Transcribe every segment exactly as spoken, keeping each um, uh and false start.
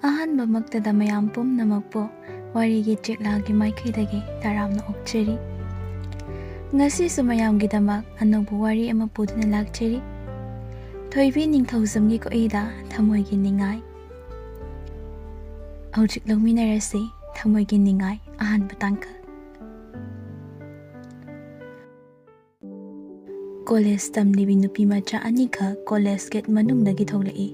ꯑꯍꯥꯟꯕꯃꯛꯇꯗ ꯃꯌꯥꯝ ꯄꯨꯝꯅꯃꯛꯄꯨ ꯋꯥꯔꯤꯒꯤ ꯆꯦꯛꯂꯥꯒꯤ ꯃꯥꯏꯀꯩꯗꯒꯤ ꯇꯔꯥꯝꯅ ꯑꯣꯛꯆꯔꯤ꯫ ꯉꯁꯤꯁꯨ ꯃꯌꯥꯝꯒꯤꯗꯃꯛ ꯑꯅꯧꯕ ꯋꯥꯔꯤ ꯑꯃ ꯄꯨꯗꯨꯅ ꯂꯥꯛꯆꯔꯤ꯫ ꯊꯣꯏꯕꯤ ꯅꯤꯡꯊꯧꯖꯝꯒꯤ ꯈꯨꯠꯏꯗ ꯊꯃꯣꯏꯒꯤ ꯅꯤꯡꯉꯥꯏ꯫ ꯍꯧꯖꯤꯛ ꯂꯧꯃꯤꯟꯅꯔꯁꯤ ꯊꯃꯣꯏꯒꯤ ꯅꯤꯡꯉꯥꯏ ꯑꯍꯥꯟꯕ ꯇꯥꯡꯀꯛ꯫ ꯀꯣꯂꯦꯖ ꯇꯝꯂꯤꯕꯤ ꯅꯨꯄꯤ ꯃꯆꯥ ꯑꯅꯤꯈꯛ ꯀꯣꯂꯦꯖ ꯒꯦꯠ ꯃꯅꯨꯡꯗꯒꯤ ꯊꯣꯛꯂꯛꯏ꯫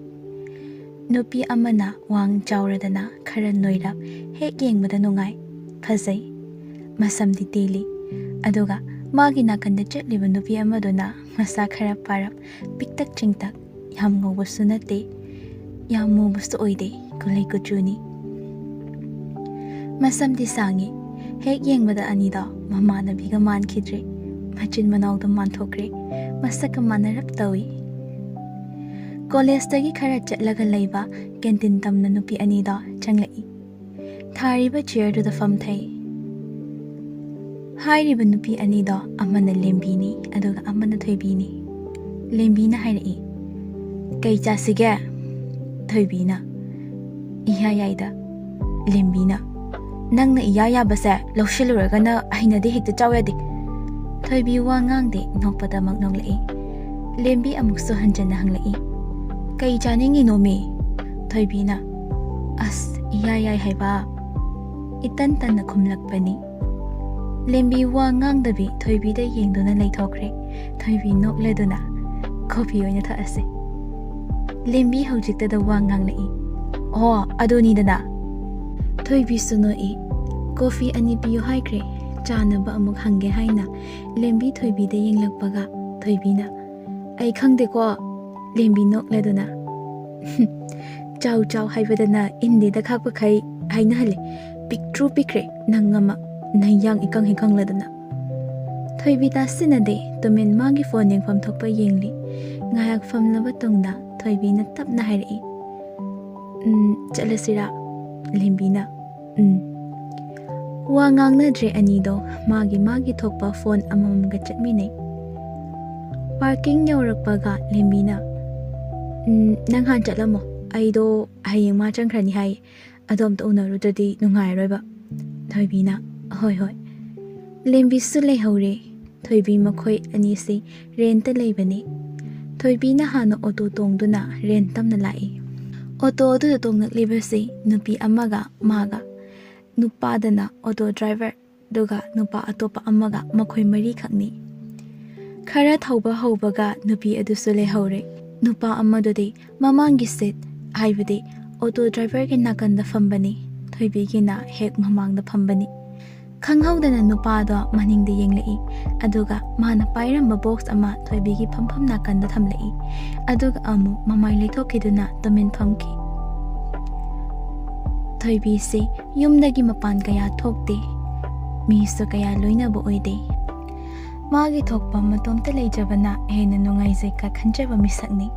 ꯅꯨꯄꯤ ꯑꯃꯅ ꯋꯥꯡ ꯆꯥꯎꯔꯗꯅ ꯈꯔ ꯅꯣꯏꯔꯞ, ꯍꯦꯛ ꯌꯦꯡꯕꯗ ꯅꯨꯡꯉꯥꯏ, ꯐꯖꯩ, ꯃꯁꯝꯗꯤ ꯇꯦꯜꯂꯤ꯫ ꯑꯗꯨꯒ ꯃꯥꯒꯤ ꯅꯥꯀꯟꯗ ꯆꯠꯂꯤꯕ ꯅꯨꯄꯤ ꯑꯃꯗꯨꯅ ꯃꯁꯥ ꯈꯔ ꯄꯥꯔꯞ, ꯄꯤꯛꯇꯛ ꯆꯤꯡꯇꯛ, ꯌꯥꯝ ꯉꯧꯕꯁꯨ ꯅꯠꯇꯦ, ꯌꯥꯝ ꯃꯨꯕꯁꯨ ꯑꯣꯏꯗꯦ, ꯀꯨꯂꯩ ꯀꯨꯆꯨꯅꯤ꯫ ꯃꯁꯝꯗꯤ ꯁꯥꯡꯉꯤ꯫ ꯍꯦꯛ ꯌꯦꯡꯕꯗ ꯑꯅꯤꯗꯣ ꯃꯃꯥꯟꯅꯕꯤꯒ ꯃꯥꯟꯈꯤꯗ꯭ꯔꯦ꯫ ꯃꯆꯤꯟ ꯃꯅꯥꯎꯗꯣ ꯃꯥꯟꯊꯣꯛꯈ꯭ꯔꯦ꯫ ꯃꯁꯛꯀ ꯃꯥꯟꯅꯔꯞ ꯇꯧꯏ꯫ ꯀꯣꯂꯦꯖꯇꯒꯤ ꯈꯔ ꯆꯠꯂꯒ ꯂꯩꯕ ꯀꯦꯟꯇꯤꯟ ꯇꯝꯅ ꯅꯨꯄꯤ ꯑꯅꯤꯗꯣ ꯆꯪꯂꯛꯏ꯫ ꯊꯥꯔꯤꯕ ꯆꯤꯌꯔꯗꯨꯗ ꯐꯝꯊꯩ꯫ ꯍꯥꯏꯔꯤꯕ ꯅꯨꯄꯤ ꯑꯅꯤꯗꯣ ꯑꯃꯅ ꯂꯦꯝꯕꯤꯅꯤ, ꯑꯗꯨꯒ ꯑꯃꯅ ꯊꯣꯏꯕꯤꯅꯤ꯫ ꯂꯦꯝꯕꯤꯅ ꯍꯥꯏꯔꯛꯏ, "ꯀꯩ ꯆꯥꯁꯤꯒꯦ?" ꯊꯣꯏꯕꯤꯅ, "ꯏꯌꯥ ꯌꯥꯏꯗ꯫" ꯂꯦꯝꯕꯤꯅ, "ꯅꯪꯅ ꯏꯌꯥ ꯌꯥꯕꯁꯦ ꯂꯧꯁꯤꯜꯂꯨꯔꯒꯅ ꯍꯩꯅꯗꯦ, ꯍꯦꯛꯇ ꯆꯥꯎ ꯌꯥꯗꯦ꯫" ꯊꯣꯏꯕꯤ ꯋꯥ ꯉꯥꯡꯗꯦ, ꯅꯣꯛꯄꯗꯃꯛ ꯅꯣꯛꯂꯛꯏ꯫ ꯂꯦꯝꯕꯤ ꯑꯃꯨꯛꯁꯨ ꯍꯟꯖꯟꯅ ꯍꯪꯂꯛꯏ, "ꯀꯩ ꯆꯥꯅꯤꯡꯉꯤꯅꯣꯃꯤ?" ꯊꯣꯏꯕꯤꯅ, "ꯑꯁ, ꯏꯌꯥ ꯌꯥꯏ ꯍꯥꯏꯕ꯫" ꯏꯇꯟ ꯇꯟꯅ ꯈꯨꯝꯂꯛꯄꯅꯤ꯫ ꯂꯦꯝꯕꯤ ꯋꯥ ꯉꯥꯡꯗꯕꯤ ꯊꯣꯏꯕꯤꯗ ꯌꯦꯡꯗꯨꯅ ꯂꯩꯊꯣꯛꯈ꯭ꯔꯦ꯫ ꯊꯣꯏꯕꯤ ꯅꯣꯛꯂꯗꯨꯅ, "ꯀꯣꯐꯤ ꯑꯣꯏꯅ ꯊꯛꯑꯁꯦ꯫" ꯂꯦꯝꯕꯤ ꯍꯧꯖꯤꯛꯇꯗ ꯋꯥ ꯉꯥꯡꯂꯛꯏ꯫ "ꯑꯣ, ꯑꯗꯨꯅꯤꯗꯅ꯫" ꯊꯣꯏꯕꯤꯁꯨ ꯅꯣꯛꯏ꯫ "ꯀꯣꯐꯤ ꯑꯅꯤ ꯄꯤꯌꯨ ꯍꯥꯏꯈ꯭ꯔꯦ, ꯆꯥꯅꯕ ꯑꯃꯨꯛ ꯍꯪꯒꯦ" ꯍꯥꯏꯅ ꯂꯦꯝꯕꯤ ꯊꯣꯏꯕꯤꯗ ꯌꯦꯡꯂꯛꯄꯒ ꯊꯣꯏꯕꯤꯅ, "ꯑꯩ ꯈꯪꯗꯦꯀꯣ꯫" ꯂꯦꯝꯕꯤ ꯅꯣꯛꯂꯗꯨꯅ, "ꯆꯥꯎ ꯆꯥꯎ ꯍꯥꯏꯕꯗꯅ ꯏꯟꯗꯦꯗ ꯈꯥꯛꯄꯈꯩ ꯍꯥꯏꯅꯍꯜꯂꯦ꯫ ꯄꯤꯛꯇ꯭ꯔꯨ ꯄꯤꯛꯈ꯭ꯔꯦ ꯅꯪ ꯑꯃ, ꯅꯌꯥꯡ ꯏꯀꯪ ꯏꯀꯪꯂꯗꯅ꯫" ꯊꯣꯏꯕꯤ ꯇꯥꯁꯤꯟꯅꯗꯦ, ꯇꯨꯃꯤꯟ ꯃꯥꯒꯤ ꯐꯣꯟ ꯌꯦꯡꯐꯝ ꯊꯣꯛꯄ ꯌꯦꯡꯂꯤ꯫ ꯉꯥꯏꯍꯥꯛ ꯐꯝꯂꯕ ꯇꯨꯡꯗ ꯊꯣꯏꯕꯤꯅ ꯇꯞꯅ ꯍꯥꯏꯔꯛꯏ, "ꯎꯝ, ꯆꯠꯂꯁꯤꯔꯥ?" ꯂꯦꯝꯕꯤꯅ, "ꯎꯝ꯫" ꯋꯥ ꯉꯥꯡꯅꯗ꯭ꯔꯦ ꯑꯅꯤꯗꯣ, ꯃꯥꯒꯤ ꯃꯥꯒꯤ ꯊꯣꯛꯄ ꯐꯣꯟ ꯑꯃꯃꯝꯒ ꯆꯠꯃꯤꯟꯅꯩ꯫ ꯄꯥꯔꯀꯤꯡ ꯌꯧꯔꯛꯄꯒ ꯂꯦꯝꯕꯤꯅ, "ꯎꯝ, ꯅꯪ ꯍꯥꯟ ꯆꯠꯂꯝꯃꯣ, "ꯑꯩꯗꯣ ꯍꯌꯦꯡ ꯃꯥ ꯆꯪꯈ꯭ꯔꯅꯤ ꯍꯥꯏ, ꯑꯗꯣ ꯑꯝꯇ ꯎꯅꯔꯨꯗ꯭ꯔꯗꯤ ꯅꯨꯡꯉꯥꯏꯔꯣꯏꯕ꯫" ꯊꯣꯏꯕꯤꯅ, "ꯍꯣꯏ ꯍꯣꯏ꯫" ꯂꯦꯝꯕꯤꯁꯨ ꯂꯩꯍꯧꯔꯦ꯫ ꯊꯣꯏꯕꯤ ꯃꯈꯣꯏ ꯑꯅꯤꯁꯤ ꯔꯦꯟꯇ ꯂꯩꯕꯅꯤ꯫ ꯊꯣꯏꯕꯤꯅ ꯍꯥꯟꯅ ꯑꯣꯇꯣ ꯇꯣꯡꯗꯨꯅ ꯔꯦꯟ ꯇꯝꯅ ꯂꯥꯛꯏ꯫ ꯑꯣꯇꯣ ꯑꯗꯨꯗ ꯇꯣꯡꯂꯛꯂꯤꯕꯁꯤ ꯅꯨꯄꯤ ꯑꯃꯒ ꯃꯥꯒ, ꯅꯨꯄꯥꯗꯅ ꯑꯣꯇꯣ ꯗ꯭ꯔꯥꯏꯚꯔ, ꯑꯗꯨꯒ ꯅꯨꯄꯥ ꯑꯇꯣꯞꯄ ꯑꯃꯒ, ꯃꯈꯣꯏ ꯃꯔꯤꯈꯛꯅꯤ꯫ ꯈꯔ ꯊꯧꯕ ꯍꯧꯕꯒ ꯅꯨꯄꯤ ꯑꯗꯨꯁꯨ ꯂꯩꯍꯧꯔꯦ꯫ ꯅꯨꯄꯥ ꯑꯃꯗꯨꯗꯤ ꯃꯃꯥꯡꯒꯤ ꯁꯤꯠ, ꯍꯥꯏꯕꯗꯤ ꯑꯣꯇꯣ ꯗ꯭ꯔꯥꯏꯚꯔꯒꯤ ꯅꯥꯀꯟꯗ ꯐꯝꯕꯅꯤ꯫ ꯊꯣꯏꯕꯤꯒꯤꯅ ꯍꯦꯛ ꯃꯃꯥꯡꯗ ꯐꯝꯕꯅꯤ꯫ ꯈꯪꯍꯧꯗꯅ ꯅꯨꯄꯥꯗꯣ ꯃꯅꯤꯡꯗ ꯌꯦꯡꯂꯛꯏ, ꯑꯗꯨꯒ ꯃꯥꯅ ꯄꯥꯏꯔꯝꯕ ꯕꯣꯛꯁ ꯑꯃ ꯊꯣꯏꯕꯤꯒꯤ ꯐꯝꯐꯝ ꯅꯥꯀꯟꯗ ꯊꯝꯂꯛꯏ, ꯑꯗꯨꯒ ꯑꯃꯨꯛ ꯃꯃꯥꯏ ꯂꯩꯊꯣꯛꯈꯤꯗꯨꯅ ꯇꯨꯃꯤꯟ ꯐꯝꯈꯤ꯫ ꯊꯣꯏꯕꯤꯁꯤ ꯌꯨꯝꯗꯒꯤ ꯃꯄꯥꯟ ꯀꯌꯥ ꯊꯣꯛꯇꯦ, ꯃꯤꯁꯨ ꯀꯌꯥ ꯂꯣꯏꯅꯕ ꯑꯣꯏꯗꯦ꯫ ꯃꯥꯒꯤ ꯊꯣꯛꯄ ꯃꯇꯣꯝꯇ ꯂꯩꯖꯕꯅ ꯍꯦꯟꯅ ꯅꯨꯡꯉꯥꯏꯖꯩ ꯀ ꯈꯟꯖꯕ ꯃꯤꯁꯛꯅꯤ꯫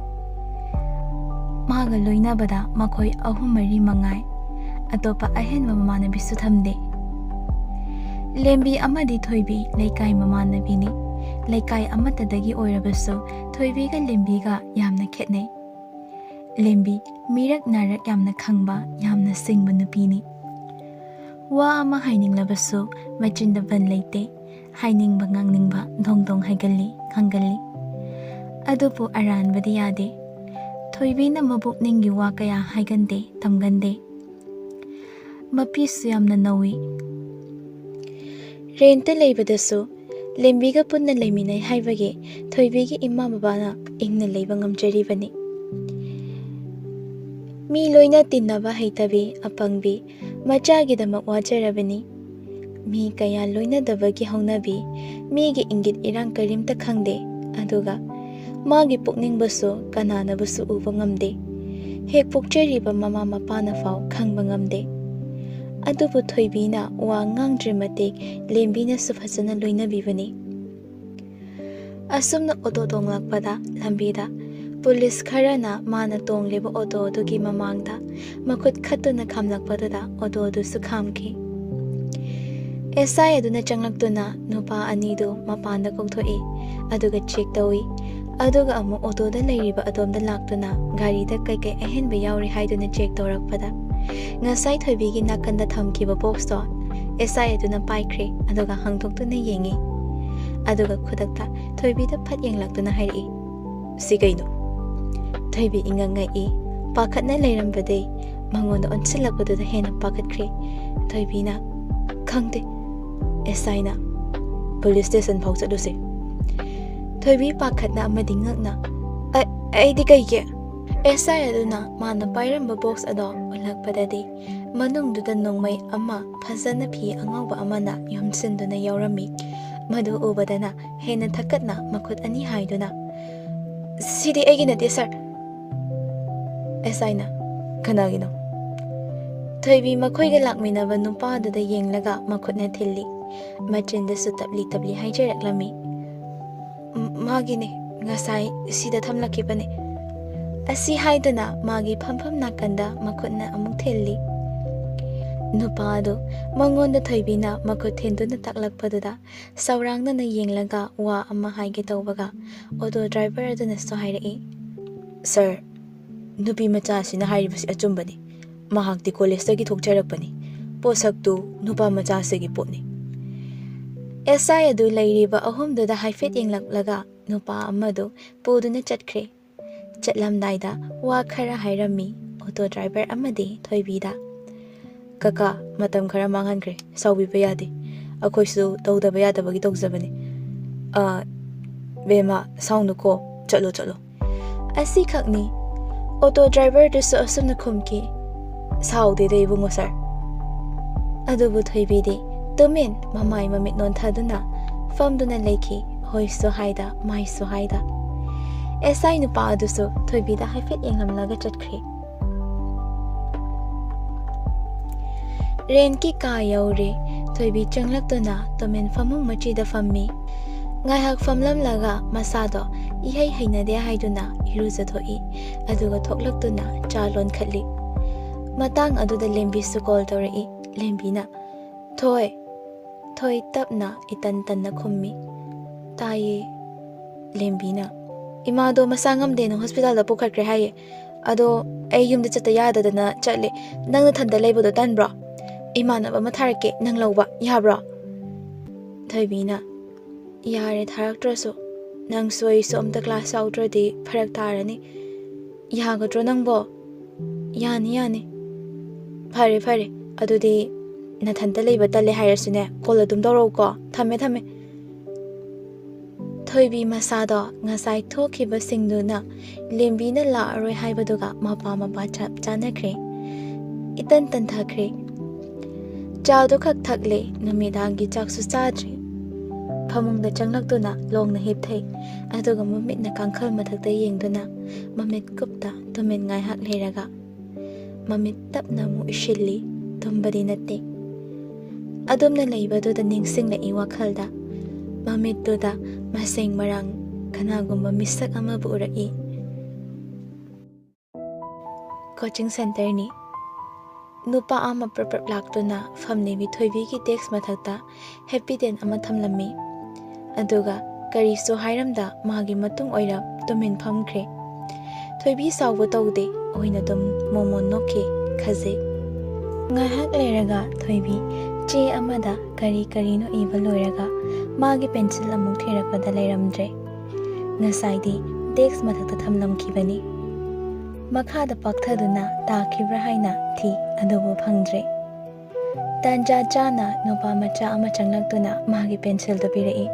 ꯃꯥꯒ ꯂꯣꯏꯅꯕꯗ ꯃꯈꯣꯏ ꯑꯍꯨꯝ ꯃꯔꯤ ꯃꯉꯥꯏ, ꯑꯇꯣꯞꯄ ꯑꯍꯦꯟꯕ ꯃꯃꯥꯟꯅꯕꯤꯁꯨ ꯊꯝꯗꯦ꯫ ꯂꯦꯝꯕꯤ ꯑꯃꯗꯤ ꯊꯣꯏꯕꯤ ꯂꯩꯀꯥꯏ ꯃꯃꯥꯟꯅꯕꯤꯅꯤ꯫ ꯂꯩꯀꯥꯏ ꯑꯃꯠꯇꯗꯒꯤ ꯑꯣꯏꯔꯕꯁꯨ ꯊꯣꯏꯕꯤꯒ ꯂꯦꯝꯕꯤꯒ ꯌꯥꯝꯅ ꯈꯦꯠꯅꯩ꯫ ꯂꯦꯝꯕꯤ ꯃꯤꯔꯛ ꯅꯥꯔꯛ ꯌꯥꯝꯅ ꯈꯪꯕ, ꯌꯥꯝꯅ ꯁꯤꯡꯕ ꯅꯨꯄꯤꯅꯤ꯫ ꯋꯥ ꯑꯃ ꯍꯥꯏꯅꯤꯡꯂꯕꯁꯨ ꯃꯆꯤꯟꯗ ꯕꯟ ꯂꯩꯇꯦ꯫ ꯍꯥꯏꯅꯤꯡꯕ ꯉꯥꯡꯅꯤꯡꯕ ꯗꯣꯡ ꯗꯣꯡ ꯍꯥꯏꯒꯜꯂꯤ, ꯈꯪꯒꯜꯂꯤ꯫ ꯑꯗꯨꯕꯨ ꯑꯔꯥꯟꯕꯗꯤ ꯌꯥꯗꯦ꯫ ꯊꯣꯏꯕꯤꯅ ꯃꯕꯨꯛꯅꯤꯡꯒꯤ ꯋꯥ ꯀꯌꯥ ꯍꯥꯏꯒꯟꯗꯦ, ꯇꯝꯒꯟꯗꯦ꯫ ꯃꯄꯤꯁꯨ ꯌꯥꯝꯅ ꯅꯧꯏ꯫ ꯔꯦꯟꯇ ꯂꯩꯕꯗꯁꯨ ꯂꯦꯝꯕꯤꯒ ꯄꯨꯟꯅ ꯂꯩꯃꯤꯟꯅꯩ ꯍꯥꯏꯕꯒꯤ ꯊꯣꯏꯕꯤꯒꯤ ꯏꯃꯥ ꯕꯕꯥꯅ ꯏꯪꯅ ꯂꯩꯕ ꯉꯝꯖꯔꯤꯕꯅꯤ꯫ ꯃꯤ ꯂꯣꯏꯅ ꯇꯤꯟꯅꯕ ꯍꯩꯇꯕꯤ, ꯑꯄꯪꯕꯤ, ꯃꯆꯥꯒꯤꯗꯃꯛ ꯋꯥꯖꯔꯕꯅꯤ꯫ ꯃꯤ ꯀꯌꯥ ꯂꯣꯏꯅꯗꯕꯒꯤ ꯍꯧꯅꯕꯤ, ꯃꯤꯒꯤ ꯏꯪꯒꯤꯠ ꯏꯔꯥꯡ ꯀꯔꯤꯝꯇ ꯈꯪꯗꯦ, ꯑꯗꯨꯒ ꯃꯥꯒꯤ ꯄꯨꯛꯅꯤꯡꯕꯨꯁꯨ ꯀꯅꯥꯅꯕꯨꯁꯨ ꯎꯕ ꯉꯝꯗꯦ꯫ ꯍꯦꯛ ꯄꯣꯛꯆꯔꯤꯕ ꯃꯃꯥ ꯃꯄꯥꯅ ꯐꯥꯎ ꯈꯪꯕ ꯉꯝꯗꯦ꯫ ꯑꯗꯨꯕꯨ ꯊꯣꯏꯕꯤꯅ ꯋꯥ ꯉꯥꯡꯗ꯭ꯔꯤ ꯃꯇꯤꯛ ꯂꯦꯝꯕꯤꯅꯁꯨ ꯐꯖꯅ ꯂꯣꯏꯅꯕꯤꯕꯅꯤ꯫ ꯑꯁꯨꯝꯅ ꯑꯣꯇꯣ ꯇꯣꯡꯂꯛꯄꯗ ꯂꯝꯕꯤꯗ ꯄꯨꯂꯤꯁ ꯈꯔꯅ ꯃꯥꯅ ꯇꯣꯡꯂꯤꯕ ꯑꯣꯇꯣ ꯑꯗꯨꯒꯤ ꯃꯃꯥꯡꯗ ꯃꯈꯨꯠ ꯈꯠꯇꯨꯅ ꯈꯥꯝꯂꯛꯄꯗꯨꯗ ꯑꯣꯇꯣ ꯑꯗꯨꯁꯨ ꯈꯥꯝꯈꯤ꯫ ꯑꯦꯁ ꯑꯥꯏ ꯑꯗꯨꯅ ꯆꯪꯂꯛꯇꯨꯅ ꯅꯨꯄꯥ ꯑꯅꯤꯗꯨ ꯃꯄꯥꯟꯗ ꯀꯧꯊꯣꯛꯏ, ꯑꯗꯨꯒ ꯆꯦꯛ ꯇꯧꯏ꯫ ꯑꯗꯨꯒ ꯑꯃꯨꯛ ꯑꯣꯇꯣꯗ ꯂꯩꯔꯤꯕ ꯑꯗꯣꯝꯗ ꯂꯥꯛꯇꯨꯅ ꯒꯥꯔꯤꯗ ꯀꯩꯀꯩ ꯑꯍꯦꯟꯕ ꯌꯥꯎꯔꯤ ꯍꯥꯏꯗꯨꯅ ꯆꯦꯛ ꯇꯧꯔꯛꯄꯗ, ꯉꯁꯥꯏ ꯊꯣꯏꯕꯤꯒꯤ ꯅꯥꯀꯟꯗ ꯊꯝꯈꯤꯕ ꯕꯣꯛꯁꯇꯣ ꯑꯦꯁ ꯑꯥꯏ ꯑꯗꯨꯅ ꯄꯥꯏꯈ꯭ꯔꯦ, ꯑꯗꯨꯒ ꯍꯥꯡꯗꯣꯛꯇꯨꯅ ꯌꯦꯡꯉꯤ꯫ ꯑꯗꯨꯒ ꯈꯨꯗꯛꯇ ꯊꯣꯏꯕꯤꯗ ꯐꯠ ꯌꯦꯡꯂꯛꯇꯨꯅ ꯍꯥꯏꯔꯛꯏ, "ꯁꯤ ꯀꯩꯅꯣ?" ꯊꯣꯏꯕꯤ ꯏꯉꯛ ꯉꯛꯏ꯫ ꯄꯥꯈꯠꯅ ꯂꯩꯔꯝꯕꯗꯩ ꯃꯉꯣꯟꯗ ꯑꯣꯟꯁꯤꯜꯂꯛꯄꯗꯨꯗ ꯍꯦꯟꯅ ꯄꯥꯈꯠꯈ꯭ꯔꯦ꯫ ꯊꯣꯏꯕꯤꯅ, "ꯈꯪꯗꯦ," ꯑꯦꯁ ꯑꯥꯏꯅ, "ꯄꯨꯂꯤꯁ ꯁ꯭ꯇꯦꯁꯟ ꯐꯥꯎ ꯆꯠꯂꯨꯁꯦ꯫" ꯊꯣꯏꯕꯤ ꯄꯥꯈꯠꯅ ꯑꯃꯗꯤ ꯉꯛꯅ, "ꯑ-, ꯑꯩꯗꯤ ꯀꯩꯒꯤ?" ꯑꯦꯁ ꯑꯥꯏ ꯑꯗꯨꯅ ꯃꯥꯅ ꯄꯥꯏꯔꯝꯕ ꯕꯣꯛꯁ ꯑꯗꯣ ꯎꯠꯂꯛꯄꯗꯗꯤ ꯃꯅꯨꯡꯗꯨꯗ ꯅꯣꯡꯃꯩ ꯑꯃ ꯐꯖꯅ ꯐꯤ ꯑꯉꯧꯕ ꯑꯃꯅ ꯌꯣꯝꯁꯤꯟꯗꯨꯅ ꯌꯥꯎꯔꯝꯃꯤ꯫ ꯃꯗꯨ ꯎꯕꯗꯅ ꯍꯦꯟꯅ ꯊꯛꯀꯠꯅ ꯃꯈꯨꯠ ꯑꯅꯤ ꯍꯥꯏꯗꯨꯅ, "ꯁꯤꯗꯤ ꯑꯩꯒꯤ ꯅꯠꯇꯦ, ꯁꯥꯔ꯫" ꯑꯦꯁ ꯑꯥꯏꯅ, "ꯀꯅꯥꯒꯤꯅꯣ?" ꯊꯣꯏꯕꯤ ꯃꯈꯣꯏꯒ ꯂꯥꯛꯃꯤꯟꯅꯕ ꯅꯨꯄꯥꯗꯨꯗ ꯌꯦꯡꯂꯒ ꯃꯈꯨꯠꯅ ꯊꯤꯜꯂꯤ꯫ ꯃꯆꯤꯟꯗꯁꯨ ꯇꯞꯂꯤ ꯇꯞꯂꯤ ꯍꯥꯏꯖꯔꯛꯂꯝꯃꯤ, "ꯃ-, ꯃꯥꯒꯤꯅꯦ, ꯉꯁꯥꯏ ꯁꯤꯗ ꯊꯝꯂꯛꯈꯤꯕꯅꯦ꯫" ꯑꯁꯤ ꯍꯥꯏꯗꯨꯅ ꯃꯥꯒꯤ ꯐꯝꯐꯝ ꯅꯥꯀꯟꯗ ꯃꯈꯨꯠꯅ ꯑꯃꯨꯛ ꯊꯤꯜꯂꯤ꯫ ꯅꯨꯄꯥ ꯑꯗꯨ ꯃꯉꯣꯟꯗ ꯊꯣꯏꯕꯤꯅ ꯃꯈꯨꯠ ꯊꯤꯟꯗꯨꯅ ꯇꯥꯛꯂꯛꯄꯗꯨꯗ ꯁꯧꯔꯥꯡꯅꯅ ꯌꯦꯡꯂꯒ ꯋꯥ ꯑꯃ ꯍꯥꯏꯒꯦ ꯇꯧꯕꯒ ꯑꯣꯇꯣ ꯗ꯭ꯔꯥꯏꯚꯔ ꯑꯗꯨꯅꯁꯨ ꯍꯥꯏꯔꯛꯏ, "ꯁꯥꯔ, ꯅꯨꯄꯤ ꯃꯆꯥꯁꯤꯅ ꯍꯥꯏꯔꯤꯕꯁꯤ ꯑꯆꯨꯝꯕꯅꯤ꯫ ꯃꯍꯥꯛꯇꯤ ꯀꯣꯂꯦꯖꯇꯒꯤ ꯊꯣꯛꯆꯔꯛꯄꯅꯤ꯫ ꯄꯣꯠꯁꯛꯇꯨ ꯅꯨꯄꯥ ꯃꯆꯥꯁꯤꯒꯤ ꯄꯣꯠꯅꯤ꯫" ꯑꯦꯁ ꯑꯥꯏ ꯑꯗꯨ ꯂꯩꯔꯤꯕ ꯑꯍꯨꯝꯗꯨꯗ ꯍꯥꯏꯐꯦꯠ ꯌꯦꯡꯂꯛꯂꯒ ꯅꯨꯄꯥ ꯑꯃꯗꯨ ꯄꯨꯗꯨꯅ ꯆꯠꯈ꯭ꯔꯦ꯫ ꯆꯠꯂꯝꯗꯥꯏꯗ ꯋꯥ ꯈꯔ ꯍꯥꯏꯔꯝꯃꯤ ꯑꯣꯇꯣ ꯗ꯭ꯔꯥꯏꯚꯔ ꯑꯃꯗꯤ ꯊꯣꯏꯕꯤꯗ꯫ "ꯀꯀꯥ, ꯃꯇꯝ ꯈꯔ ꯃꯥꯡꯍꯟꯈ꯭ꯔꯦ, ꯁꯥꯎꯕꯤꯕ ꯌꯥꯗꯦ꯫ ꯑꯩꯈꯣꯏꯁꯨ ꯇꯧꯗꯕ ꯌꯥꯗꯕꯒꯤ ꯇꯧꯖꯕꯅꯤ꯫ ꯑ, ꯕꯦꯝꯃ, ꯁꯥꯎꯅꯨꯀꯣ, ꯆꯠꯂꯣ, ꯆꯠꯂꯣ꯫" ꯑꯁꯤꯈꯛꯅꯤ꯫ ꯑꯣꯇꯣ ꯗ꯭ꯔꯥꯏꯚꯔꯗꯨꯁꯨ ꯑꯁꯨꯝꯅ ꯈꯨꯝꯈꯤ, "ꯁꯥꯎꯗꯦꯗ, ꯏꯕꯨꯡꯉꯣ ꯁꯥꯔ꯫" ꯑꯗꯨꯕꯨ ꯊꯣꯏꯕꯤꯗꯤ ꯇꯨꯃꯤꯟ ꯃꯃꯥꯏ ꯃꯃꯤꯠ ꯅꯣꯟꯊꯗꯨꯅ ꯐꯝꯗꯨꯅ ꯂꯩꯈꯤ, ꯍꯣꯏꯁꯨ ꯍꯥꯏꯗ, ꯃꯥꯏꯁꯨ ꯍꯥꯏꯗ꯫ ꯑꯦꯁ ꯑꯥꯏ ꯅꯨꯄꯥ ꯑꯗꯨꯁꯨ ꯊꯣꯏꯕꯤꯗ ꯍꯥꯏꯐꯦꯠ ꯌꯦꯡꯂꯝꯂꯒ ꯆꯠꯈ꯭ꯔꯦ꯫ ꯔꯦꯟꯠꯀꯤ ꯀꯥ ꯌꯧꯔꯦ꯫ ꯊꯣꯏꯕꯤ ꯆꯪꯂꯛꯇꯨꯅ ꯇꯨꯃꯤꯟ ꯐꯃꯨꯡ ꯃꯆꯤꯗ ꯐꯝꯃꯤ꯫ ꯉꯥꯏꯍꯥꯛ ꯐꯝꯂꯝꯂꯒ ꯃꯁꯥꯗꯣ ꯏꯍꯩ ꯍꯩꯅꯗꯦ ꯍꯥꯏꯗꯨꯅ ꯏꯔꯨꯖꯊꯣꯛꯏ꯫ ꯑꯗꯨꯒ ꯊꯣꯛꯂꯛꯇꯨꯅ ꯆꯥ ꯂꯣꯟꯈꯠꯂꯤ꯫ ꯃꯇꯥꯡ ꯑꯗꯨꯗ ꯂꯦꯝꯕꯤꯁꯨ ꯀꯣꯜ ꯇꯧꯔꯛꯏ꯫ ꯂꯦꯝꯕꯤꯅ, "ꯊꯣꯏ꯫" ꯊꯣꯏ ꯇꯞꯅ ꯏꯇꯟ ꯇꯟꯅ ꯈꯨꯝꯃꯤ꯫ "ꯇꯥꯏꯌꯦ꯫" ꯂꯦꯝꯕꯤꯅ, "ꯏꯃꯥꯗꯣ ꯃꯁꯥ ꯉꯝꯗꯦꯅ ꯍꯣꯁꯄꯤꯇꯥꯜꯗ ꯄꯨꯈꯠꯈ꯭ꯔꯦ ꯍꯥꯏꯌꯦ꯫ ꯑꯗꯣ ꯑꯩ ꯌꯨꯝꯗ ꯆꯠꯇ ꯌꯥꯗꯗꯅ ꯆꯠꯂꯦ꯫ ꯅꯪ ꯅꯊꯟꯇ ꯂꯩꯕꯗꯣ ꯇꯟꯕ꯭ꯔꯣ? ꯏꯃꯥꯟꯅꯕ ꯑꯃ ꯊꯥꯔꯛꯀꯦ, ꯅꯪ ꯂꯧꯕ ꯌꯥꯕ꯭ꯔꯣ?" ꯊꯣꯏꯕꯤꯅ, "ꯌꯥꯔꯦ, ꯊꯥꯔꯛꯇ꯭ꯔꯁꯨ꯫ ꯅꯪꯁꯨ ꯑꯩꯁꯨ ꯑꯝꯇ ꯀ꯭ꯂꯥꯁ ꯌꯥꯎꯗ꯭ꯔꯗꯤ ꯐꯔꯛ ꯇꯥꯔꯅꯤ꯫ ꯌꯥꯒꯗ꯭ꯔꯣ ꯅꯪꯕꯣ?" "ꯌꯥꯅꯤ, ꯌꯥꯅꯤ꯫" "ꯐꯔꯦ, ꯐꯔꯦ꯫ ꯑꯗꯨꯗꯤ ꯅꯊꯟꯇ ꯂꯩꯕ ꯇꯜꯂꯦ ꯍꯥꯏꯔꯁꯨꯅꯦ, ꯀꯣꯜ ꯑꯗꯨꯝ ꯇꯧꯔꯛꯎꯀꯣ꯫ ꯊꯝꯃꯦ, ꯊꯝꯃꯦ꯫" ꯊꯣꯏꯕꯤ ꯃꯁꯥꯗꯣ ꯉꯁꯥꯏ ꯊꯣꯛꯈꯤꯕꯁꯤꯡꯗꯨꯅ ꯂꯦꯝꯕꯤꯅ ꯂꯥꯛꯑꯔꯣꯏ ꯍꯥꯏꯕꯗꯨꯒ ꯃꯄꯥ ꯃꯄꯥ ꯆꯞ ꯆꯥꯅꯈ꯭ꯔꯦ꯫ ꯏꯇꯟ ꯇꯟꯊꯈ꯭ꯔꯦ꯫ ꯆꯥꯗꯨ ꯈꯛ ꯊꯛꯂꯦ, ꯅꯨꯃꯤꯗꯥꯡꯒꯤ ꯆꯥꯛꯁꯨ ꯆꯥꯗ꯭ꯔꯦ꯫ ꯐꯃꯨꯡꯗ ꯆꯪꯂꯛꯇꯨꯅ ꯂꯣꯡꯅ ꯍꯤꯞꯊꯩ, ꯑꯗꯨꯒ ꯃꯃꯤꯠꯅ ꯀꯥꯡꯈꯜ ꯃꯊꯛꯇ ꯌꯦꯡꯗꯨꯅ ꯃꯃꯤꯠ ꯀꯨꯞꯇ ꯇꯨꯃꯤꯟ ꯉꯥꯏꯍꯥꯛ ꯂꯩꯔꯒ ꯃꯃꯤꯠ ꯇꯞꯅ ꯑꯃꯨꯛ ꯎꯏꯁꯤꯜꯂꯤ꯫ ꯇꯨꯝꯕꯗꯤ ꯅꯠꯇꯦ꯫ ꯑꯗꯨꯝꯅ ꯂꯩꯕꯗꯨꯗ ꯅꯤꯡꯁꯤꯡꯂꯛꯏ ꯋꯥꯈꯜꯗ꯫ ꯃꯃꯤꯠꯇꯨꯗ ꯃꯁꯦꯡ ꯃꯔꯥꯡ ꯀꯅꯥꯒꯨꯝꯕ ꯃꯤꯁꯛ ꯑꯃꯕꯨ ꯎꯔꯛꯏ꯫ ꯀꯣꯆꯤꯡ ꯁꯦꯟꯇꯔꯅꯤ꯫ ꯅꯨꯄꯥ ꯑꯃ ꯄ꯭ꯔꯞ ꯄ꯭ꯔꯞ ꯂꯥꯛꯇꯨꯅ ꯐꯝꯂꯤꯕꯤ ꯊꯣꯏꯕꯤꯒꯤ ꯗꯦꯁ꯭ꯛ ꯃꯊꯛꯇ ꯍꯦꯞꯄꯤ ꯗꯦꯟ ꯑꯃ ꯊꯝꯂꯝꯃꯤ꯫ ꯑꯗꯨꯒ ꯀꯔꯤꯁꯨ ꯍꯥꯏꯔꯝꯗ ꯃꯥꯒꯤ ꯃꯇꯨꯡ ꯑꯣꯏꯔꯞ ꯇꯨꯃꯤꯟ ꯐꯝꯈ꯭ꯔꯦ꯫ ꯊꯣꯏꯕꯤ ꯁꯥꯎꯕ ꯇꯧꯗꯦ, ꯑꯣꯏꯅ ꯑꯗꯨꯝ ꯃꯣꯃꯣꯟ ꯅꯣꯛꯈꯤ꯫ ꯈꯖꯤꯛ ꯉꯥꯏꯍꯥꯛ ꯂꯩꯔꯒ ꯊꯣꯏꯕꯤ ꯆꯦ ꯑꯃꯗ ꯀꯔꯤ ꯀꯔꯤꯅꯣ ꯏꯕ ꯂꯣꯏꯔꯒ ꯃꯥꯒꯤ ꯄꯦꯟꯁꯤꯜ ꯑꯃꯨꯛ ꯊꯤꯔꯛꯄꯗ ꯂꯩꯔꯝꯗ꯭ꯔꯦ꯫ ꯉꯁꯥꯏꯗꯤ ꯗꯦꯁ꯭ꯛ ꯃꯊꯛꯇ ꯊꯝꯂꯝꯈꯤꯕꯅꯤ꯫ ꯃꯈꯥꯗ ꯄꯥꯛꯊꯗꯨꯅ ꯇꯥꯈꯤꯕ꯭ꯔꯥ ꯍꯥꯏꯅ ꯊꯤ, ꯑꯗꯨꯕꯨ ꯐꯪꯗ꯭ꯔꯦ꯫ ꯇꯥꯟꯖꯥ ꯆꯥꯅ ꯅꯨꯄꯥ ꯃꯆꯥ ꯑꯃ ꯆꯪꯂꯛꯇꯨꯅ ꯃꯥꯒꯤ ꯄꯦꯟꯁꯤꯜꯗꯨ ꯄꯤꯔꯛꯏ꯫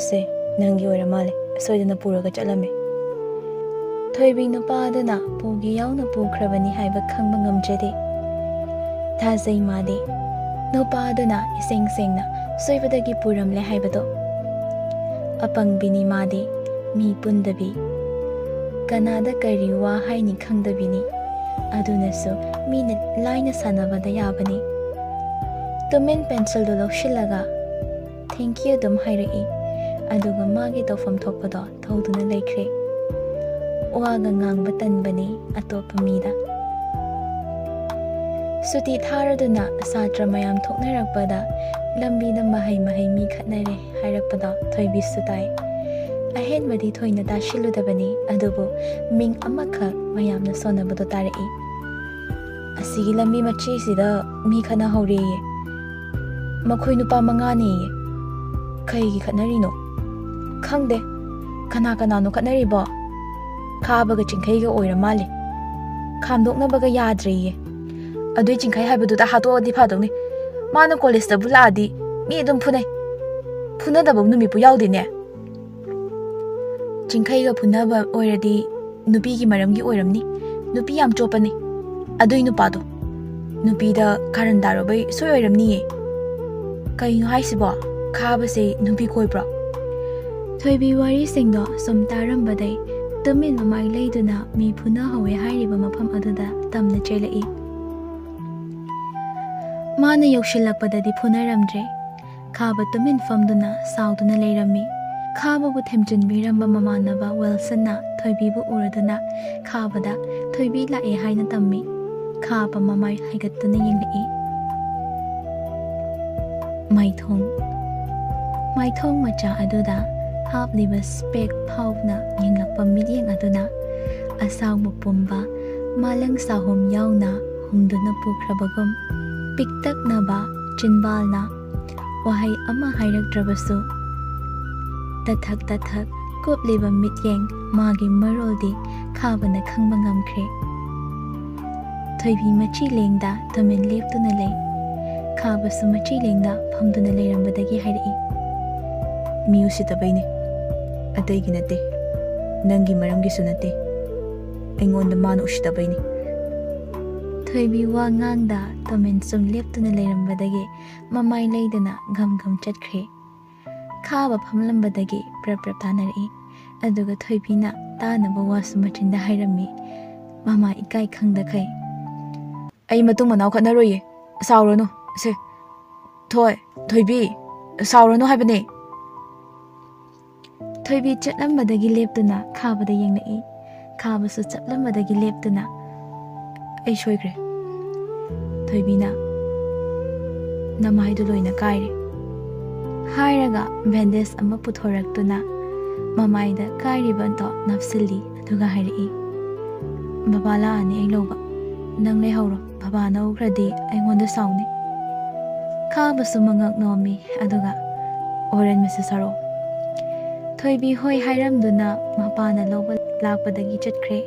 "ꯁꯦ, ꯅꯪꯒꯤ ꯑꯣꯏꯔ ꯃꯥꯜꯂꯦ, ꯁꯣꯏꯗꯅ ꯄꯨꯔꯒ ꯆꯠꯂꯝꯃꯦ꯫" ꯊꯣꯏꯕꯤ ꯅꯨꯄꯥ ꯑꯗꯨꯅ ꯄꯨꯒꯦ ꯌꯥꯎꯅ ꯄꯨꯈ꯭ꯔꯕꯅꯤ ꯍꯥꯏꯕ ꯈꯪꯕ ꯉꯝꯖꯗꯦ꯫ ꯊꯥꯖꯩ ꯃꯥꯗꯤ꯫ ꯅꯨꯄꯥ ꯑꯗꯨꯅ ꯏꯁꯦꯡ ꯁꯦꯡꯅ ꯁꯣꯏꯕꯗꯒꯤ ꯄꯨꯔꯝꯂꯦ ꯍꯥꯏꯕꯗꯣ꯫ ꯑꯄꯪꯕꯤꯅꯤ ꯃꯥꯗꯤ, ꯃꯤ ꯄꯨꯟꯗꯕꯤ꯫ ꯀꯅꯥꯗ ꯀꯔꯤ ꯋꯥ ꯍꯥꯏꯅꯤ ꯈꯪꯗꯕꯤꯅꯤ꯫ ꯑꯗꯨꯅꯁꯨ ꯃꯤꯅ ꯂꯥꯏꯅ ꯁꯥꯟꯅꯕꯗ ꯌꯥꯕꯅꯤ꯫ ꯇꯨꯃꯤꯟ ꯄꯦꯟꯁꯤꯜꯗꯨ ꯂꯧꯁꯤꯜꯂꯒ "Thank you" ꯑꯗꯨꯝ ꯍꯥꯏꯔꯛꯏ꯫ ꯑꯗꯨꯒ ꯃꯥꯒꯤ ꯇꯧꯐꯝ ꯊꯣꯛꯄꯗꯣ ꯇꯧꯗꯨꯅ ꯂꯩꯈ꯭ꯔꯦ꯫ ꯋꯥꯒ ꯉꯥꯡꯕ ꯇꯟꯕꯅꯤ ꯑꯇꯣꯞꯄ ꯃꯤꯗ꯫ ꯁꯨꯇꯤ ꯊꯥꯔꯗꯨꯅ ꯁꯥꯇ꯭ꯔ ꯃꯌꯥꯝ ꯊꯣꯛꯅꯔꯛꯄꯗ ꯂꯝꯕꯤꯗ ꯃꯍꯩ ꯃꯍꯩ ꯃꯤ ꯈꯠꯅꯔꯦ ꯍꯥꯏꯔꯛꯄꯗꯣ ꯊꯣꯏꯕꯤꯁꯨ ꯇꯥꯏ꯫ ꯑꯍꯦꯟꯕꯗꯤ ꯊꯣꯏꯅ ꯇꯥꯁꯤꯜꯂꯨꯗꯕꯅꯤ, ꯑꯗꯨꯕꯨ ꯃꯤꯡ ꯑꯃꯈꯛ ꯃꯌꯥꯝꯅ ꯁꯣꯟꯅꯕꯗꯣ ꯇꯥꯔꯛꯏ꯫ "ꯑꯁꯤꯒꯤ ꯂꯝꯕꯤ ꯃꯆꯤꯁꯤꯗ ꯃꯤ ꯈꯠꯅꯍꯧꯔꯦꯌꯦ꯫ ꯃꯈꯣꯏ ꯅꯨꯄꯥ ꯃꯉꯥꯅꯦꯌꯦ꯫ ꯀꯩꯒꯤ ꯈꯠꯅꯔꯤꯅꯣ? ꯈꯪꯗꯦ꯫ ꯀꯅꯥ ꯀꯅꯥꯅꯣ ꯈꯠꯅꯔꯤꯕꯣ? ꯈꯥꯕꯒ ꯆꯤꯡꯈꯩꯒ ꯑꯣꯏꯔ ꯃꯥꯜꯂꯦ꯫ ꯈꯥꯝꯗꯣꯛꯅꯕꯒ ꯌꯥꯗ꯭ꯔꯦꯌꯦ꯫ ꯑꯗꯨꯏ ꯆꯤꯡꯈꯩ ꯍꯥꯏꯕꯗꯨꯗ ꯍꯥꯠꯇꯣꯛꯑꯗꯤ ꯐꯗꯧꯅꯤ꯫ ꯃꯥꯅ ꯀꯣꯂꯦꯖꯇꯕꯨ ꯂꯥꯛꯑꯗꯤ ꯃꯤ ꯑꯗꯨꯝ ꯐꯨꯅꯩ꯫ ꯐꯨꯅꯗꯕ ꯅꯨꯃꯤꯠꯄꯨ ꯌꯥꯎꯗꯦꯅꯦ꯫ ꯆꯤꯡꯈꯩꯒ ꯐꯨꯅꯕ ꯑꯣꯏꯔꯗꯤ ꯅꯨꯄꯤꯒꯤ ꯃꯔꯝꯒꯤ ꯑꯣꯏꯔꯝꯅꯤ꯫ ꯅꯨꯄꯤ ꯌꯥꯝ ꯆꯣꯞꯄꯅꯤ ꯑꯗꯨꯏ ꯅꯨꯄꯥꯗꯣ꯫ ꯅꯨꯄꯤꯗ ꯀꯥꯔꯟ ꯇꯥꯔꯨꯕꯩ ꯁꯣꯏ ꯑꯣꯏꯔꯝꯅꯤꯌꯦ꯫ ꯀꯩꯅꯣ ꯍꯥꯏꯁꯤꯕꯣ? ꯈꯥꯕꯁꯦ ꯅꯨꯄꯤ ꯀꯣꯏꯕ꯭ꯔꯣ?" ꯊꯣꯏꯕꯤ ꯋꯥꯔꯤꯁꯤꯡꯗꯣ ꯁꯨꯝ ꯇꯥꯔꯝꯕꯗꯩ ꯇꯨꯃꯤꯟ ꯃꯃꯥꯏ ꯂꯩꯗꯨꯅ ꯃꯤ ꯐꯨꯅꯍꯧꯋꯦ ꯍꯥꯏꯔꯤꯕ ꯃꯐꯝ ꯑꯗꯨꯗ ꯇꯝꯅ ꯆꯦꯜꯂꯛꯏ꯫ ꯃꯥꯅ ꯌꯧꯁꯤꯜꯂꯛꯄꯗꯗꯤ ꯐꯨꯅꯔꯝꯗ꯭ꯔꯦ꯫ ꯈꯥꯕ ꯇꯨꯃꯤꯟ ꯐꯝꯗꯨꯅ ꯁꯥꯎꯗꯨꯅ ꯂꯩꯔꯝꯃꯤ꯫ ꯈꯥꯕꯕꯨ ꯊꯦꯝꯖꯤꯟꯕꯤꯔꯝꯕ ꯃꯃꯥꯟꯅꯕ ꯋꯤꯜꯁꯟꯅ ꯊꯣꯏꯕꯤꯕꯨ ꯎꯔꯗꯨꯅ ꯈꯥꯕꯗ "ꯊꯣꯏꯕꯤ ꯂꯥꯛꯑꯦ" ꯍꯥꯏꯅ ꯇꯝꯃꯤ꯫ ꯈꯥꯕ ꯃꯃꯥꯏ ꯍꯥꯏꯒꯠꯇꯨꯅ ꯌꯦꯡꯂꯛꯏ꯫ ꯃꯥꯏꯊꯣꯡ꯫ ꯃꯥꯏꯊꯣꯡ ꯃꯆꯥ ꯑꯗꯨꯗ ꯍꯥꯞꯂꯤꯕ ꯁ꯭ꯄꯦꯛ ꯐꯥꯎꯅ ꯌꯦꯡꯂꯛꯄ ꯃꯤꯠꯌꯦꯡ ꯑꯗꯨꯅ ꯑꯁꯥꯎꯕ ꯄꯨꯝꯕ, ꯃꯥꯂꯪ ꯁꯥꯍꯨꯝ ꯌꯥꯎꯅ ꯍꯨꯝꯗꯨꯅ ꯄꯨꯈ꯭ꯔꯕꯒꯨꯝ, ꯄꯤꯛꯇꯛꯅꯕ ꯆꯤꯟꯕꯥꯜꯅ ꯋꯥꯍꯩ ꯑꯃ ꯍꯥꯏꯔꯛꯇ꯭ꯔꯕꯁꯨ, ꯇꯊꯛ ꯇꯊꯛ ꯀꯨꯞꯂꯤꯕ ꯃꯤꯠꯌꯦꯡ, ꯃꯥꯒꯤ ꯃꯔꯣꯜꯗꯤ ꯈꯥꯕꯅ ꯈꯪꯕ ꯉꯝꯈ꯭ꯔꯦ꯫ ꯊꯣꯏꯕꯤ ꯃꯆꯤ ꯂꯦꯡꯗ ꯇꯨꯃꯤꯟ ꯂꯦꯞꯇꯨꯅ ꯂꯩ꯫ ꯈꯥꯕꯁꯨ ꯃꯆꯤ ꯂꯦꯡꯗ ꯐꯝꯗꯨꯅ ꯂꯩꯔꯝꯕꯗꯒꯤ ꯍꯥꯏꯔꯛꯏ꯫ "ꯃꯤ ꯎꯁꯤꯠꯇꯕꯩꯅꯦ, ꯑꯇꯩꯒꯤ ꯅꯠꯇꯦ, ꯅꯪꯒꯤ ꯃꯔꯝꯒꯤꯁꯨ ꯅꯠꯇꯦ, ꯑꯩꯉꯣꯟꯗ ꯃꯥꯅ ꯎꯁꯤꯠꯇꯕꯩꯅꯦ꯫" ꯊꯣꯏꯕꯤ ꯋꯥ ꯉꯥꯡꯗ ꯇꯨꯃꯤꯟ ꯁꯨꯝ ꯂꯦꯞꯇꯨꯅ ꯂꯩꯔꯝꯕꯗꯒꯤ ꯃꯃꯥꯏ ꯂꯩꯗꯅ ꯒꯝ ꯒꯝ ꯆꯠꯈ꯭ꯔꯦ꯫ ꯈꯥꯕ ꯐꯝꯂꯝꯕꯗꯒꯤ ꯄ꯭ꯔꯞ ꯄ꯭ꯔꯞ ꯇꯥꯅꯔꯛꯏ꯫ ꯑꯗꯨꯒ ꯊꯣꯏꯕꯤꯅ ꯇꯥꯅꯕ ꯋꯥꯁꯨ ꯃꯆꯤꯟꯗ ꯍꯥꯏꯔꯝꯃꯤ, ꯃꯃꯥ ꯏꯀꯥꯏ ꯈꯪꯗꯈꯩ꯫ "ꯑꯩ ꯃꯇꯨꯡ ꯃꯅꯥꯎ ꯈꯠꯅꯔꯣꯏꯌꯦ, ꯁꯥꯎꯔꯅꯨ꯫ ꯁꯦ, ꯊꯣꯏ, ꯊꯣꯏꯕꯤ, ꯁꯥꯎꯔꯅꯨ ꯍꯥꯏꯕꯅꯦ꯫" ꯊꯣꯏꯕꯤ ꯆꯠꯂꯝꯕꯗꯒꯤ ꯂꯦꯞꯇꯨꯅ ꯈꯥꯕꯗ ꯌꯦꯡꯂꯛꯏ꯫ ꯈꯥꯕꯁꯨ ꯆꯠꯂꯝꯕꯗꯒꯤ ꯂꯦꯞꯇꯨꯅ, "ꯑꯩ ꯁꯣꯏꯈ꯭ꯔꯦ, ꯊꯣꯏꯕꯤꯅ꯫ ꯅꯃꯥꯏꯗꯨ ꯂꯣꯏꯅ ꯀꯥꯏꯔꯦ꯫" ꯍꯥꯏꯔꯒ ꯕꯦꯟꯗꯦꯖ ꯑꯃ ꯄꯨꯊꯣꯔꯛꯇꯨꯅ ꯃꯃꯥꯏꯗ ꯀꯥꯏꯔꯤꯕꯗꯣ ꯅꯞꯁꯤꯜꯂꯤ, ꯑꯗꯨꯒ ꯍꯥꯏꯔꯛꯏ, "ꯕꯕꯥ ꯂꯥꯛꯑꯅꯤ ꯑꯩ ꯂꯧꯕ꯫ ꯅꯪ ꯂꯩꯍꯧꯔꯣ, ꯕꯕꯥꯅ ꯎꯈ꯭ꯔꯗꯤ ꯑꯩꯉꯣꯟꯗ ꯁꯥꯎꯅꯤ꯫" ꯈꯥꯕꯁꯨ ꯃꯉꯛ ꯅꯣꯝꯃꯤ, ꯑꯗꯨꯒ, "ꯑꯣ ꯔꯟ, ꯃꯤꯁꯦꯁ ꯁꯔꯣ꯫" ꯊꯣꯏꯕꯤ ꯍꯣꯏ ꯍꯥꯏꯔꯝꯗꯨꯅ ꯃꯄꯥꯅ ꯂꯧꯕ ꯂꯥꯛꯄꯗꯒꯤ ꯆꯠꯈ꯭ꯔꯦ꯫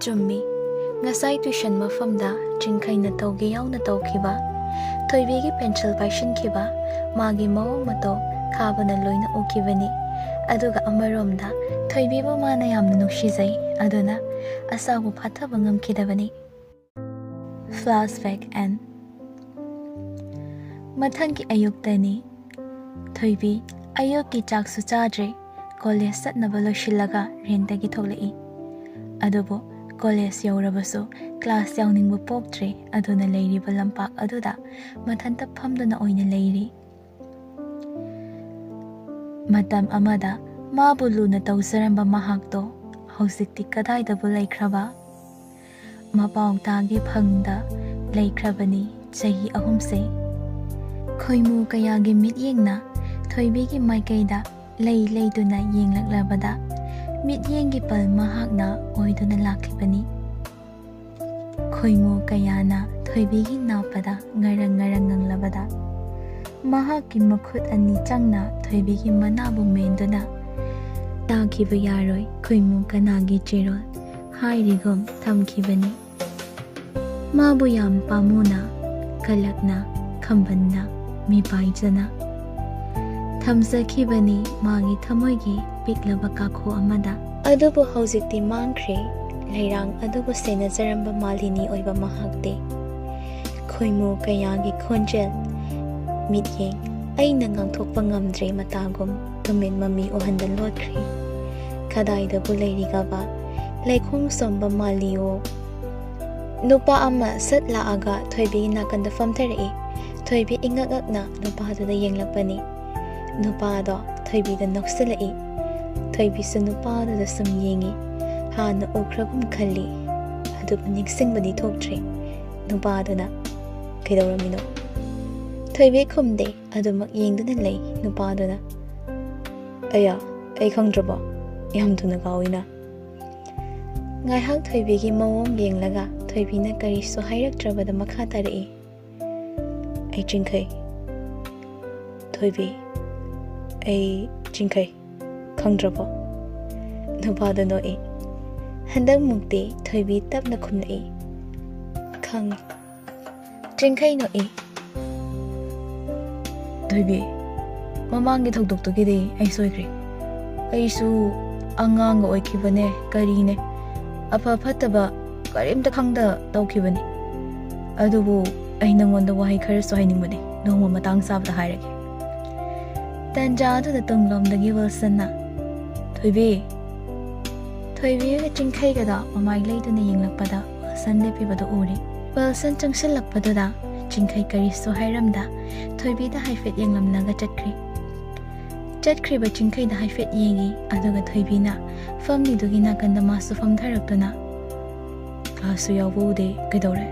ꯆꯨꯝꯃꯤ꯫ ꯉꯁꯥꯏ ꯇ꯭ꯌꯨꯁꯟ ꯃꯐꯝꯗ ꯆꯤꯡꯈꯩꯅ ꯇꯧꯒꯦ ꯌꯥꯎꯅ ꯇꯧꯈꯤꯕ, ꯊꯣꯏꯕꯤꯒꯤ ꯄꯦꯟꯁꯤꯜ ꯄꯥꯏꯁꯤꯟꯈꯤꯕ, ꯃꯥꯒꯤ ꯃꯑꯣꯡ ꯃꯇꯧ ꯈꯥꯕꯅ ꯂꯣꯏꯅ ꯎꯈꯤꯕꯅꯤ꯫ ꯑꯗꯨꯒ ꯑꯃꯔꯣꯝꯗ ꯊꯣꯏꯕꯤꯕꯨ ꯃꯥꯅ ꯌꯥꯝꯅ ꯅꯨꯡꯁꯤꯖꯩ, ꯑꯗꯨꯅ ꯑꯁꯥꯎꯕ ꯐꯥꯊꯕ ꯉꯝꯈꯤꯗꯕꯅꯤ꯫ Flashback N꯫ ꯃꯊꯪꯒꯤ ꯑꯌꯨꯛꯇꯅꯤ꯫ ꯊꯣꯏꯕꯤ ꯑꯌꯨꯛꯀꯤ ꯆꯥꯛꯁꯨ ꯆꯥꯗ꯭ꯔꯦ꯫ ꯀꯣꯂꯦꯖ ꯆꯠꯅꯕ ꯂꯣꯏꯁꯤꯜꯂꯒ ꯔꯦꯟꯇꯒꯤ ꯊꯣꯛꯂꯛꯏ꯫ ꯑꯗꯨꯕꯨ ꯀꯣꯂꯦꯖ ꯌꯧꯔꯕꯁꯨ ꯀ꯭ꯂꯥꯁ ꯌꯥꯎꯅꯤꯡꯕ ꯄꯣꯛꯇ꯭ꯔꯦ꯫ ꯑꯗꯨꯅ ꯂꯩꯔꯤꯕ ꯂꯝꯄꯥꯛ ꯑꯗꯨꯗ ꯃꯊꯟꯇ ꯐꯝꯗꯨꯅ ꯑꯣꯏꯅ ꯂꯩꯔꯤ꯫ ꯃꯇꯝ ꯑꯃꯗ ꯃꯥꯕꯨ ꯂꯨꯅ ꯇꯧꯖꯔꯝꯕ ꯃꯍꯥꯛꯇꯣ ꯍꯧꯖꯤꯛꯇꯤ ꯀꯗꯥꯏꯗꯕꯨ ꯂꯩꯈ꯭ꯔꯕ? ꯃꯄꯥꯎ ꯇꯥꯒꯦ ꯐꯪꯗ ꯂꯩꯈ꯭ꯔꯕꯅꯤ ꯆꯍꯤ ꯑꯍꯨꯝꯁꯦ꯫ ꯈꯣꯏꯃꯨ ꯀꯌꯥꯒꯤ ꯃꯤꯠꯌꯦꯡꯅ ꯊꯣꯏꯕꯤꯒꯤ ꯃꯥꯏꯀꯩꯗ ꯂꯩ ꯂꯩꯗꯨꯅ ꯌꯦꯡꯂꯛꯂꯕꯗ, ꯃꯤꯠꯌꯦꯡꯒꯤ ꯄꯜ ꯃꯍꯥꯛꯅ ꯑꯣꯏꯗꯨꯅ ꯂꯥꯛꯈꯤꯕꯅꯤ꯫ ꯈꯣꯏꯃꯨ ꯀꯌꯥꯅ ꯊꯣꯏꯕꯤꯒꯤ ꯅꯥꯞꯄꯗ ꯉꯔꯪ ꯉꯔꯪ ꯉꯪꯂꯕꯗ, ꯃꯍꯥꯛꯀꯤ ꯃꯈꯨꯠ ꯑꯅꯤ ꯆꯪꯅ ꯊꯣꯏꯕꯤꯒꯤ ꯃꯅꯥꯕꯨ ꯃꯦꯟꯗꯨꯅ "ꯇꯥꯈꯤꯕ ꯌꯥꯔꯣꯏ ꯈꯣꯏꯃꯨ ꯀꯅꯥꯒꯤ ꯆꯦꯔꯣꯜ" ꯍꯥꯏꯔꯤꯒꯨꯝ ꯊꯝꯈꯤꯕꯅꯤ꯫ ꯃꯥꯕꯨ ꯌꯥꯝ ꯄꯥꯝꯃꯨꯅ, ꯀꯂꯛꯅ, ꯈꯝꯕꯟꯅ, ꯃꯤꯄꯥꯏꯖꯅ ꯊꯝꯖꯈꯤꯕꯅꯤ ꯃꯥꯒꯤ ꯊꯃꯣꯏꯒꯤ ꯄꯤꯛꯂꯕ ꯀꯥꯈꯣ ꯑꯃꯗ꯫ ꯑꯗꯨꯕꯨ ꯍꯧꯖꯤꯛꯇꯤ ꯃꯥꯡꯈ꯭ꯔꯦ ꯂꯩꯔꯥꯡ ꯑꯗꯨꯕꯨ ꯁꯦꯟꯅꯖꯔꯝꯕ ꯃꯥꯂꯤꯅꯤ ꯑꯣꯏꯕ ꯃꯍꯥꯛꯇꯤ꯫ ꯈꯣꯏꯃꯨ ꯀꯌꯥꯒꯤ ꯈꯣꯟꯖꯦꯜ, ꯃꯤꯠꯌꯦꯡ, ꯑꯩꯅ ꯉꯥꯡꯊꯣꯛꯄ ꯉꯝꯗ꯭ꯔꯦ ꯃꯇꯥꯒꯨꯝ ꯇꯨꯃꯤꯟ ꯃꯃꯤ ꯎꯍꯟꯗ ꯂꯣꯠꯈ꯭ꯔꯦ꯫ ꯀꯗꯥꯏꯗꯕꯨ ꯂꯩꯔꯤꯒꯕ ꯂꯩꯈꯣꯡ ꯁꯣꯝꯕ ꯃꯥꯂꯤꯑꯣ? ꯅꯨꯄꯥ ꯑꯃ ꯁꯠ ꯂꯥꯛꯑꯒ ꯊꯣꯏꯕꯤꯒꯤ ꯅꯥꯀꯟꯗ ꯐꯝꯊꯔꯛꯏ꯫ ꯊꯣꯏꯕꯤ ꯏꯉꯛ ꯉꯛꯅ ꯅꯨꯄꯥꯗꯨꯗ ꯌꯦꯡꯂꯛꯄꯅꯤ꯫ ꯅꯨꯄꯥꯗꯣ ꯊꯣꯏꯕꯤꯗ ꯅꯣꯛꯁꯤꯜꯂꯛꯏ꯫ ꯊꯣꯏꯕꯤꯁꯨ ꯅꯨꯄꯥꯗꯨꯗ ꯁꯨꯝ ꯌꯦꯡꯉꯤ꯫ ꯍꯥꯟꯅ ꯎꯈ꯭ꯔꯒꯨꯝ ꯈꯜꯂꯤ, ꯑꯗꯨꯕꯨ ꯅꯤꯡꯁꯤꯡꯕꯗꯤ ꯊꯣꯛꯇ꯭ꯔꯦ꯫ ꯅꯨꯄꯥꯗꯨꯅ, "ꯀꯩꯗꯧꯔꯝꯃꯤꯅꯣ?" ꯊꯣꯏꯕꯤ ꯈꯨꯝꯗꯦ, ꯑꯗꯨꯃꯛ ꯌꯦꯡꯗꯨꯅ ꯂꯩ꯫ ꯅꯨꯄꯥꯗꯨꯅ, "ꯑꯌꯥ, ꯑꯩ ꯈꯪꯗ꯭ꯔꯕꯣ? ꯌꯥꯝ ꯊꯨꯅ ꯀꯥꯎꯏꯅ꯫ ꯉꯥꯏꯍꯥꯛ ꯊꯣꯏꯕꯤꯒꯤ ꯃꯑꯣꯡ ꯌꯦꯡꯂꯒ ꯊꯣꯏꯕꯤꯅ ꯀꯔꯤꯁꯨ ꯍꯥꯏꯔꯛꯇ꯭ꯔꯕꯗ ꯃꯈꯥ ꯇꯥꯔꯛꯏ, "ꯑꯩ ꯆꯤꯡꯈꯩ꯫" ꯊꯣꯏꯕꯤ, "ꯑꯩ ꯆꯤꯡꯈꯩ, ꯈꯪꯗ꯭ꯔꯕꯣ?" ꯅꯨꯄꯥꯗꯣ ꯅꯣꯛꯏ꯫ ꯍꯟꯗꯛꯃꯨꯛꯇꯤ ꯊꯣꯏꯕꯤ ꯇꯞꯅ ꯈꯨꯝꯂꯛꯏ, "ꯈꯪꯉꯤ꯫" ꯆꯤꯡꯈꯩ ꯅꯣꯛꯏ꯫ "ꯊꯣꯏꯕꯤ, ꯃꯃꯥꯡꯒꯤ ꯊꯧꯗꯣꯛꯇꯨꯒꯤꯗꯤ ꯑꯩ ꯁꯣꯏꯈ꯭ꯔꯦ꯫ ꯑꯩꯁꯨ ꯑꯉꯥꯡꯒ ꯑꯣꯏꯈꯤꯕꯅꯦ, ꯀꯔꯤꯅꯦ, ꯑꯐ ꯐꯠꯇꯕ ꯀꯔꯤꯝꯇ ꯈꯪꯗ ꯇꯧꯈꯤꯕꯅꯤ꯫ ꯑꯗꯨꯕꯨ ꯑꯩ ꯅꯉꯣꯟꯗ ꯋꯥꯍꯩ ꯈꯔꯁꯨ ꯍꯥꯏꯅꯤꯡꯕꯅꯤ, ꯅꯣꯡꯃ ꯃꯇꯥꯡ ꯆꯥꯕꯗ ꯍꯥꯏꯔꯒꯦ꯫" ꯇꯟꯖꯥ ꯑꯗꯨꯗ ꯇꯨꯡꯂꯣꯝꯗꯒꯤ ꯋꯤꯜꯁꯟꯅ, "ꯊꯣꯏꯕꯤ!" ꯊꯣꯏꯕꯤꯒ ꯆꯤꯡꯈꯩꯒꯗꯣ ꯃꯃꯥꯏ ꯂꯩꯗꯨꯅ ꯌꯦꯡꯂꯛꯄꯗ ꯋꯤꯜꯁꯟ ꯂꯦꯞꯄꯤꯕꯗꯨ ꯎꯔꯦ꯫ ꯋꯤꯜꯁꯟ ꯆꯪꯁꯤꯜꯂꯛꯄꯗꯨꯗ ꯆꯤꯡꯈꯩ ꯀꯔꯤꯁꯨ ꯍꯥꯏꯔꯝꯗ ꯊꯣꯏꯕꯤꯗ ꯍꯥꯏꯐꯦꯠ ꯌꯦꯡꯂꯝꯂꯒ ꯆꯠꯈ꯭ꯔꯦ꯫ ꯆꯠꯈ꯭ꯔꯤꯕ ꯆꯤꯡꯈꯩꯗ ꯍꯥꯏꯐꯦꯠ ꯌꯦꯡꯉꯤ, ꯑꯗꯨꯒ ꯊꯣꯏꯕꯤꯅ ꯐꯝꯂꯤꯗꯨꯒꯤ ꯅꯥꯀꯟꯗ ꯃꯥꯁꯨ ꯐꯝꯊꯔꯛꯇꯨꯅ, "ꯀ꯭ꯂꯥꯁꯁꯨ ꯌꯥꯎꯕ ꯎꯗꯦ, ꯀꯩꯗꯧꯔꯦ?"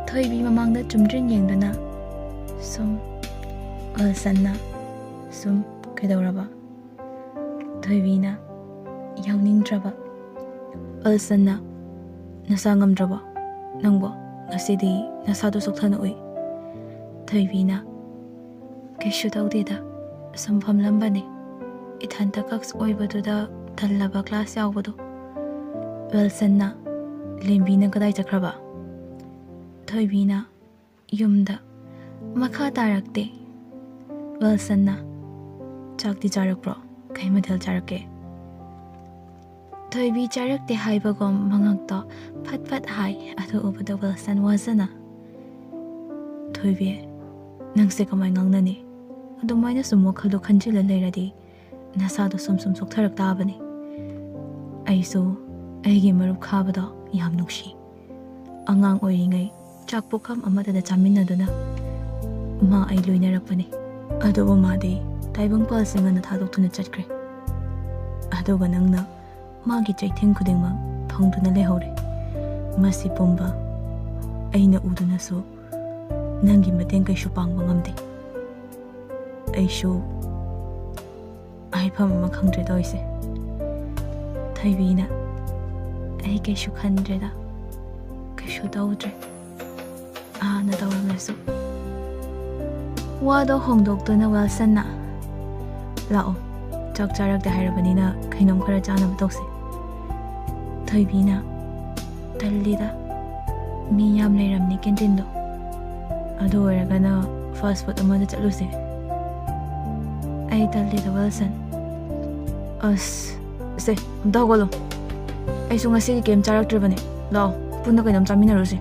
ꯊꯣꯏꯕꯤ ꯃꯃꯥꯡꯗ ꯆꯨꯝꯗ꯭ꯔꯤꯡ ꯌꯦꯡꯗꯨꯅ, "ꯁꯨꯝ꯫" ꯋꯤꯜꯁꯟꯅ, "ꯁꯨꯝ ꯀꯩꯗꯧꯔꯕ?" ꯊꯣꯏꯕꯤꯅ, "ꯌꯥꯎꯅꯤꯡꯗ꯭ꯔꯕ꯫" ꯋꯤꯜꯁꯟꯅ, "ꯅꯁꯥ ꯉꯝꯗ꯭ꯔꯕꯣ? ꯅꯪꯕꯣ ꯉꯁꯤꯗꯤ ꯅꯁꯥꯗꯣ ꯆꯣꯛꯊꯅ ꯎꯏ꯫" ꯊꯣꯏꯕꯤꯅ, "ꯀꯩꯁꯨ ꯇꯧꯗꯦꯗ, ꯁꯨꯝ ꯐꯝꯂꯝꯕꯅꯦ꯫ ꯏꯊꯟꯇ ꯈꯛ ꯑꯣꯏꯕꯗꯨꯗ ꯇꯜꯂꯕ ꯀ꯭ꯂꯥꯁ ꯌꯥꯎꯕꯗꯣ꯫" ꯋꯤꯜꯁꯟꯅ, "ꯂꯦꯝꯕꯤꯅ ꯀꯗꯥꯏ ꯆꯠꯈ꯭ꯔꯕ?" ꯊꯣꯏꯕꯤꯅ, "ꯌꯨꯝꯗ ꯃꯈꯥ ꯇꯥꯔꯛꯇꯦ꯫" ꯋꯤꯜꯁꯟꯅ, "ꯆꯥꯛꯇꯤ ꯆꯥꯔꯛꯄ꯭ꯔꯣ? ꯀꯩ ꯃꯊꯦꯜ ꯆꯥꯔꯛꯀꯦ?" ꯊꯣꯏꯕꯤ ꯆꯥꯔꯛꯇꯦ ꯍꯥꯏꯕꯒꯨꯝ ꯃꯉꯛꯇꯣ ꯐꯠ ꯐꯠ ꯍꯥꯏ꯫ ꯑꯗꯨ ꯎꯕꯗ ꯋꯤꯜꯁꯟ ꯋꯥꯖꯅ, "ꯊꯣꯏꯕꯤ, ꯅꯪꯁꯦ ꯀꯃꯥꯏ ꯉꯥꯡꯅꯅꯤ? ꯑꯗꯨꯃꯥꯏꯅ ꯁꯨꯝ ꯋꯥꯈꯜꯗꯣ ꯈꯟꯖꯤꯜꯂ ꯂꯩꯔꯗꯤ ꯅꯁꯥꯗꯣ ꯁꯨꯝ ꯁꯨꯝ ꯁꯣꯛꯊꯔꯛ ꯇꯥꯕꯅꯤ꯫ ꯑꯩꯁꯨ ꯑꯩꯒꯤ ꯃꯔꯨꯞ ꯈꯥꯕꯗꯣ ꯌꯥꯝ ꯅꯨꯡꯁꯤ꯫ ꯑꯉꯥꯡ ꯑꯣꯏꯔꯤꯉꯩ ꯆꯥꯛ ꯄꯨꯈꯝ ꯑꯃꯠꯇꯗ ꯆꯥꯃꯤꯟꯅꯗꯨꯅ ꯃꯥ ꯑꯩ ꯂꯣꯏꯅꯔꯛꯄꯅꯤ꯫ ꯑꯗꯨꯕꯨ ꯃꯥꯗꯤ ꯇꯥꯏꯕꯪꯄꯥꯜꯁꯤꯡ ꯑꯅ ꯊꯥꯗꯣꯛꯇꯨꯅ ꯆꯠꯈ꯭ꯔꯦ꯫ ꯑꯗꯨꯒ ꯅꯪꯅ ꯃꯥꯒꯤ ꯆꯩꯊꯦꯡ ꯈꯨꯗꯤꯡꯃꯛ ꯐꯪꯗꯨꯅ ꯂꯩꯍꯧꯔꯦ꯫ ꯃꯁꯤ ꯄꯨꯝꯕ ꯑꯩꯅ ꯎꯗꯨꯅꯁꯨ ꯅꯪꯒꯤ ꯃꯇꯦꯡ ꯀꯩꯁꯨ ꯄꯥꯡꯕ ꯉꯝꯗꯦ꯫ ꯑꯩꯁꯨ ꯃꯐꯝ ꯑꯃ ꯈꯪꯗ꯭ꯔꯦ ꯇꯧꯔꯤꯁꯦ꯫ ꯊꯣꯏꯕꯤꯅ, "ꯑꯩ ꯀꯩꯁꯨ ꯈꯟꯗ꯭ꯔꯦꯗ, ꯀꯩꯁꯨ ꯇꯧꯗ꯭ꯔꯦ, ꯍꯥꯟꯅ ꯇꯧꯔꯝꯂꯁꯨ"꯫ ꯋꯥꯗꯣ ꯍꯣꯡꯗꯣꯛꯇꯨꯅ ꯋꯤꯜꯁꯟꯅ, "ꯂꯥꯛꯑꯣ, ꯆꯥꯛ ꯆꯥꯔꯛꯇꯦ ꯍꯥꯏꯔꯕꯅꯤꯅ ꯀꯩꯅꯣꯝ ꯈꯔ ꯆꯥꯅꯕ ꯇꯧꯁꯦ"꯫ ꯊꯣꯏꯕꯤꯅ, "ꯇꯜꯂꯤꯗ, ꯃꯤ ꯌꯥꯝ ꯂꯩꯔꯝꯅꯤ ꯀꯦꯟꯇꯤꯟꯗꯣ꯫ ꯑꯗꯨ ꯑꯣꯏꯔꯒꯅ ꯐꯥꯁ ꯐꯨꯗ ꯑꯃꯗ ꯆꯠꯂꯨꯁꯦ"꯫ "ꯑꯩ ꯇꯜꯂꯤꯗ ꯋꯤꯜꯁꯟ"꯫ "ꯑꯁ, ꯁꯦ, ꯑꯝꯇ ꯍꯧꯒꯠꯂꯣ꯫ ꯑꯩꯁꯨ ꯉꯁꯤꯒꯤ ꯀꯩꯝ ꯆꯥꯔꯛꯇ꯭ꯔꯤꯕꯅꯦ꯫ ꯂꯥꯛꯑꯣ, ꯄꯨꯟꯅ ꯀꯩꯅꯣꯝ ꯆꯥꯃꯤꯟꯅꯔꯨꯁꯦ"꯫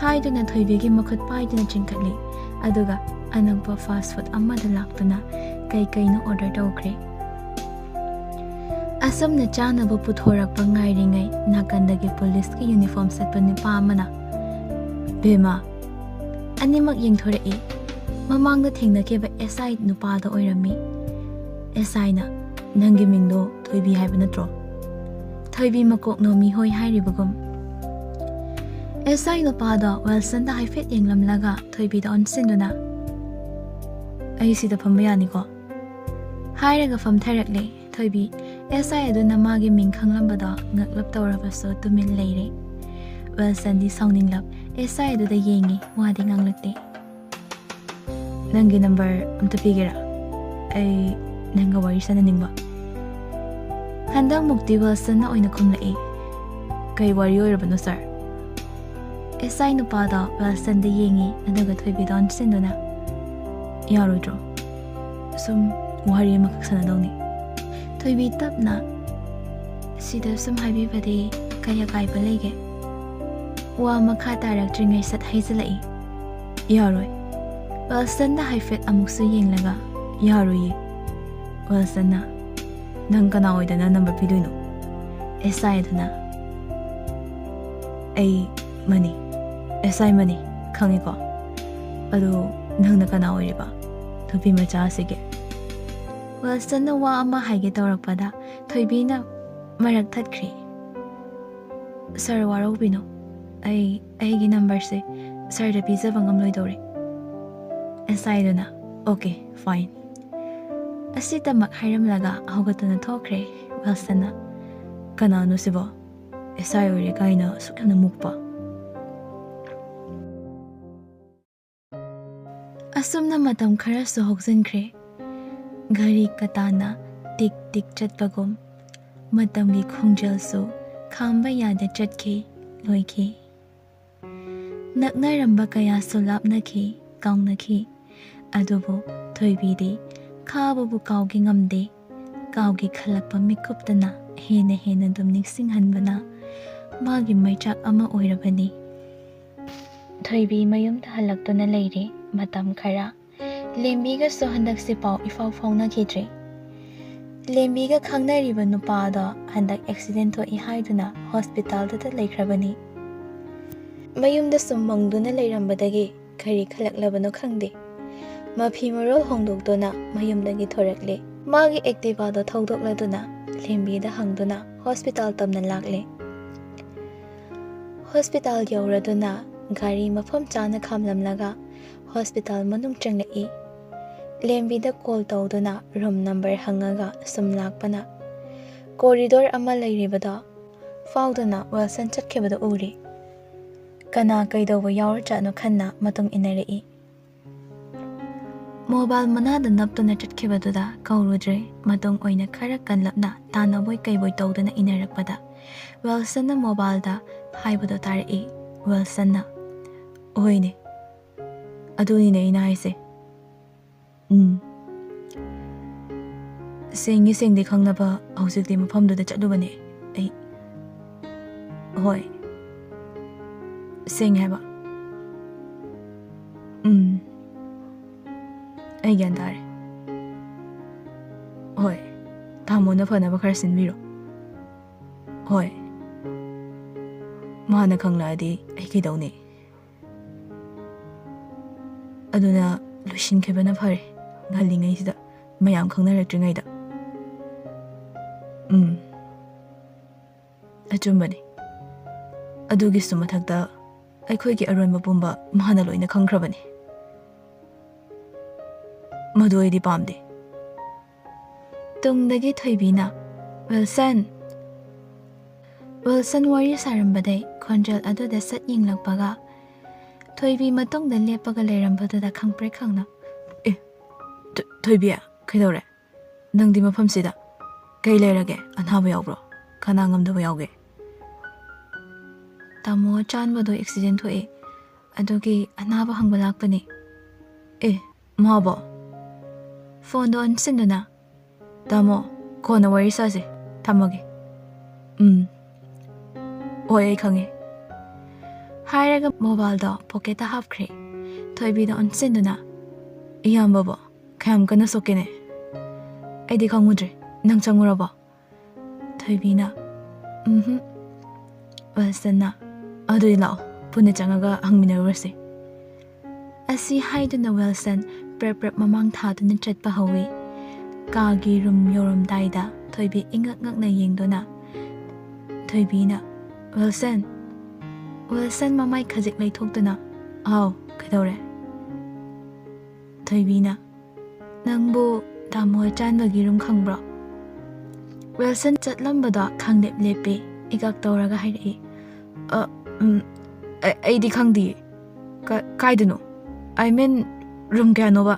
ꯍꯥꯏꯗꯨꯅ ꯊꯣꯏꯕꯤꯒꯤ ꯃꯈꯨꯠ ꯄꯥꯏꯗꯨꯅ ꯆꯤꯡꯈꯠꯂꯤ꯫ ꯑꯗꯨꯒ ꯑꯅꯛꯄ ꯐꯥꯁ ꯐꯨꯗ ꯑꯃꯗ ꯂꯥꯛꯇꯨꯅ ꯀꯩ ꯀꯩꯅꯣ ꯑꯣꯔꯗꯔ ꯇꯧꯈ꯭ꯔꯦ꯫ ꯑꯁꯨꯝꯅ ꯆꯥꯅꯕ ꯄꯨꯊꯣꯔꯛꯄ ꯉꯥꯏꯔꯤꯉꯩ, ꯅꯥꯀꯟꯗꯒꯤ ꯄꯨꯂꯤꯁꯀꯤ ꯌꯨꯅꯤꯐꯣꯔꯝ ꯁꯦꯠꯄ ꯅꯨꯄꯥ ꯑꯃꯅ, "ꯕꯦꯝꯃ"꯫ ꯑꯅꯤꯃꯛ ꯌꯦꯡꯊꯣꯔꯛꯏ꯫ ꯃꯃꯥꯡꯗ ꯊꯦꯡꯅꯈꯤꯕ ꯑꯦꯁ ꯑꯥꯏ ꯅꯨꯄꯥꯗꯣ ꯑꯣꯏꯔꯝꯃꯤ꯫ ꯑꯦꯁ ꯑꯥꯏꯅ, "ꯅꯪꯒꯤ ꯃꯤꯡꯗꯣ ꯊꯣꯏꯕꯤ ꯍꯥꯏꯕ ꯅꯠꯇ꯭ꯔꯣ?" ꯊꯣꯏꯕꯤ ꯃꯀꯣꯛ ꯅꯣꯝꯃꯤ ꯍꯣꯏ ꯍꯥꯏꯔꯤꯕꯒꯨꯝ꯫ ꯑꯦꯁ ꯑꯥꯏ ꯅꯨꯄꯥꯗꯣ ꯋꯤꯜꯁꯟꯗ ꯍꯥꯏꯐꯦꯠ ꯌꯦꯡꯂꯝꯂꯒ ꯊꯣꯏꯕꯤꯗ ꯑꯣꯟꯁꯤꯟꯗꯨꯅ, "ꯑꯩ ꯁꯤꯗ ꯐꯝꯕ ꯌꯥꯅꯤꯀꯣ?" ꯍꯥꯏꯔꯒ ꯐꯝꯊꯔꯛꯂꯦ꯫ ꯊꯣꯏꯕꯤ, ꯑꯦꯁ ꯑꯥꯏ ꯑꯗꯨꯅ ꯃꯥꯒꯤ ꯃꯤꯡ ꯈꯪꯂꯝꯕꯗꯣ ꯉꯛꯂꯞ ꯇꯧꯔꯕꯁꯨ ꯇꯨꯃꯤꯟ ꯂꯩꯔꯦ꯫ ꯋꯤꯜꯁꯟꯗꯤ ꯁꯥꯎꯅꯤꯡꯂꯞ ꯑꯦꯁ ꯑꯥꯏ ꯑꯗꯨꯗ ꯌꯦꯡꯉꯤ, ꯋꯥꯗꯤ ꯉꯥꯡꯂꯛꯇꯦ꯫ "ꯅꯪꯒꯤ ꯅꯝꯕꯔ ꯑꯝꯇ ꯄꯤꯒꯦꯔꯥ? ꯑꯩ ꯅꯪꯒ ꯋꯥꯔꯤ ꯁꯥꯟꯅꯅꯤꯡꯕ"꯫ ꯍꯟꯗꯛꯃꯨꯛꯇꯤ ꯋꯤꯜꯁꯟꯅ ꯑꯣꯏꯅ ꯈꯨꯝꯂꯛꯏ꯫ "ꯀꯩ ꯋꯥꯔꯤ ꯑꯣꯏꯔꯕꯅꯣ, ꯁꯥꯔ?" ꯑꯦꯁ ꯑꯥꯏ ꯅꯨꯄꯥꯗꯣ ꯋꯤꯜꯁꯟꯗ ꯌꯦꯡꯉꯤ, ꯑꯗꯨꯒ ꯊꯣꯏꯕꯤꯗ ꯑꯣꯟꯁꯤꯟꯗꯨꯅ, "ꯌꯥꯔꯣꯏꯗ꯭ꯔꯣ? ꯁꯨꯝ ꯋꯥꯔꯤ ꯑꯃꯈꯛ ꯁꯥꯟꯅꯗꯧꯅꯤ"꯫ ꯊꯣꯏꯕꯤ ꯇꯞꯅ, "ꯁꯤꯗ ꯁꯨꯝ ꯍꯥꯏꯕꯤꯕꯗꯤ ꯀꯩ ꯑꯀꯥꯏꯕ ꯂꯩꯒꯦ?" ꯋꯥ ꯃꯈꯥ ꯇꯥꯔꯛꯇ꯭ꯔꯤꯉꯩ ꯁꯠ ꯍꯥꯏꯖꯤꯜꯂꯛꯏ, "ꯌꯥꯔꯣꯏ"꯫ ꯋꯤꯜꯁꯟꯗ ꯍꯥꯏꯐꯦꯠ ꯑꯃꯨꯛꯁꯨ ꯌꯦꯡꯂꯒ, "ꯌꯥꯔꯣꯏꯌꯦ"꯫ ꯋꯤꯜꯁꯟꯅ, "ꯅꯪ ꯀꯅꯥ ꯑꯣꯏꯗꯅ ꯅꯝꯕꯔ ꯄꯤꯗꯣꯏꯅꯣ?" ꯑꯦꯁ ꯑꯥꯏ ꯑꯗꯨꯅ, "ꯑꯩ ꯃꯅꯤ, ꯑꯦꯁ ꯑꯥꯏ ꯃꯅꯤ, ꯈꯪꯉꯤꯀꯣ? ꯑꯗꯣ ꯅꯪꯅ ꯀꯅꯥ ꯑꯣꯏꯔꯤꯕ? ꯅꯨꯄꯤ ꯃꯆꯥ ꯑꯁꯤꯒꯤ?" ꯋꯤꯜꯁꯟꯅ ꯋꯥ ꯑꯃ ꯍꯥꯏꯒꯦ ꯇꯧꯔꯛꯄꯗ ꯊꯣꯏꯕꯤꯅ ꯃꯔꯛ ꯊꯠꯈ꯭ꯔꯦ꯫ "ꯁꯥꯔ, ꯋꯥꯔꯧꯕꯤꯅꯨ꯫ ꯑꯩ, ꯑꯩꯒꯤ ꯅꯝꯕꯔꯁꯦ ꯁꯥꯔꯗ ꯄꯤꯖꯕ ꯉꯝꯂꯣꯏꯗꯧꯔꯦ"꯫ ꯑꯦꯁ ꯑꯥꯏꯗꯨꯅ, "ꯑꯣꯀꯦ, ꯐꯥꯏꯟ"꯫ ꯑꯁꯤꯇꯃꯛ ꯍꯥꯏꯔꯝꯂꯒ ꯍꯧꯒꯠꯇꯨꯅ ꯊꯣꯛꯈ꯭ꯔꯦ ꯋꯤꯜꯁꯟꯅ꯫ "ꯀꯅꯥꯅꯣ ꯁꯤꯕꯣ? ꯑꯦꯁ ꯑꯥꯏ ꯑꯣꯏꯔꯦ ꯀꯥꯏꯅ ꯑꯁꯨꯛ ꯌꯥꯝꯅ ꯃꯨꯛꯄ?" ꯑꯁꯨꯝꯅ ꯃꯇꯝ ꯈꯔꯁꯨ ꯍꯧꯖꯤꯟꯈ꯭ꯔꯦ꯫ ꯘꯔꯤ ꯀꯇꯥꯅ ꯇꯤꯛ ꯇꯤꯛ ꯆꯠꯄꯒꯨꯝ ꯃꯇꯝꯒꯤ ꯈꯣꯡꯖꯦꯜꯁꯨ ꯈꯥꯝꯕ ꯌꯥꯗ ꯆꯠꯈꯤ, ꯂꯣꯏꯈꯤ꯫ ꯅꯛꯅꯔꯝꯕ ꯀꯌꯥꯁꯨ ꯂꯥꯞꯅꯈꯤ, ꯀꯥꯎꯅꯈꯤ꯫ ꯑꯗꯨꯕꯨ ꯊꯣꯏꯕꯤꯗꯤ ꯈꯥꯕꯕꯨ ꯀꯥꯎꯒꯦ ꯉꯝꯗꯦ꯫ ꯀꯥꯎꯒꯦ ꯈꯜꯂꯛꯄ ꯃꯤꯀꯨꯞꯇꯅ ꯍꯦꯟꯅ ꯍꯦꯟꯅ ꯑꯗꯨꯝ ꯅꯤꯡꯁꯤꯡꯍꯟꯕꯅ ꯃꯥꯒꯤ ꯃꯩꯆꯥꯛ ꯑꯃ ꯑꯣꯏꯔꯕꯅꯤ꯫ ꯊꯣꯏꯕꯤ ꯃꯌꯨꯝꯗ ꯍꯜꯂꯛꯇꯨꯅ ꯂꯩꯔꯦ ꯃꯇꯝ ꯈꯔ꯫ ꯂꯦꯝꯕꯤꯒꯁꯨ ꯍꯟꯗꯛꯁꯦ ꯄꯥꯎ ꯏꯐꯥꯎ ꯐꯥꯎꯅꯈꯤꯗ꯭ꯔꯦ꯫ ꯂꯦꯝꯕꯤꯒ ꯈꯪꯅꯔꯤꯕ ꯅꯨꯄꯥꯗꯣ ꯍꯟꯗꯛ ꯑꯦꯛꯁꯤꯗꯦꯟ ꯊꯣꯛꯏ ꯍꯥꯏꯗꯨꯅ ꯍꯣꯁꯄꯤꯇꯥꯜꯗꯨꯗ ꯂꯩꯈ꯭ꯔꯕꯅꯤ꯫ ꯃꯌꯨꯝꯗ ꯁꯨꯝ ꯃꯪꯗꯨꯅ ꯂꯩꯔꯝꯕꯗꯒꯤ ꯀꯔꯤ ꯈꯜꯂꯛꯂꯕꯅꯣ ꯈꯪꯗꯦ꯫ ꯃꯐꯤ ꯃꯔꯣꯜ ꯍꯣꯡꯗꯣꯛꯇꯨꯅ ꯃꯌꯨꯝꯗꯒꯤ ꯊꯣꯔꯛꯂꯦ꯫ ꯃꯥꯒꯤ ꯑꯦꯛꯇꯤꯚꯥꯗꯣ ꯊꯧꯗꯣꯛꯂꯗꯨꯅ ꯂꯦꯝꯕꯤꯗ ꯍꯪꯗꯨꯅ ꯍꯣꯁꯄꯤꯇꯥꯜ ꯇꯝꯅ ꯂꯥꯛꯂꯦ꯫ ꯍꯣꯁꯄꯤꯇꯥꯜ ꯌꯧꯔꯗꯨꯅ ꯒꯥꯔꯤ ꯃꯐꯝ ꯆꯥꯅ ꯈꯥꯝꯂꯝꯂꯒ ꯍꯣꯁꯄꯤꯇꯥꯜ ꯃꯅꯨꯡ ꯆꯪꯂꯛꯏ꯫ ꯂꯦꯝꯕꯤꯗ ꯀꯣꯜ ꯇꯧꯗꯨꯅ ꯔꯨꯝ ꯅꯝꯕꯔ ꯍꯪꯉꯒ ꯁꯨꯝ ꯂꯥꯛꯄꯅ ꯀꯣꯔꯤꯗꯣꯔ ꯑꯃ ꯂꯩꯔꯤꯕꯗꯣ ꯐꯥꯎꯗꯨꯅ ꯋꯤꯜꯁꯟ ꯆꯠꯈꯤꯕꯗꯨ ꯎꯔꯦ꯫ ꯀꯅꯥ ꯀꯩꯗꯧꯕ ꯌꯥꯎꯔꯖꯥꯠꯅꯣ ꯈꯟꯅ ꯃꯇꯨꯡ ꯏꯟꯅꯔꯛꯏ꯫ ꯃꯣꯕꯥꯏꯜ ꯃꯅꯥꯗ ꯅꯞꯇꯨꯅ ꯆꯠꯈꯤꯕꯗꯨꯗ ꯀꯧꯔꯨꯗ꯭ꯔꯦ꯫ ꯃꯇꯨꯡ ꯑꯣꯏꯅ ꯈꯔ ꯀꯜꯂꯞꯅ ꯇꯥꯟꯅꯕꯣꯏ ꯀꯩꯕꯣꯏ ꯇꯧꯗꯨꯅ ꯏꯟꯅꯔꯛꯄꯗ ꯋꯤꯜꯁꯟꯅ ꯃꯣꯕꯥꯏꯜꯗ ꯍꯥꯏꯕꯗꯣ ꯇꯥꯔꯛꯏ꯫ ꯋꯤꯜꯁꯟꯅ, "ꯍꯣꯏꯅꯦ, ꯑꯗꯨꯅꯤꯅꯦ ꯑꯩꯅ ꯍꯥꯏꯁꯦ꯫ ꯎꯝ꯫ ꯁꯦꯡꯉꯤ ꯁꯦꯡꯗꯦ ꯈꯪꯅꯕ ꯍꯧꯖꯤꯛꯇꯤ ꯃꯐꯝꯗꯨꯗ ꯆꯠꯂꯨꯕꯅꯦ ꯑꯩ꯫ ꯍꯣꯏ꯫ ꯁꯦꯡꯉꯦ ꯍꯥꯏꯕ꯫ ꯎꯝ꯫ ꯑꯩ ꯒ꯭ꯌꯥꯟ ꯇꯥꯔꯦ꯫ ꯍꯣꯏ꯫ ꯇꯥꯃꯣꯅ ꯐꯅꯕ ꯈꯔ ꯁꯤꯟꯕꯤꯔꯣ꯫ ꯍꯣꯏ꯫ ꯃꯥꯅ ꯈꯪꯂꯛꯑꯗꯤ ꯑꯩ ꯀꯩꯗꯧꯅꯤ?" ꯑꯗꯨꯅ ꯂꯣꯏꯁꯤꯟꯈꯤꯕꯅ ꯐꯔꯦ, ꯉꯜꯂꯤꯉꯩꯁꯤꯗ, ꯃꯌꯥꯝ ꯈꯪꯅꯔꯛꯇ꯭ꯔꯤꯉꯩꯗ꯫ ꯎꯝ, ꯑꯆꯨꯝꯕꯅꯤ꯫ ꯑꯗꯨꯒꯤꯁꯨ ꯃꯊꯛꯇ ꯑꯩꯈꯣꯏꯒꯤ ꯑꯔꯣꯟꯕ ꯄꯨꯝꯕ ꯃꯥꯅ ꯂꯣꯏꯅ ꯈꯪꯈ꯭ꯔꯕꯅꯤ꯫ ꯃꯗꯨ ꯑꯩꯗꯤ ꯄꯥꯝꯗꯦ꯫ ꯇꯨꯡꯗꯒꯤ ꯊꯣꯏꯕꯤꯅ, "ꯋꯤꯜꯁꯟ!" ꯋꯤꯜꯁꯟ ꯋꯥꯔꯤ ꯁꯥꯔꯝꯕꯗꯩ ꯈꯣꯟꯖꯦꯜ ꯑꯗꯨꯗ ꯁꯠ ꯌꯦꯡꯂꯛꯄꯒ, ꯊꯣꯏꯕꯤ ꯃꯇꯨꯡꯗ ꯂꯦꯞꯄꯒ ꯂꯩꯔꯝꯕꯗꯨꯗ ꯈꯪꯄ꯭ꯔꯦꯛ ꯈꯪꯅ, "ꯑꯦ, ꯊꯣ-, ꯊꯣꯏꯕꯤ, ꯀꯩꯗꯧꯔꯦ? ꯅꯪꯗꯤ ꯃꯐꯝꯁꯤꯗ? ꯀꯩ ꯂꯩꯔꯒꯦ? ꯑꯅꯥꯕ ꯌꯥꯎꯕ꯭ꯔꯣ? ꯀꯅꯥ ꯉꯝꯗꯕ ꯌꯥꯎꯒꯦ?" "ꯇꯥꯃꯣ ꯆꯥꯟꯕꯗꯣ ꯑꯦꯛꯁꯤꯗꯦꯟ ꯊꯣꯛꯑꯦ, ꯑꯗꯨꯒꯤ ꯑꯅꯥꯕ ꯍꯪꯕ ꯂꯥꯛꯄꯅꯦ꯫" "ꯑꯦ, ꯃꯥꯕꯣ?" ꯐꯣꯟꯗꯣ ꯑꯣꯟꯁꯤꯟꯗꯨꯅ, "ꯇꯥꯃꯣ, ꯀꯣꯟꯅ ꯋꯥꯔꯤ ꯁꯥꯁꯦ, ꯊꯝꯃꯒꯦ꯫" "ꯎꯝ, ꯍꯣꯏ, ꯑꯩ ꯈꯪꯉꯦ꯫" ꯍꯥꯏꯔꯒ ꯃꯣꯕꯥꯏꯜꯗꯣ ꯄꯣꯀꯦꯠꯇ ꯍꯥꯞꯈ꯭ꯔꯦ꯫ ꯊꯣꯏꯕꯤꯗ ꯑꯣꯟꯁꯤꯟꯗꯨꯅ, "ꯏꯌꯥꯝꯕꯕꯣ, ꯀꯌꯥꯝ ꯀꯟꯅ ꯁꯣꯛꯀꯦꯅꯦ? ꯑꯩꯗꯤ ꯈꯪꯉꯨꯗ꯭ꯔꯦ, ꯅꯪ ꯆꯪꯉꯨꯔꯕꯣ?" ꯊꯣꯏꯕꯤꯅ, "ꯎꯝꯍꯨꯝ꯫" ꯋꯤꯜꯁꯟꯅ, "ꯑꯗꯨꯗꯤ ꯂꯥꯛꯑꯣ, ꯄꯨꯟꯅ ꯆꯪꯉꯒ ꯍꯪꯃꯤꯟꯅꯔꯨꯔꯁꯦ꯫" ꯑꯁꯤ ꯍꯥꯏꯗꯨꯅ ꯋꯤꯜꯁꯟ ꯄ꯭ꯔꯞ ꯄ꯭ꯔꯞ ꯃꯃꯥꯡ ꯊꯥꯗꯨꯅ ꯆꯠꯄ ꯍꯧꯏ꯫ ꯀꯥꯒꯤ ꯔꯨꯝ ꯌꯧꯔꯝꯗꯥꯏꯗ ꯊꯣꯏꯕꯤ ꯏꯉꯛ ꯉꯛꯅ ꯌꯦꯡꯗꯨꯅ, ꯊꯣꯏꯕꯤꯅ, "ꯋꯤꯜꯁꯟ!" ꯋꯤꯜꯁꯟ ꯃꯃꯥꯏ ꯈꯖꯤꯛ ꯂꯩꯊꯣꯛꯇꯨꯅ, "ꯍꯥꯎ, ꯀꯩꯗꯧꯔꯦ?" ꯊꯣꯏꯕꯤꯅ, "ꯅꯪꯕꯨ ꯇꯥꯃꯣ ꯑꯆꯥꯟꯕꯒꯤ ꯔꯨꯝ ꯈꯪꯕ꯭ꯔꯣ?" ꯋꯤꯜꯁꯟ ꯆꯠꯂꯝꯕꯗꯣ ꯈꯪꯂꯦꯞ ꯂꯦꯞꯄꯦ, ꯏꯀꯛ ꯇꯧꯔꯒ ꯍꯥꯏꯔꯛꯏ, "ꯑ, ꯎꯝ, ꯑ-, ꯑꯩꯗꯤ ꯈꯪꯗꯤꯌꯦ꯫ ꯀ-, ꯀꯥꯏꯗꯅꯣ? I mean, ꯔꯨꯝ ꯀꯌꯥꯅꯣꯕ?"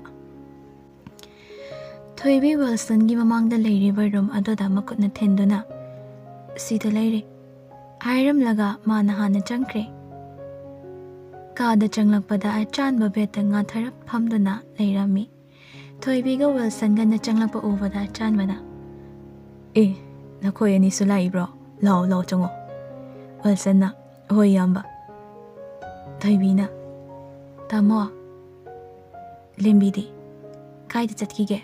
ꯊꯣꯏꯕꯤ ꯋꯤꯜꯁꯟꯒꯤ ꯃꯃꯥꯡꯗ ꯂꯩꯔꯤꯕ ꯔꯨꯝ ꯑꯗꯨꯗ ꯃꯈꯨꯠꯅ ꯊꯤꯟꯗꯨꯅ, "ꯁꯤꯗ ꯂꯩꯔꯦ," ꯍꯥꯏꯔꯝꯂꯒ ꯃꯥꯅ ꯍꯥꯟꯅ ꯆꯪꯈ꯭ꯔꯦ꯫ ꯀꯥꯗ ꯆꯪꯂꯛꯄꯗ ꯑꯆꯥꯟꯕ ꯕꯦꯗꯇ ꯉꯥꯊꯔꯞ ꯐꯝꯗꯨꯅ ꯂꯩꯔꯝꯃꯤ꯫ ꯊꯣꯏꯕꯤꯒ ꯋꯤꯜꯁꯟꯒꯅ ꯆꯪꯂꯛꯄ ꯎꯕꯗ ꯑꯆꯥꯟꯕꯅ, "ꯑꯦ, ꯅꯈꯣꯏ ꯑꯅꯤꯁꯨ ꯂꯥꯛꯏꯕ꯭ꯔꯣ? ꯂꯥꯛꯑꯣ, ꯂꯥꯛꯑꯣ, ꯆꯪꯉꯣ꯫" ꯋꯤꯜꯁꯟꯅ, "ꯍꯣꯏ, ꯏꯌꯥꯝꯕ꯫" ꯊꯣꯏꯕꯤꯅ, "ꯇꯥꯃꯣ, ꯂꯦꯝꯕꯤꯗꯤ ꯀꯥꯏꯗ ꯆꯠꯈꯤꯒꯦ?"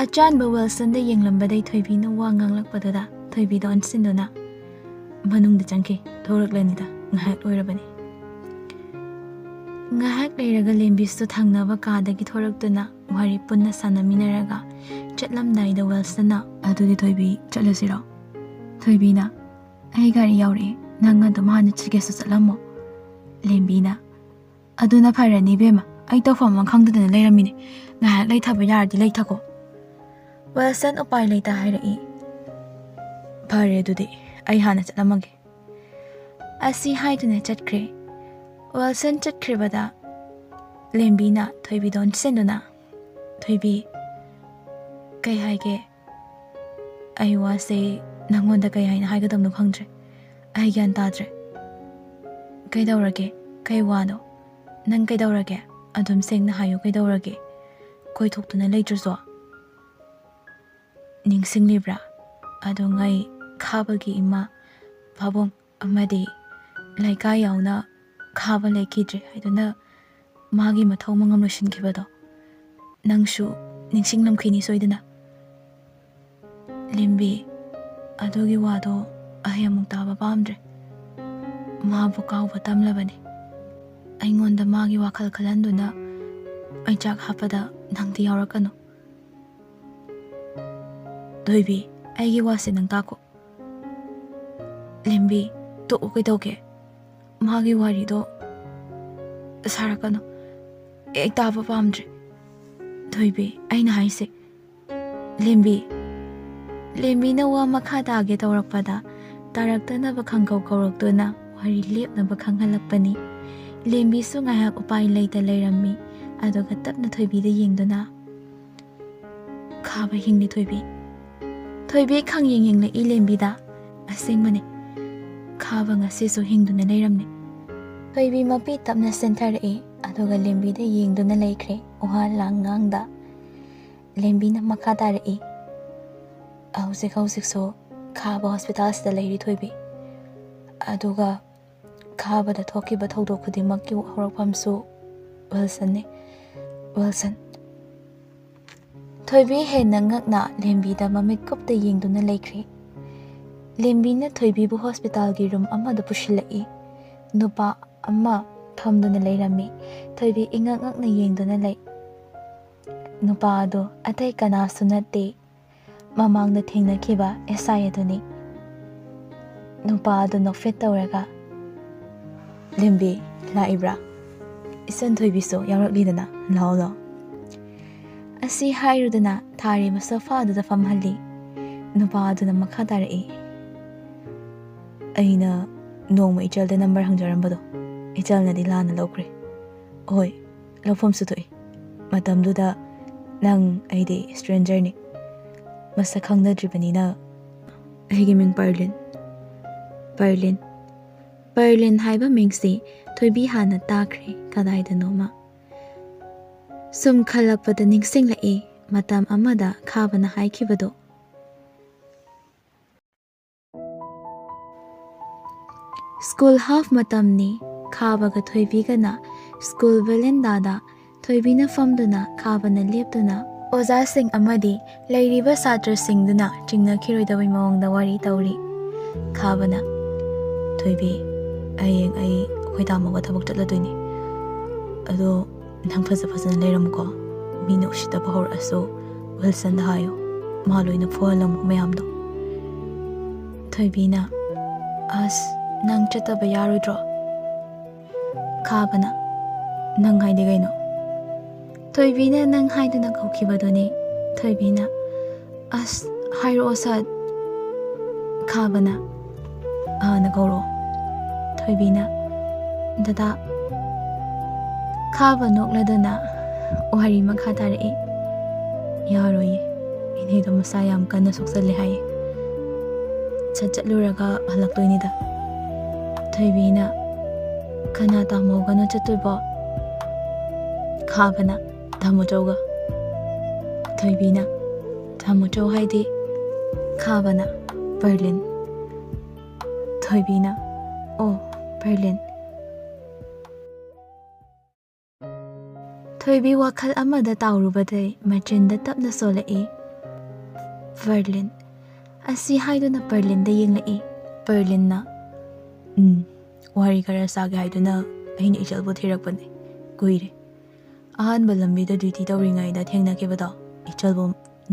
ꯑꯆꯥꯟꯕ ꯋꯤꯜꯁꯟꯗ ꯌꯦꯡꯂꯝꯕꯗꯩ ꯊꯣꯏꯕꯤꯅ ꯋꯥ ꯉꯥꯡꯂꯛꯄꯗꯨꯗ ꯊꯣꯏꯕꯤꯗ ꯑꯣꯟꯁꯤꯟꯗꯨꯅ, "ꯃꯅꯨꯡꯗ ꯆꯪꯈꯤ, ꯊꯣꯔꯛꯂꯅꯤꯗ, ꯉꯥꯏꯍꯥꯛ ꯑꯣꯏꯔꯕꯅꯤ꯫" ꯉꯥꯏꯍꯥꯛ ꯂꯩꯔꯒ ꯂꯦꯝꯕꯤꯁꯨ ꯊꯪꯅꯕ ꯀꯥꯗꯒꯤ ꯊꯣꯔꯛꯇꯨꯅ ꯋꯥꯔꯤ ꯄꯨꯟꯅ ꯁꯥꯟꯅꯃꯤꯟꯅꯔꯒ ꯆꯠꯂꯝꯗꯥꯏꯗ ꯋꯤꯜꯁꯟꯅ, "ꯑꯗꯨꯗꯤ ꯊꯣꯏꯕꯤ, ꯆꯠꯂꯁꯤꯔꯣ?" ꯊꯣꯏꯕꯤꯅ, "ꯑꯩ ꯒꯥꯔꯤ ꯌꯧꯔꯛꯑꯦ, ꯅꯪ ꯑꯗꯨꯝ ꯍꯥꯟꯅ ꯆꯠꯀꯦꯁꯨ ꯆꯠꯂꯝꯃꯣ꯫" ꯂꯦꯝꯕꯤꯅ, "ꯑꯗꯨꯅ ꯐꯔꯅꯤ ꯏꯕꯦꯝꯃ, ꯑꯩ ꯇꯧꯐꯝ ꯑꯃ ꯈꯪꯗꯗꯅ ꯂꯩꯔꯝꯃꯤꯅꯦ, ꯉꯥꯏꯍꯥꯛ ꯂꯩꯊꯕ ꯌꯥꯔꯗꯤ ꯂꯩꯊꯈꯣ꯫" ꯋꯤꯜꯁꯟ ꯎꯄꯥꯏ ꯂꯩꯇ ꯍꯥꯏꯔꯛꯏ꯫ "ꯐꯔꯦ, ꯑꯗꯨꯗꯤ ꯑꯩ ꯍꯥꯟꯅ ꯆꯠꯂꯝꯃꯒꯦ"꯫ ꯑꯁꯤ ꯍꯥꯏꯗꯨꯅ ꯆꯠꯈ꯭ꯔꯦ꯫ ꯋꯤꯜꯁꯟ ꯆꯠꯈ꯭ꯔꯤꯕꯗ ꯂꯦꯝꯕꯤꯅ ꯊꯣꯏꯕꯤꯗ ꯑꯣꯟꯁꯤꯟꯗꯨꯅ, "ꯊꯣꯏꯕꯤ, ꯀꯩ ꯍꯥꯏꯒꯦ? ꯑꯩ ꯋꯥꯁꯦ ꯅꯪꯉꯣꯟꯗ ꯀꯩ ꯍꯥꯏꯅ ꯍꯥꯏꯒꯗꯕꯅꯣ ꯈꯪꯗ꯭ꯔꯦ꯫ ꯑꯩ ꯒ꯭ꯌꯥꯟ ꯇꯥꯗ꯭ꯔꯦ꯫ ꯀꯩꯗꯧꯔꯒꯦ? ꯀꯩ ꯋꯥꯅꯣ? ꯅꯪ ꯀꯩꯗꯧꯔꯒꯦ? ꯑꯗꯨꯝ ꯁꯦꯡꯅ ꯍꯥꯏꯌꯨ, ꯀꯩꯗꯧꯔꯒꯦ? ꯀꯣꯏꯊꯣꯛꯇꯨꯅ ꯂꯩꯇ꯭ꯔꯁꯨ?" ꯅꯤꯡꯁꯤꯡꯂꯤꯕ꯭ꯔꯥ? ꯑꯗꯨꯉꯩ ꯈꯥꯕꯒꯤ ꯏꯃꯥ, ꯄꯥꯕꯨꯡ ꯑꯃꯗꯤ ꯂꯩꯀꯥꯏ ꯌꯥꯎꯅ ꯈꯥꯕ ꯂꯩꯈꯤꯗ꯭ꯔꯦ ꯍꯥꯏꯗꯨꯅ ꯃꯥꯒꯤ ꯃꯊꯧ ꯃꯉꯝ ꯂꯣꯏꯁꯤꯟꯈꯤꯕꯗꯣ ꯅꯪꯁꯨ ꯅꯤꯡꯁꯤꯡꯂꯝꯈꯤꯅꯤ ꯁꯣꯏꯗꯅ꯫ ꯂꯦꯝꯕꯤ, ꯑꯗꯨꯒꯤ ꯋꯥꯗꯣ ꯑꯩ ꯑꯃꯨꯛ ꯇꯥꯕ ꯄꯥꯝꯗ꯭ꯔꯦ꯫ ꯃꯥꯕꯨ ꯀꯥꯎꯕ ꯇꯝꯂꯕꯅꯤ꯫ ꯑꯩꯉꯣꯟꯗ ꯃꯥꯒꯤ ꯋꯥꯈꯜ ꯈꯜꯍꯟꯗꯨꯅ ꯃꯩꯆꯥꯛ ꯍꯥꯞꯄꯗ ꯅꯪꯗꯤ ꯌꯥꯎꯔꯛꯀꯅꯨ꯫ ꯊꯣꯏꯕꯤ, ꯑꯩꯒꯤ ꯋꯥꯁꯦ ꯅꯪ ꯇꯥꯀꯣ꯫ ꯂꯦꯝꯕꯤ, ꯇꯣꯛꯎ, ꯀꯩꯗꯧꯒꯦ? ꯃꯥꯒꯤ ꯋꯥꯔꯤꯗꯣ ꯁꯥꯔꯛꯀꯅꯨ꯫ ꯑꯩ ꯇꯥꯕ ꯄꯥꯝꯗ꯭ꯔꯦ꯫ ꯊꯣꯏꯕꯤ, ꯑꯩꯅ ꯍꯥꯏꯁꯦ꯫ ꯂꯦꯝꯕꯤ, ꯂꯦꯝꯕꯤꯅ ꯋꯥ ꯃꯈꯥ ꯇꯥꯒꯦ ꯇꯧꯔꯛꯄꯗ ꯇꯥꯔꯛꯇꯅꯕ ꯈꯪꯀꯧ ꯀꯧꯔꯛꯇꯨꯅ ꯋꯥꯔꯤ ꯂꯦꯞꯅꯕ ꯈꯪꯍꯜꯂꯛꯄꯅꯤ꯫ ꯂꯦꯝꯕꯤꯁꯨ ꯉꯥꯏꯍꯥꯛ ꯎꯄꯥꯏ ꯂꯩꯇ ꯂꯩꯔꯝꯃꯤ, ꯑꯗꯨꯒ ꯇꯞꯅ ꯊꯣꯏꯕꯤꯗ ꯌꯦꯡꯗꯨꯅ, "ꯈꯥꯕ ꯍꯤꯡꯂꯤ, ꯊꯣꯏꯕꯤ"꯫ ꯊꯣꯏꯕꯤ ꯈꯪꯌꯦꯡ ꯌꯦꯡꯂꯛꯏ ꯂꯦꯝꯕꯤꯗ꯫ ꯑꯁꯦꯡꯕꯅꯤ, ꯈꯥꯕ ꯉꯁꯤꯁꯨ ꯍꯤꯡꯗꯨꯅ ꯂꯩꯔꯝꯃꯤ꯫ ꯊꯣꯏꯕꯤ ꯃꯄꯤ ꯇꯞꯅ ꯆꯦꯟꯊꯔꯛꯏ, ꯑꯗꯨꯒ ꯂꯦꯝꯕꯤꯗ ꯌꯦꯡꯗꯨꯅ ꯂꯩꯈ꯭ꯔꯦ, ꯋꯥ ꯂꯥꯡ ꯉꯥꯡꯗ꯫ ꯂꯦꯝꯕꯤꯅ ꯃꯈꯥ ꯇꯥꯔꯛꯏ, "ꯍꯧꯖꯤꯛ ꯍꯧꯖꯤꯛꯁꯨ ꯈꯥꯕ ꯍꯣꯁꯄꯤꯇꯥꯜꯁꯤꯗ ꯂꯩꯔꯤ, ꯊꯣꯏꯕꯤ꯫ ꯑꯗꯨꯒ ꯈꯥꯕꯗ ꯊꯣꯛꯈꯤꯕ ꯊꯧꯗꯣꯛ ꯈꯨꯗꯤꯡꯃꯛꯀꯤ ꯍꯧꯔꯛꯐꯝꯁꯨ ꯋꯤꯜꯁꯟꯅꯤ, ꯋꯤꯜꯁꯟ"꯫ ꯊꯣꯏꯕꯤ ꯍꯦꯟꯅ ꯉꯛꯅ ꯂꯦꯝꯕꯤꯗ ꯃꯃꯤꯠ ꯀꯨꯞꯇ ꯌꯦꯡꯗꯨꯅ ꯂꯩꯈ꯭ꯔꯦ꯫ ꯂꯦꯝꯕꯤꯅ ꯊꯣꯏꯕꯤꯕꯨ ꯍꯣꯁꯄꯤꯇꯥꯜꯒꯤ ꯔꯨꯝ ꯑꯃꯗ ꯄꯨꯁꯤꯜꯂꯛꯏ꯫ ꯅꯨꯄꯥ ꯑꯃ ꯐꯝꯗꯨꯅ ꯂꯩꯔꯝꯃꯤ꯫ ꯊꯣꯏꯕꯤ ꯏꯉꯛ ꯉꯛꯅ ꯌꯦꯡꯗꯨꯅ ꯂꯩ꯫ ꯅꯨꯄꯥ ꯑꯗꯨ ꯑꯇꯩ ꯀꯅꯥꯁꯨ ꯅꯠꯇꯦ, ꯃꯃꯥꯡꯗ ꯊꯦꯡꯅꯈꯤꯕ ꯑꯦꯁ ꯑꯥꯏ ꯑꯗꯨꯅꯤ꯫ ꯅꯨꯄꯥ ꯑꯗꯨ ꯅꯣꯛꯐꯦꯠ ꯇꯧꯔꯒ, "ꯂꯦꯝꯕꯤ, ꯂꯥꯛꯏꯕ꯭ꯔꯥ? ꯏꯆꯟ ꯊꯣꯏꯕꯤꯁꯨ ꯌꯥꯎꯔꯛꯂꯤꯗꯅ, ꯂꯥꯛꯑꯣ, ꯂꯥꯛꯑꯣ"꯫ ꯑꯁꯤ ꯍꯥꯏꯔꯗꯨꯅ ꯊꯥꯔꯦꯝꯕ ꯁꯣꯐꯥꯗꯨꯗ ꯐꯝꯍꯜꯂꯤ꯫ ꯅꯨꯄꯥ ꯑꯗꯨꯅ ꯃꯈꯥ ꯇꯥꯔꯛꯏ, "ꯑꯩꯅ ꯅꯣꯡꯃ ꯏꯆꯜꯗ ꯅꯝꯕꯔ ꯍꯪꯖꯔꯝꯕꯗꯣ, ꯏꯆꯜꯅꯗꯤ ꯂꯥꯟꯅ ꯂꯧꯈ꯭ꯔꯦ꯫ ꯍꯣꯏ, ꯂꯧꯐꯝꯁꯨ ꯊꯣꯛꯏ꯫ ꯃꯇꯝꯗꯨꯗ ꯅꯪ ꯑꯩꯗꯤ ꯁ꯭ꯇ꯭ꯔꯦꯟꯖꯔꯅꯤ, ꯃꯁꯛ ꯈꯪꯅꯗ꯭ꯔꯤꯕꯅꯤꯅ꯫ ꯑꯩꯒꯤ ꯃꯤꯡ ꯄꯔꯂꯤꯟ꯫" ꯄꯔꯂꯤꯟ꯫ ꯄꯔꯂꯤꯟ ꯍꯥꯏꯕ ꯃꯤꯡꯁꯤ ꯊꯣꯏꯕꯤ ꯍꯥꯟꯅ ꯇꯥꯈ꯭ꯔꯦ ꯀꯗꯥꯏꯗꯅꯣꯃ꯫ ꯁꯨꯝ ꯈꯜꯂꯛꯄꯗ ꯅꯤꯡꯁꯤꯡꯂꯛꯏ ꯃꯇꯝ ꯑꯃꯗ ꯈꯥꯕꯅ ꯍꯥꯏꯈꯤꯕꯗꯣ꯫ ꯁ꯭ꯀꯨꯜ ꯍꯥꯐ ꯃꯇꯝꯅꯤ꯫ ꯈꯥꯕꯒ ꯊꯣꯏꯕꯤꯒꯅ ꯁ꯭ꯀꯨꯜ ꯕꯦꯂꯦꯟꯗꯥꯗ, ꯊꯣꯏꯕꯤꯅ ꯐꯝꯗꯨꯅ ꯈꯥꯕꯅ ꯂꯦꯞꯇꯨꯅ ꯑꯣꯖꯥꯁꯤꯡ ꯑꯃꯗꯤ ꯂꯩꯔꯤꯕ ꯁꯥꯇ꯭ꯔꯁꯤꯡꯗꯨꯅ ꯆꯤꯡꯅꯈꯤꯔꯣꯏꯗꯕꯩ ꯃꯑꯣꯡꯗ ꯋꯥꯔꯤ ꯇꯧꯔꯤ꯫ ꯈꯥꯕꯅ, "ꯊꯣꯏꯕꯤ, ꯍꯌꯦꯡ ꯑꯩ ꯑꯩꯈꯣꯏ ꯇꯥꯃꯣꯒ ꯊꯕꯛ ꯆꯠꯂꯗꯣꯏꯅꯤ꯫ ꯑꯗꯣ ꯅꯪ ꯐꯖ ꯐꯖꯅ ꯂꯩꯔꯝꯃꯨꯀꯣ꯫ ꯃꯤꯅ ꯎꯁꯤꯠꯇꯕ ꯍꯧꯔꯛꯑꯁꯨ ꯋꯤꯜꯁꯟꯗ ꯍꯥꯏꯌꯨ, ꯃꯥ ꯂꯣꯏꯅ ꯐꯨꯍꯜꯂꯝꯃꯨ ꯃꯌꯥꯝꯗꯣ꯫" ꯊꯣꯏꯕꯤꯅ, "ꯑꯁ, ꯅꯪ ꯆꯠꯇꯕ ꯌꯥꯔꯣꯏꯗ꯭ꯔꯣ?" ꯈꯥꯕꯅ, "ꯅꯪ ꯍꯥꯏꯗꯤ ꯀꯩꯅꯣ?" ꯊꯣꯏꯕꯤꯅ ꯅꯪ ꯍꯥꯏꯗꯨꯅ ꯀꯧꯈꯤꯕꯗꯨꯅꯤ꯫ ꯊꯣꯏꯕꯤꯅ, "ꯑꯁ, ꯍꯥꯏꯔꯛꯑꯣ ꯁꯠ꯫" ꯈꯥꯕꯅ, "ꯑꯥꯅ ꯀꯧꯔꯛꯑꯣ꯫" ꯊꯣꯏꯕꯤꯅ, "ꯗꯗꯥ꯫" ꯈꯥꯕ ꯅꯣꯛꯂꯗꯨꯅ ꯋꯥꯔꯤ ꯃꯈꯥ ꯇꯥꯔꯛꯏ꯫ "ꯌꯥꯔꯣꯏꯌꯦ, ꯏꯅꯦꯗꯣ ꯃꯁꯥ ꯌꯥꯝ ꯀꯟꯅ ꯁꯣꯛꯆꯜꯂꯦ ꯍꯥꯏꯌꯦ꯫ ꯁꯠ ꯆꯠꯂꯨꯔꯒ ꯍꯜꯂꯛꯇꯣꯏꯅꯤꯗ꯫" ꯊꯣꯏꯕꯤꯅ, "ꯀꯅꯥ ꯇꯥꯃꯣꯒꯅꯣ ꯆꯠꯇꯣꯏꯕꯣ?" ꯈꯥꯕꯅ, "ꯇꯥꯃꯣ ꯆꯧꯒ꯫" ꯊꯣꯏꯕꯤꯅ, "ꯇꯥꯃꯣ ꯆꯧ ꯍꯥꯏꯗꯤ?" ꯈꯥꯕꯅ, "ꯄꯔꯂꯤꯟ꯫" ꯊꯣꯏꯕꯤꯅ, "ꯑꯣ, ꯄꯔꯂꯤꯟ꯫" ꯊꯣꯏꯕꯤ ꯋꯥꯈꯜ ꯑꯃꯗ ꯇꯥꯎꯔꯨꯕꯗꯩ ꯃꯆꯤꯟꯗ ꯇꯞꯅ ꯁꯣꯜꯂꯛꯏ, "ꯄꯔꯂꯤꯟ꯫" ꯑꯁꯤ ꯍꯥꯏꯗꯨꯅ ꯄꯔꯂꯤꯟꯗ ꯌꯦꯡꯂꯛꯏ꯫ ꯄꯔꯂꯤꯟꯅ, "ꯎꯝ, ꯋꯥꯔꯤ ꯈꯔ ꯁꯥꯒꯦ ꯍꯥꯏꯗꯨꯅ ꯑꯩꯅ ꯏꯆꯜꯕꯨ ꯊꯤꯔꯛꯄꯅꯦ꯫ ꯀꯨꯏꯔꯦ꯫ ꯑꯍꯥꯟꯕ ꯂꯝꯕꯤꯗ ꯗ꯭ꯌꯨꯇꯤ ꯇꯧꯔꯤꯉꯩꯗ ꯊꯦꯡꯅꯈꯤꯕꯗꯣ, ꯏꯆꯜꯕꯨ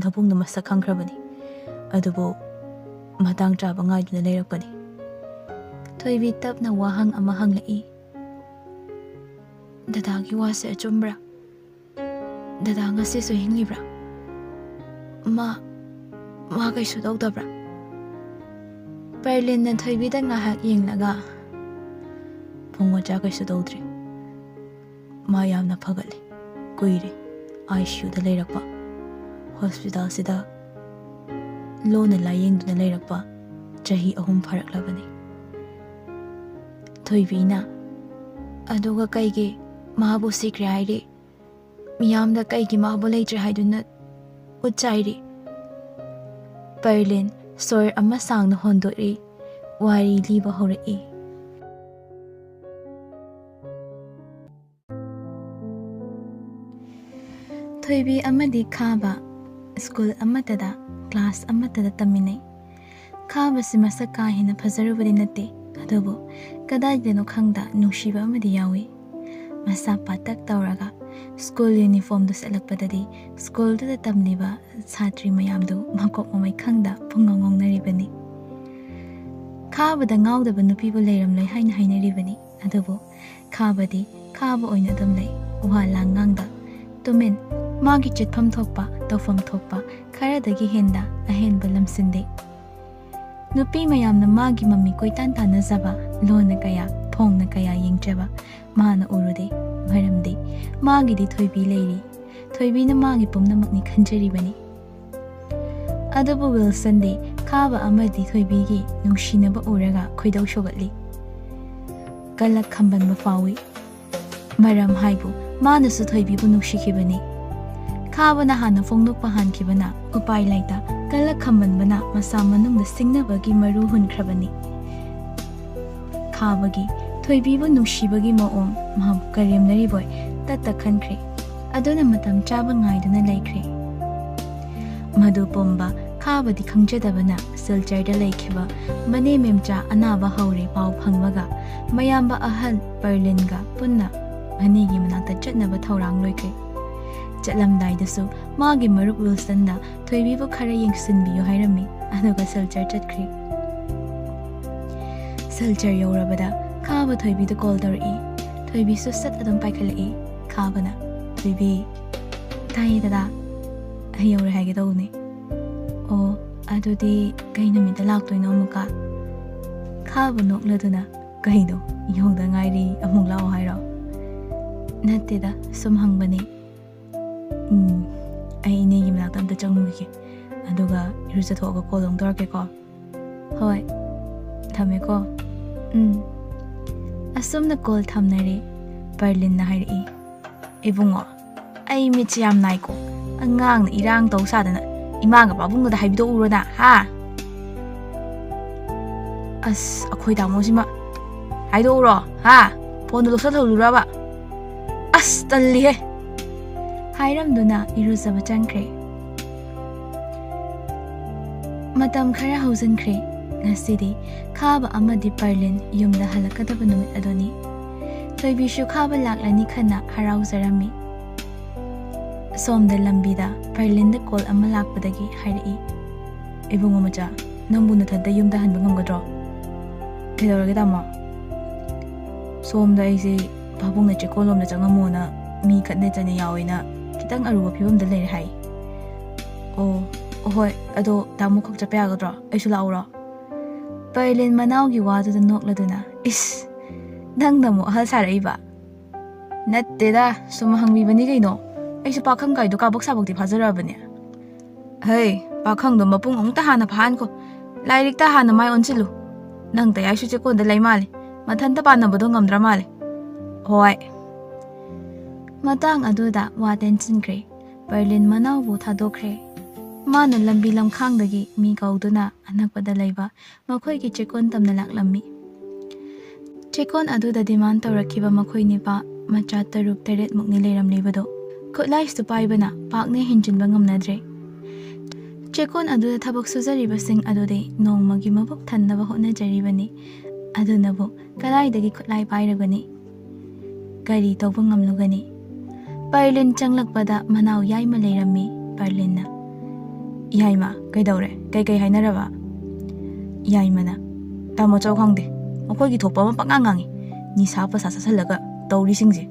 ꯅꯕꯨꯡꯗꯣ ꯃꯁꯛ ꯈꯪꯈ꯭ꯔꯕꯅꯤ꯫ ꯑꯗꯨꯕꯨ ꯃꯇꯥꯡ ꯆꯥꯕ ꯉꯥꯏꯗꯨꯅ ꯂꯩꯔꯛꯄꯅꯤ꯫" ꯊꯣꯏꯕꯤ ꯇꯞꯅ ꯋꯥꯍꯪ ꯑꯃ ꯍꯪꯂꯛꯏ, "ꯗꯗꯥꯒꯤ ꯋꯥꯁꯦ ꯑꯆꯨꯝꯕ꯭ꯔꯥ?" "ꯗꯗꯥ ꯉꯁꯤꯁꯨ ꯍꯤꯡꯂꯤꯕ꯭ꯔꯥ? ꯃꯥ, ꯃꯥ ꯀꯩꯁꯨ ꯇꯧꯗꯕ꯭ꯔꯥ?" ꯄꯔꯂꯤꯟꯅ ꯊꯣꯏꯕꯤꯗ ꯉꯥꯏꯍꯥꯛ ꯌꯦꯡꯂꯒ, "ꯐꯨꯡ ꯃꯆꯥ ꯀꯩꯁꯨ ꯇꯧꯗ꯭ꯔꯤ꯫ ꯃꯥ ꯌꯥꯝꯅ ꯐꯒꯠꯂꯤ꯫ ꯀꯨꯏꯔꯦ ꯑꯥꯏ ꯁꯤ ꯌꯨꯗ ꯂꯩꯔꯛꯄ꯫ ꯍꯣꯁꯄꯤꯇꯥꯜꯁꯤꯗ ꯂꯣꯟꯅ ꯂꯥꯌꯦꯡꯗꯨꯅ ꯂꯩꯔꯛꯄ ꯆꯍꯤ ꯑꯍꯨꯝ ꯐꯥꯔꯛꯂꯕꯅꯤ꯫" ꯊꯣꯏꯕꯤꯅ, "ꯑꯗꯨꯒ ꯀꯩꯒꯤ ꯃꯥꯕꯨ ꯁꯤꯈ꯭ꯔꯦ ꯍꯥꯏꯔꯤ? ꯃꯤꯌꯥꯝꯗ ꯀꯩꯒꯤ ꯃꯥꯕꯨ ꯂꯩꯇ꯭ꯔꯦ ꯍꯥꯏꯗꯨꯅ ꯎꯠ ꯆꯥꯏꯔꯤ?" ꯄꯔꯂꯤꯟ ꯁꯣꯔ ꯑꯃ ꯁꯥꯡꯅ ꯍꯣꯟꯗꯣꯛꯏ, ꯋꯥꯔꯤ ꯂꯤꯕ ꯍꯧꯔꯛꯏ꯫ ꯊꯣꯏꯕꯤ ꯑꯃꯗꯤ ꯈꯥꯕ ꯁ꯭ꯀꯨꯜ ꯑꯃꯠꯇꯗ, ꯀ꯭ꯂꯥꯁ ꯑꯃꯠꯇꯗ ꯇꯝꯃꯤꯟꯅꯩ꯫ ꯈꯥꯕꯁꯤ ꯃꯁꯛ ꯀꯥ ꯍꯦꯟꯅ ꯐꯖꯔꯨꯕꯗꯤ ꯅꯠꯇꯦ, ꯑꯗꯨꯕꯨ ꯀꯗꯥꯏꯗꯅꯣ ꯈꯪꯗ ꯅꯨꯡꯁꯤꯕ ꯑꯃꯗꯤ ꯌꯥꯎꯏ꯫ ꯃꯁꯥ ꯄꯥꯇꯛ ꯇꯧꯔꯒ ꯁ꯭ꯀꯨꯜ ꯌꯨꯅꯤꯐꯣꯔꯝꯗꯨ ꯁꯦꯠꯂꯛꯄꯗꯗꯤ ꯁ꯭ꯀꯨꯜꯗꯨꯗ ꯇꯝꯂꯤꯕ ꯁꯥꯇ꯭ꯔꯤ ꯃꯌꯥꯝꯗꯨ ꯃꯀꯣꯛ ꯃꯃꯩ ꯈꯪꯗ ꯄꯨꯡꯉꯥꯎ ꯉꯥꯎꯅꯔꯤꯕꯅꯤ꯫ ꯈꯥꯕꯗ ꯉꯥꯎꯗꯕ ꯅꯨꯄꯤꯕꯨ ꯂꯩꯔꯝꯂꯣꯏ ꯍꯥꯏꯅ ꯍꯥꯏꯅꯔꯤꯕꯅꯤ꯫ ꯑꯗꯨꯕꯨ ꯈꯥꯕꯗꯤ ꯈꯥꯕ ꯑꯣꯏꯅ ꯑꯗꯨꯝ ꯂꯩ, ꯋꯥ ꯂꯥꯡ ꯉꯥꯡꯗ, ꯇꯨꯃꯤꯟ, ꯃꯥꯒꯤ ꯆꯠꯐꯝ ꯊꯣꯛꯄ, ꯇꯧꯐꯝ ꯊꯣꯛꯄ ꯈꯔꯗꯒꯤ ꯍꯦꯟꯗ ꯑꯍꯦꯟꯕ ꯂꯝꯁꯤꯟꯗꯦ꯫ ꯅꯨꯄꯤ ꯃꯌꯥꯝꯅ ꯃꯥꯒꯤ ꯃꯃꯤ ꯀꯣꯏꯇꯥꯟ ꯇꯥꯟꯅꯖꯕ, ꯂꯣꯟꯅ ꯀꯌꯥ, ꯐꯣꯡꯅ ꯀꯌꯥ ꯌꯦꯡꯖꯕ ꯃꯥꯅ ꯎꯔꯨꯗꯦ꯫ ꯃꯔꯝꯗꯤ ꯃꯥꯒꯤꯗꯤ ꯊꯣꯏꯕꯤ ꯂꯩꯔꯤ꯫ ꯊꯣꯏꯕꯤꯅ ꯃꯥꯒꯤ ꯄꯨꯝꯅꯃꯛꯅꯤ ꯈꯟꯖꯔꯤꯕꯅꯤ꯫ ꯑꯗꯨꯕꯨ ꯋꯤꯜꯁꯟꯗꯤ ꯈꯥꯕ ꯑꯃꯗꯤ ꯊꯣꯏꯕꯤꯒꯤ ꯅꯨꯡꯁꯤꯅꯕ ꯎꯔꯒ ꯈꯣꯏꯗꯧ ꯁꯧꯒꯠꯂꯤ꯫ ꯀꯂꯛ ꯈꯝꯕꯟꯕ ꯐꯥꯎꯏ꯫ ꯃꯔꯝ ꯍꯥꯏꯕꯨ ꯃꯥꯅꯁꯨ ꯊꯣꯏꯕꯤꯕꯨ ꯅꯨꯡꯁꯤꯈꯤꯕꯅꯤ꯫ ꯈꯥꯕꯅ ꯍꯥꯟꯅ ꯐꯣꯡꯗꯣꯛꯄ ꯍꯥꯟꯈꯤꯕꯅ ꯎꯄꯥꯏ ꯂꯩꯇ ꯀꯂꯛ ꯈꯝꯕꯟꯕꯅ ꯃꯁꯥ ꯃꯅꯨꯡꯗ ꯁꯤꯡꯅꯕꯒꯤ ꯃꯔꯨ ꯍꯨꯟꯈ꯭ꯔꯕꯅꯤ꯫ ꯈꯥꯕꯒꯤ ꯊꯣꯏꯕꯤꯕꯨ ꯅꯨꯡꯁꯤꯕꯒꯤ ꯃꯑꯣꯡ ꯃꯍꯥꯛ ꯀꯔꯦꯝꯅꯔꯤꯕꯣꯏ ꯇꯠꯇ ꯈꯟꯈ꯭ꯔꯦ꯫ ꯑꯗꯨꯅ ꯃꯇꯝ ꯆꯥꯕ ꯉꯥꯏꯗꯨꯅ ꯂꯩꯈ꯭ꯔꯦ꯫ ꯃꯗꯨ ꯄꯨꯝꯕ ꯈꯥꯕꯗꯤ ꯈꯪꯖꯗꯕꯅ ꯁꯤꯜꯆꯔꯗ ꯂꯩꯈꯤꯕ ꯃꯅꯦ ꯃꯦꯝꯆꯥ ꯑꯅꯥꯕ ꯍꯧꯔꯦ ꯄꯥꯎ ꯐꯪꯕꯒ ꯃꯌꯥꯝꯕ ꯑꯍꯜ ꯄꯔꯂꯤꯟꯒ ꯄꯨꯟꯅ ꯃꯅꯦꯒꯤ ꯃꯅꯥꯛꯇ ꯆꯠꯅꯕ ꯊꯧꯔꯥꯡ ꯂꯣꯏꯈ꯭ꯔꯦ꯫ ꯆꯠꯂꯝꯗꯥꯏꯗꯁꯨ ꯃꯥꯒꯤ ꯃꯔꯨꯞ ꯋꯤꯜꯁꯟꯅ ꯊꯣꯏꯕꯤꯕꯨ ꯈꯔ ꯌꯦꯡꯁꯤꯟꯕꯤꯌꯨ ꯍꯥꯏꯔꯝꯃꯤ, ꯑꯗꯨꯒ ꯁꯤꯜꯆꯔ ꯆꯠꯈ꯭ꯔꯦ꯫ ꯁꯤꯜꯆꯔ ꯌꯧꯔꯕꯗ ꯈꯥꯕ ꯊꯣꯏꯕꯤꯗ ꯀꯣꯜ ꯇꯧꯔꯛꯏ꯫ ꯊꯣꯏꯕꯤꯁꯨ ꯁꯠ ꯑꯗꯨꯝ ꯄꯥꯏꯈꯠꯂꯛꯏ꯫ ꯈꯥꯕꯅ, "ꯊꯣꯏꯕꯤ, ꯇꯥꯏꯌꯦ ꯗꯗꯥ, ꯑꯩ ꯌꯧꯔꯦ ꯍꯥꯏꯒꯦ ꯇꯧꯕꯅꯦ꯫ ꯑꯣ, ꯑꯗꯨꯗꯤ ꯀꯩ ꯅꯨꯃꯤꯠꯇ ꯂꯥꯛꯇꯣꯏꯅꯣ ꯑꯃꯨꯛꯀ? ꯈꯥꯕ ꯅꯣꯛꯂꯗꯨꯅ, ꯀꯩꯅꯣ, ꯌꯧꯗ ꯉꯥꯏꯔꯤ ꯑꯃꯨꯛ ꯂꯥꯛꯑꯣ ꯍꯥꯏꯔꯣ? ꯅꯠꯇꯦꯗ, ꯁꯨꯝ ꯍꯪꯕꯅꯦ꯫ ꯎꯝ, ꯑꯩ ꯏꯅꯦꯒꯤ ꯃꯅꯥꯛꯇ ꯑꯝꯇ ꯆꯪꯉꯨꯈꯤꯒꯦ, ꯑꯗꯨꯒ ꯏꯔꯨꯖꯊꯣꯛꯑꯒ ꯀꯣꯜ ꯑꯃꯨꯛ ꯇꯧꯔꯛꯀꯦꯀꯣ꯫ ꯍꯣꯏ, ꯊꯝꯃꯦꯀꯣ꯫ ꯎꯝ꯫ ꯑꯁꯨꯝꯅ ꯀꯣꯜ ꯊꯝꯅꯔꯦ꯫ ꯄꯔꯂꯤꯟꯅ ꯍꯥꯏꯔꯛꯏ, "ꯏꯕꯨꯡꯉꯣ, ꯑꯩ ꯃꯤꯠꯁꯦ ꯌꯥꯝ ꯅꯥꯏꯀꯣ꯫ ꯑꯉꯥꯡꯅ ꯏꯔꯥꯡ ꯇꯧ ꯁꯥꯗꯅ ꯏꯃꯥꯒ ꯄꯥꯕꯨꯡꯒꯗ ꯍꯥꯏꯕꯤꯗꯣꯛꯎꯔꯣ ꯅ, ꯍꯥ?" ꯑꯁ, ꯑꯩꯈꯣꯏ ꯇꯥꯃꯣꯁꯤꯃ ꯍꯥꯏꯗꯣꯛꯎꯔꯣ, ꯍꯥ? ꯐꯣꯟꯗꯣ ꯂꯧꯁꯜꯍꯧꯔꯨꯔꯕ? ꯑꯁ, ꯇꯜꯂꯤꯍꯦ꯫ ꯍꯥꯏꯔꯝꯗꯨꯅ ꯏꯔꯨꯖꯕ ꯆꯪꯈ꯭ꯔꯦ꯫ ꯃꯇꯝ ꯈꯔ ꯍꯧꯖꯤꯟꯈ꯭ꯔꯦ꯫ ꯉꯁꯤꯗꯤ ꯈꯥꯕ ꯑꯃꯗꯤ ꯄꯔꯂꯤꯟ ꯌꯨꯝꯗ ꯍꯜꯂꯛꯀꯗꯕ ꯅꯨꯃꯤꯠ ꯑꯗꯨꯅꯤ꯫ ꯊꯣꯏꯕꯤꯁꯨ ꯈꯥꯕ ꯂꯥꯛꯂꯅꯤ ꯈꯟꯅ ꯍꯔꯥꯎꯖꯔꯝꯃꯤ꯫ ꯁꯣꯝꯗ ꯂꯝꯕꯤꯗ ꯄꯔꯂꯤꯟꯗ ꯀꯣꯜ ꯑꯃ ꯂꯥꯛꯄꯗꯒꯤ ꯍꯥꯏꯔꯛꯏ, "ꯏꯕꯨꯡꯉꯣ ꯃꯆꯥ, ꯅꯪꯕꯨ ꯅꯊꯟꯇ ꯌꯨꯝꯗ ꯍꯟꯕ ꯉꯝꯒꯗ꯭ꯔꯣ?" "ꯀꯩꯗꯧꯔꯒꯦ, ꯇꯥꯃꯣ?" "ꯁꯣꯝꯗ ꯑꯩꯁꯦ ꯄꯥꯕꯨꯡꯅ ꯆꯦꯛꯀꯣꯟꯂꯣꯝꯗ ꯆꯪꯉꯝꯃꯣꯅ ꯃꯤ ꯈꯠꯅ ꯆꯩꯅ ꯌꯥꯎꯋꯦꯅ ꯈꯤꯇꯪ ꯑꯔꯨꯕ ꯐꯤꯕꯝꯗ ꯂꯩꯔꯦ ꯍꯥꯏ꯫" "ꯑꯣ, ꯑꯍꯣꯏ, ꯑꯗꯣ ꯇꯥꯃꯣ ꯈꯛ ꯆꯠꯄ ꯌꯥꯒꯗ꯭ꯔꯣ? ꯑꯩꯁꯨ ꯂꯥꯛꯎꯔꯣ?" ꯄꯔꯂꯤꯟ ꯃꯅꯥꯎꯒꯤ ꯋꯥꯗꯨꯗ ꯅꯣꯛꯂꯗꯨꯅ, "ꯏꯁ, ꯅꯪꯅ ꯑꯃꯨꯛ ꯑꯍꯜ ꯁꯥꯔꯛꯏꯕ?" "ꯅꯠꯇꯦꯗ, ꯁꯨꯝ ꯍꯪꯕꯤꯕꯅꯤ ꯀꯩꯅꯣ꯫ ꯑꯩꯁꯨ ꯄꯥꯈꯪ ꯀꯥꯏꯗꯣ ꯀꯥꯕꯛ ꯁꯥꯕꯛꯇꯤ ꯐꯥꯖꯔꯛꯑꯕꯅꯦ꯫" "ꯍꯩ, ꯄꯥꯈꯪꯗꯣ ꯃꯄꯨꯡ ꯑꯃꯨꯛꯇ ꯍꯥꯟꯅ ꯐꯥꯍꯟꯈꯣ꯫ ꯂꯥꯏꯔꯤꯛꯇ ꯍꯥꯟꯅ ꯃꯥꯏ ꯑꯣꯟꯁꯤꯜꯂꯨ꯫ ꯅꯪ ꯇꯌꯥꯏꯁꯨ ꯆꯦꯛꯀꯣꯟꯗ ꯂꯩ ꯃꯥꯜꯂꯦ꯫ ꯃꯊꯟꯇ ꯄꯥꯟꯅꯕꯗꯣ ꯉꯝꯗ꯭ꯔ ꯃꯥꯜꯂꯦ꯫" "ꯍꯣꯏ꯫" ꯃꯇꯥꯡ ꯑꯗꯨꯗ ꯋꯥ ꯇꯦꯟꯁꯤꯟꯈ꯭ꯔꯦ꯫ ꯄꯔꯂꯤꯟ ꯃꯅꯥꯎꯕꯨ ꯊꯥꯗꯣꯛꯈ꯭ꯔꯦ꯫ ꯃꯥꯅ ꯂꯝꯕꯤ ꯂꯝꯈꯥꯡꯗꯒꯤ ꯃꯤ ꯀꯧꯗꯨꯅ ꯑꯅꯛꯄꯗ ꯂꯩꯕ ꯃꯈꯣꯏꯒꯤ ꯆꯦꯛꯀꯣꯟ ꯇꯝꯅ ꯂꯥꯛꯂꯝꯃꯤ꯫ ꯆꯦꯛꯀꯣꯟ ꯑꯗꯨꯗ ꯗꯤꯃꯥꯟ ꯇꯧꯔꯛꯈꯤꯕ ꯃꯈꯣꯏ ꯅꯤꯄꯥ ꯃꯆꯥ ꯇꯔꯨꯛ ꯇꯔꯦꯠꯃꯨꯛꯅꯤ ꯂꯩꯔꯝꯂꯤꯕꯗꯣ꯫ ꯈꯨꯠꯂꯥꯏꯁꯨ ꯄꯥꯏꯕꯅ ꯄꯥꯛꯅ ꯍꯦꯟꯖꯤꯟꯕ ꯉꯝꯅꯗ꯭ꯔꯦ꯫ ꯆꯦꯛꯀꯣꯟ ꯑꯗꯨꯗ ꯊꯕꯛ ꯁꯨꯖꯔꯤꯕꯁꯤꯡ ꯑꯗꯨꯗꯤ ꯅꯣꯡꯃꯒꯤ ꯃꯕꯨꯛ ꯊꯟꯅꯕ ꯍꯣꯠꯅꯖꯔꯤꯕꯅꯤ꯫ ꯑꯗꯨꯅꯕꯨ ꯀꯗꯥꯏꯗꯒꯤ ꯈꯨꯠꯂꯥꯏ ꯄꯥꯏꯔꯨꯒꯅꯤ? ꯀꯔꯤ ꯇꯧꯕ ꯉꯝꯂꯨꯒꯅꯤ? ꯄꯔꯂꯤꯟ ꯆꯪꯂꯛꯄꯗ ꯃꯅꯥꯎ ꯌꯥꯏꯃ ꯂꯩꯔꯝꯃꯤ꯫ ꯄꯔꯂꯤꯟꯅ, "ꯌꯥꯏꯃ, ꯀꯩꯗꯧꯔꯦ? ꯀꯩꯀꯩ ꯍꯥꯏꯅꯔꯕ?" ꯌꯥꯏꯃꯅ, "ꯇꯥꯃꯣ ꯆꯧ ꯈꯪꯗꯦ, ꯃꯈꯣꯏꯒꯤ ꯊꯣꯛꯄ ꯑꯃ ꯄꯪꯉꯥꯡ ꯉꯥꯡꯉꯤ꯫ ꯅꯤꯁꯥ ꯄꯁꯥ ꯆꯥꯁꯜꯂꯒ ꯇꯧꯔꯤꯁꯤꯡꯁꯦ꯫"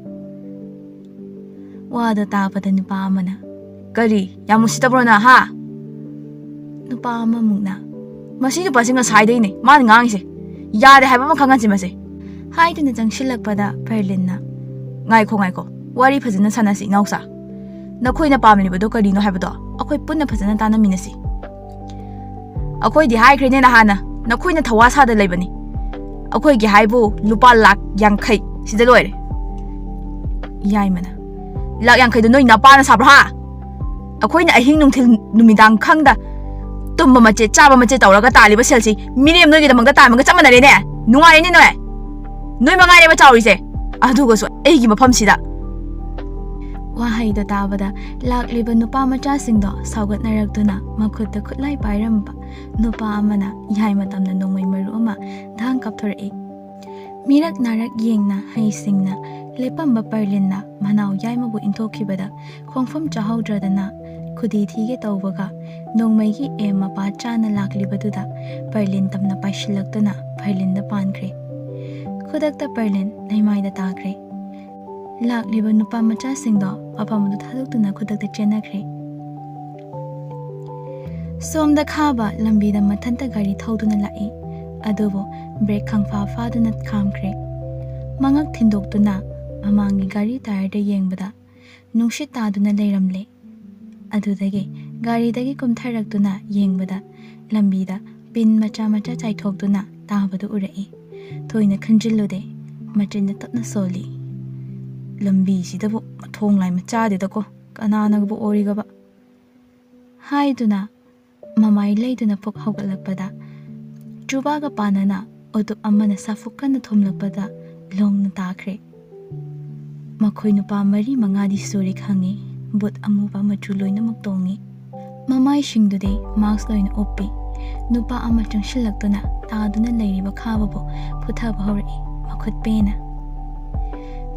ꯋꯥꯗꯣ ꯇꯥꯕꯗ ꯅꯨꯄꯥ ꯑꯃꯅ, "ꯀꯔꯤ? ꯌꯥꯝ ꯎꯁꯤꯠꯇꯕ꯭ꯔꯣ ꯅꯪ, ꯍꯥ?" ꯅꯨꯄꯥ ꯑꯃꯃꯨꯛꯅ, "ꯃꯁꯤ ꯅꯨꯄꯥꯁꯤ ꯉꯁꯥꯏꯗꯩꯅꯦ ꯃꯥꯅ ꯉꯥꯡꯉꯤꯁꯦ꯫ ꯌꯥꯗꯦ ꯍꯥꯏꯕ ꯑꯃ ꯈꯪꯍꯟꯁꯤ ꯃꯁꯦ," ꯍꯥꯏꯗꯨꯅ ꯆꯪꯁꯤꯜꯂꯛꯄꯗ ꯄꯔꯂꯤꯟꯅ, "ꯉꯥꯏꯈꯣ, ꯉꯥꯏꯈꯣ, ꯋꯥꯔꯤ ꯐꯖꯅ ꯁꯥꯟꯅꯁꯤ, ꯏꯅꯥꯎꯆꯥ꯫ ꯅꯈꯣꯏꯅ ꯄꯥꯝꯂꯤꯕꯗꯣ ꯀꯔꯤꯅꯣ ꯍꯥꯏꯕꯗꯣ ꯑꯩꯈꯣꯏ ꯄꯨꯟꯅ ꯐꯖꯅ ꯇꯥꯟꯅꯃꯤꯟꯅꯁꯤ꯫ ꯑꯩꯈꯣꯏꯗꯤ ꯍꯥꯏꯈ꯭ꯔꯦꯅꯦ ꯅꯍꯥꯟꯅ, ꯅꯈꯣꯏꯅ ꯊꯧꯋꯥ ꯁꯥꯗ ꯂꯩꯕꯅꯤ꯫ ꯑꯩꯈꯣꯏꯒꯤ ꯍꯥꯏꯕꯨ ꯂꯨꯄꯥ ꯂꯥꯛ ꯌꯥꯡꯈꯩ, ꯁꯤꯗ ꯂꯣꯏꯔꯦ꯫" ꯌꯥꯏꯃꯅ, "ꯂꯥꯛ ꯌꯥꯡꯈꯩꯗꯣ ꯅꯣꯏ ꯅꯄꯥꯅ ꯁꯥꯕ꯭ꯔꯣ, ꯍꯥ? ꯑꯩꯈꯣꯏꯅ ꯑꯍꯤꯡ ꯅꯨꯡꯊꯤꯜ ꯅꯨꯃꯤꯗꯥꯡ ꯈꯪꯗ ꯇꯨꯝꯕ ꯃꯆꯦꯠ ꯆꯥꯕ ꯃꯆꯦꯠ ꯇꯧꯔꯒ ꯇꯥꯜꯂꯤꯕ ꯁꯦꯜꯁꯤ ꯃꯤꯔꯦꯝ ꯅꯣꯏꯒꯤꯗꯃꯛꯇ ꯇꯥꯟꯕꯒ ꯆꯞ ꯃꯥꯟꯅꯔꯦꯅꯦ꯫ ꯅꯨꯡꯉꯥꯏꯔꯦꯅꯦ ꯅꯣꯏ꯫ ꯅꯣꯏ ꯃꯉꯥꯏꯔꯦꯕ ꯆꯥꯎꯔꯤꯁꯦ, ꯑꯗꯨꯒꯁꯨ ꯑꯩꯒꯤ ꯃꯐꯝꯁꯤꯗ꯫" ꯋꯥꯍꯩꯗꯣ ꯇꯥꯕꯗ ꯂꯥꯛꯂꯤꯕ ꯅꯨꯄꯥ ꯃꯆꯥꯁꯤꯡꯗꯣ ꯁꯥꯎꯒꯠꯅꯔꯛꯇꯨꯅ ꯃꯈꯨꯠꯇ ꯈꯨꯠꯂꯥꯏ ꯄꯥꯏꯔꯝꯕ ꯅꯨꯄꯥ ꯑꯃꯅ ꯌꯥꯏꯃ ꯇꯝꯅ ꯅꯣꯡꯃꯩ ꯃꯔꯨ ꯑꯃ ꯙꯥꯡ ꯀꯥꯞꯊꯣꯔꯛꯏ꯫ ꯃꯤꯔꯛ ꯅꯥꯔꯛ ꯌꯦꯡꯅ ꯍꯩꯁꯤꯡꯅ ꯂꯦꯞꯄꯝꯕ ꯄꯔꯂꯤꯟꯅ ꯃꯅꯥꯎ ꯌꯥꯏꯃꯕꯨ ꯏꯟꯊꯣꯛꯈꯤꯕꯗ ꯈꯣꯡꯐꯝ ꯆꯥꯍꯧꯗ꯭ꯔꯗꯅ ꯈꯨꯗꯤ ꯊꯤꯒꯦ ꯇꯧꯕꯒ ꯅꯣꯡꯃꯩꯒꯤ ꯑꯦꯝ ꯃꯄꯥ ꯆꯥꯅ ꯂꯥꯛꯂꯤꯕꯗꯨꯗ ꯄꯔꯂꯤꯟ ꯇꯝꯅ ꯄꯥꯏꯁꯤꯜꯂꯛꯇꯨꯅ ꯄꯔꯂꯤꯟꯗ ꯄꯥꯟꯈ꯭ꯔꯦ꯫ ꯈꯨꯗꯛꯇ ꯄꯔꯂꯤꯟ ꯂꯩꯃꯥꯏꯗ ꯇꯥꯈ꯭ꯔꯦ꯫ ꯂꯥꯛꯂꯤꯕ ꯅꯨꯄꯥ ꯃꯆꯥꯁꯤꯡꯗꯣ ꯃꯐꯝ ꯑꯗꯨ ꯊꯥꯗꯣꯛꯇꯨꯅ ꯈꯨꯗꯛꯇ ꯆꯦꯟꯅꯈ꯭ꯔꯦ꯫ ꯁꯣꯝꯗ ꯈꯥꯕ ꯂꯝꯕꯤꯗ ꯃꯊꯟꯇ ꯒꯥꯔꯤ ꯊꯧꯗꯨꯅ ꯂꯥꯛꯏ꯫ ꯑꯗꯨꯕꯨ ꯕ꯭ꯔꯦꯛ ꯈꯪꯐꯥ ꯐꯥꯗꯨꯅ ꯈꯥꯝꯈ꯭ꯔꯦ꯫ ꯃꯉꯛ ꯊꯤꯟꯗꯣꯛꯇꯨꯅ ꯃꯃꯥꯡꯒꯤ ꯒꯥꯔꯤ ꯇꯥꯌꯔꯗ ꯌꯦꯡꯕꯗ ꯅꯨꯡꯁꯤꯠ ꯇꯥꯗꯨꯅ ꯂꯩꯔꯝꯂꯦ꯫ ꯑꯗꯨꯗꯒꯤ ꯒꯥꯔꯤꯗꯒꯤ ꯀꯨꯝꯊꯔꯛꯇꯨꯅ ꯌꯦꯡꯕꯗ ꯂꯝꯕꯤꯗ ꯄꯤꯟ ꯃꯆꯥ ꯃꯆꯥ ꯆꯥꯏꯊꯣꯛꯇꯨꯅ ꯇꯥꯕꯗꯨ ꯎꯔꯛꯏ꯫ ꯊꯣꯏꯅ ꯈꯟꯖꯤꯜꯂꯨꯗꯦ꯫ ꯃꯆꯤꯟꯗ ꯇꯞꯅ ꯁꯣꯜꯂꯤ꯫ "ꯂꯝꯕꯤꯁꯤꯗꯕꯨ ꯃꯊꯣꯡ ꯂꯥꯏ ꯃꯆꯥꯗꯦꯗꯀꯣ, ꯀꯅꯥꯅꯒꯕꯨ ꯑꯣꯏꯔꯤꯒꯕ?" ꯍꯥꯏꯗꯨꯅ ꯃꯃꯥꯏ ꯂꯩꯗꯨꯅ ꯄꯨꯛ ꯍꯧꯒꯠꯂꯛꯄꯗ ꯆꯨꯕꯥꯒ ꯄꯥꯟꯅꯅ ꯎꯇꯨꯞ ꯑꯃꯅ ꯁꯥꯐꯨ ꯀꯟꯅ ꯊꯣꯝꯂꯛꯄꯗ ꯂꯣꯡꯅ ꯇꯥꯈ꯭ꯔꯦ꯫ ꯃꯈꯣꯏ ꯅꯨꯄꯥ ꯃꯔꯤ ꯃꯉꯥꯗꯤ ꯁꯨꯔꯦ ꯈꯪꯉꯤ꯫ ꯕꯨꯠ ꯑꯃꯨꯕ ꯃꯆꯨ ꯂꯣꯏꯅꯃꯛ ꯇꯣꯡꯉꯤ꯫ ꯃꯃꯥꯏꯁꯤꯡꯗꯨꯗꯤ ꯃꯥꯛꯁ ꯂꯣꯏꯅ ꯎꯞꯄꯤ꯫ ꯅꯨꯄꯥ ꯑꯃ ꯆꯪꯁꯤꯜꯂꯛꯇꯨꯅ ꯇꯥꯗꯨꯅ ꯂꯩꯔꯤꯕ ꯈꯥꯕꯕꯨ ꯐꯨꯊꯕ ꯍꯧꯔꯛꯏ, ꯃꯈꯨꯠ ꯄꯦꯅ꯫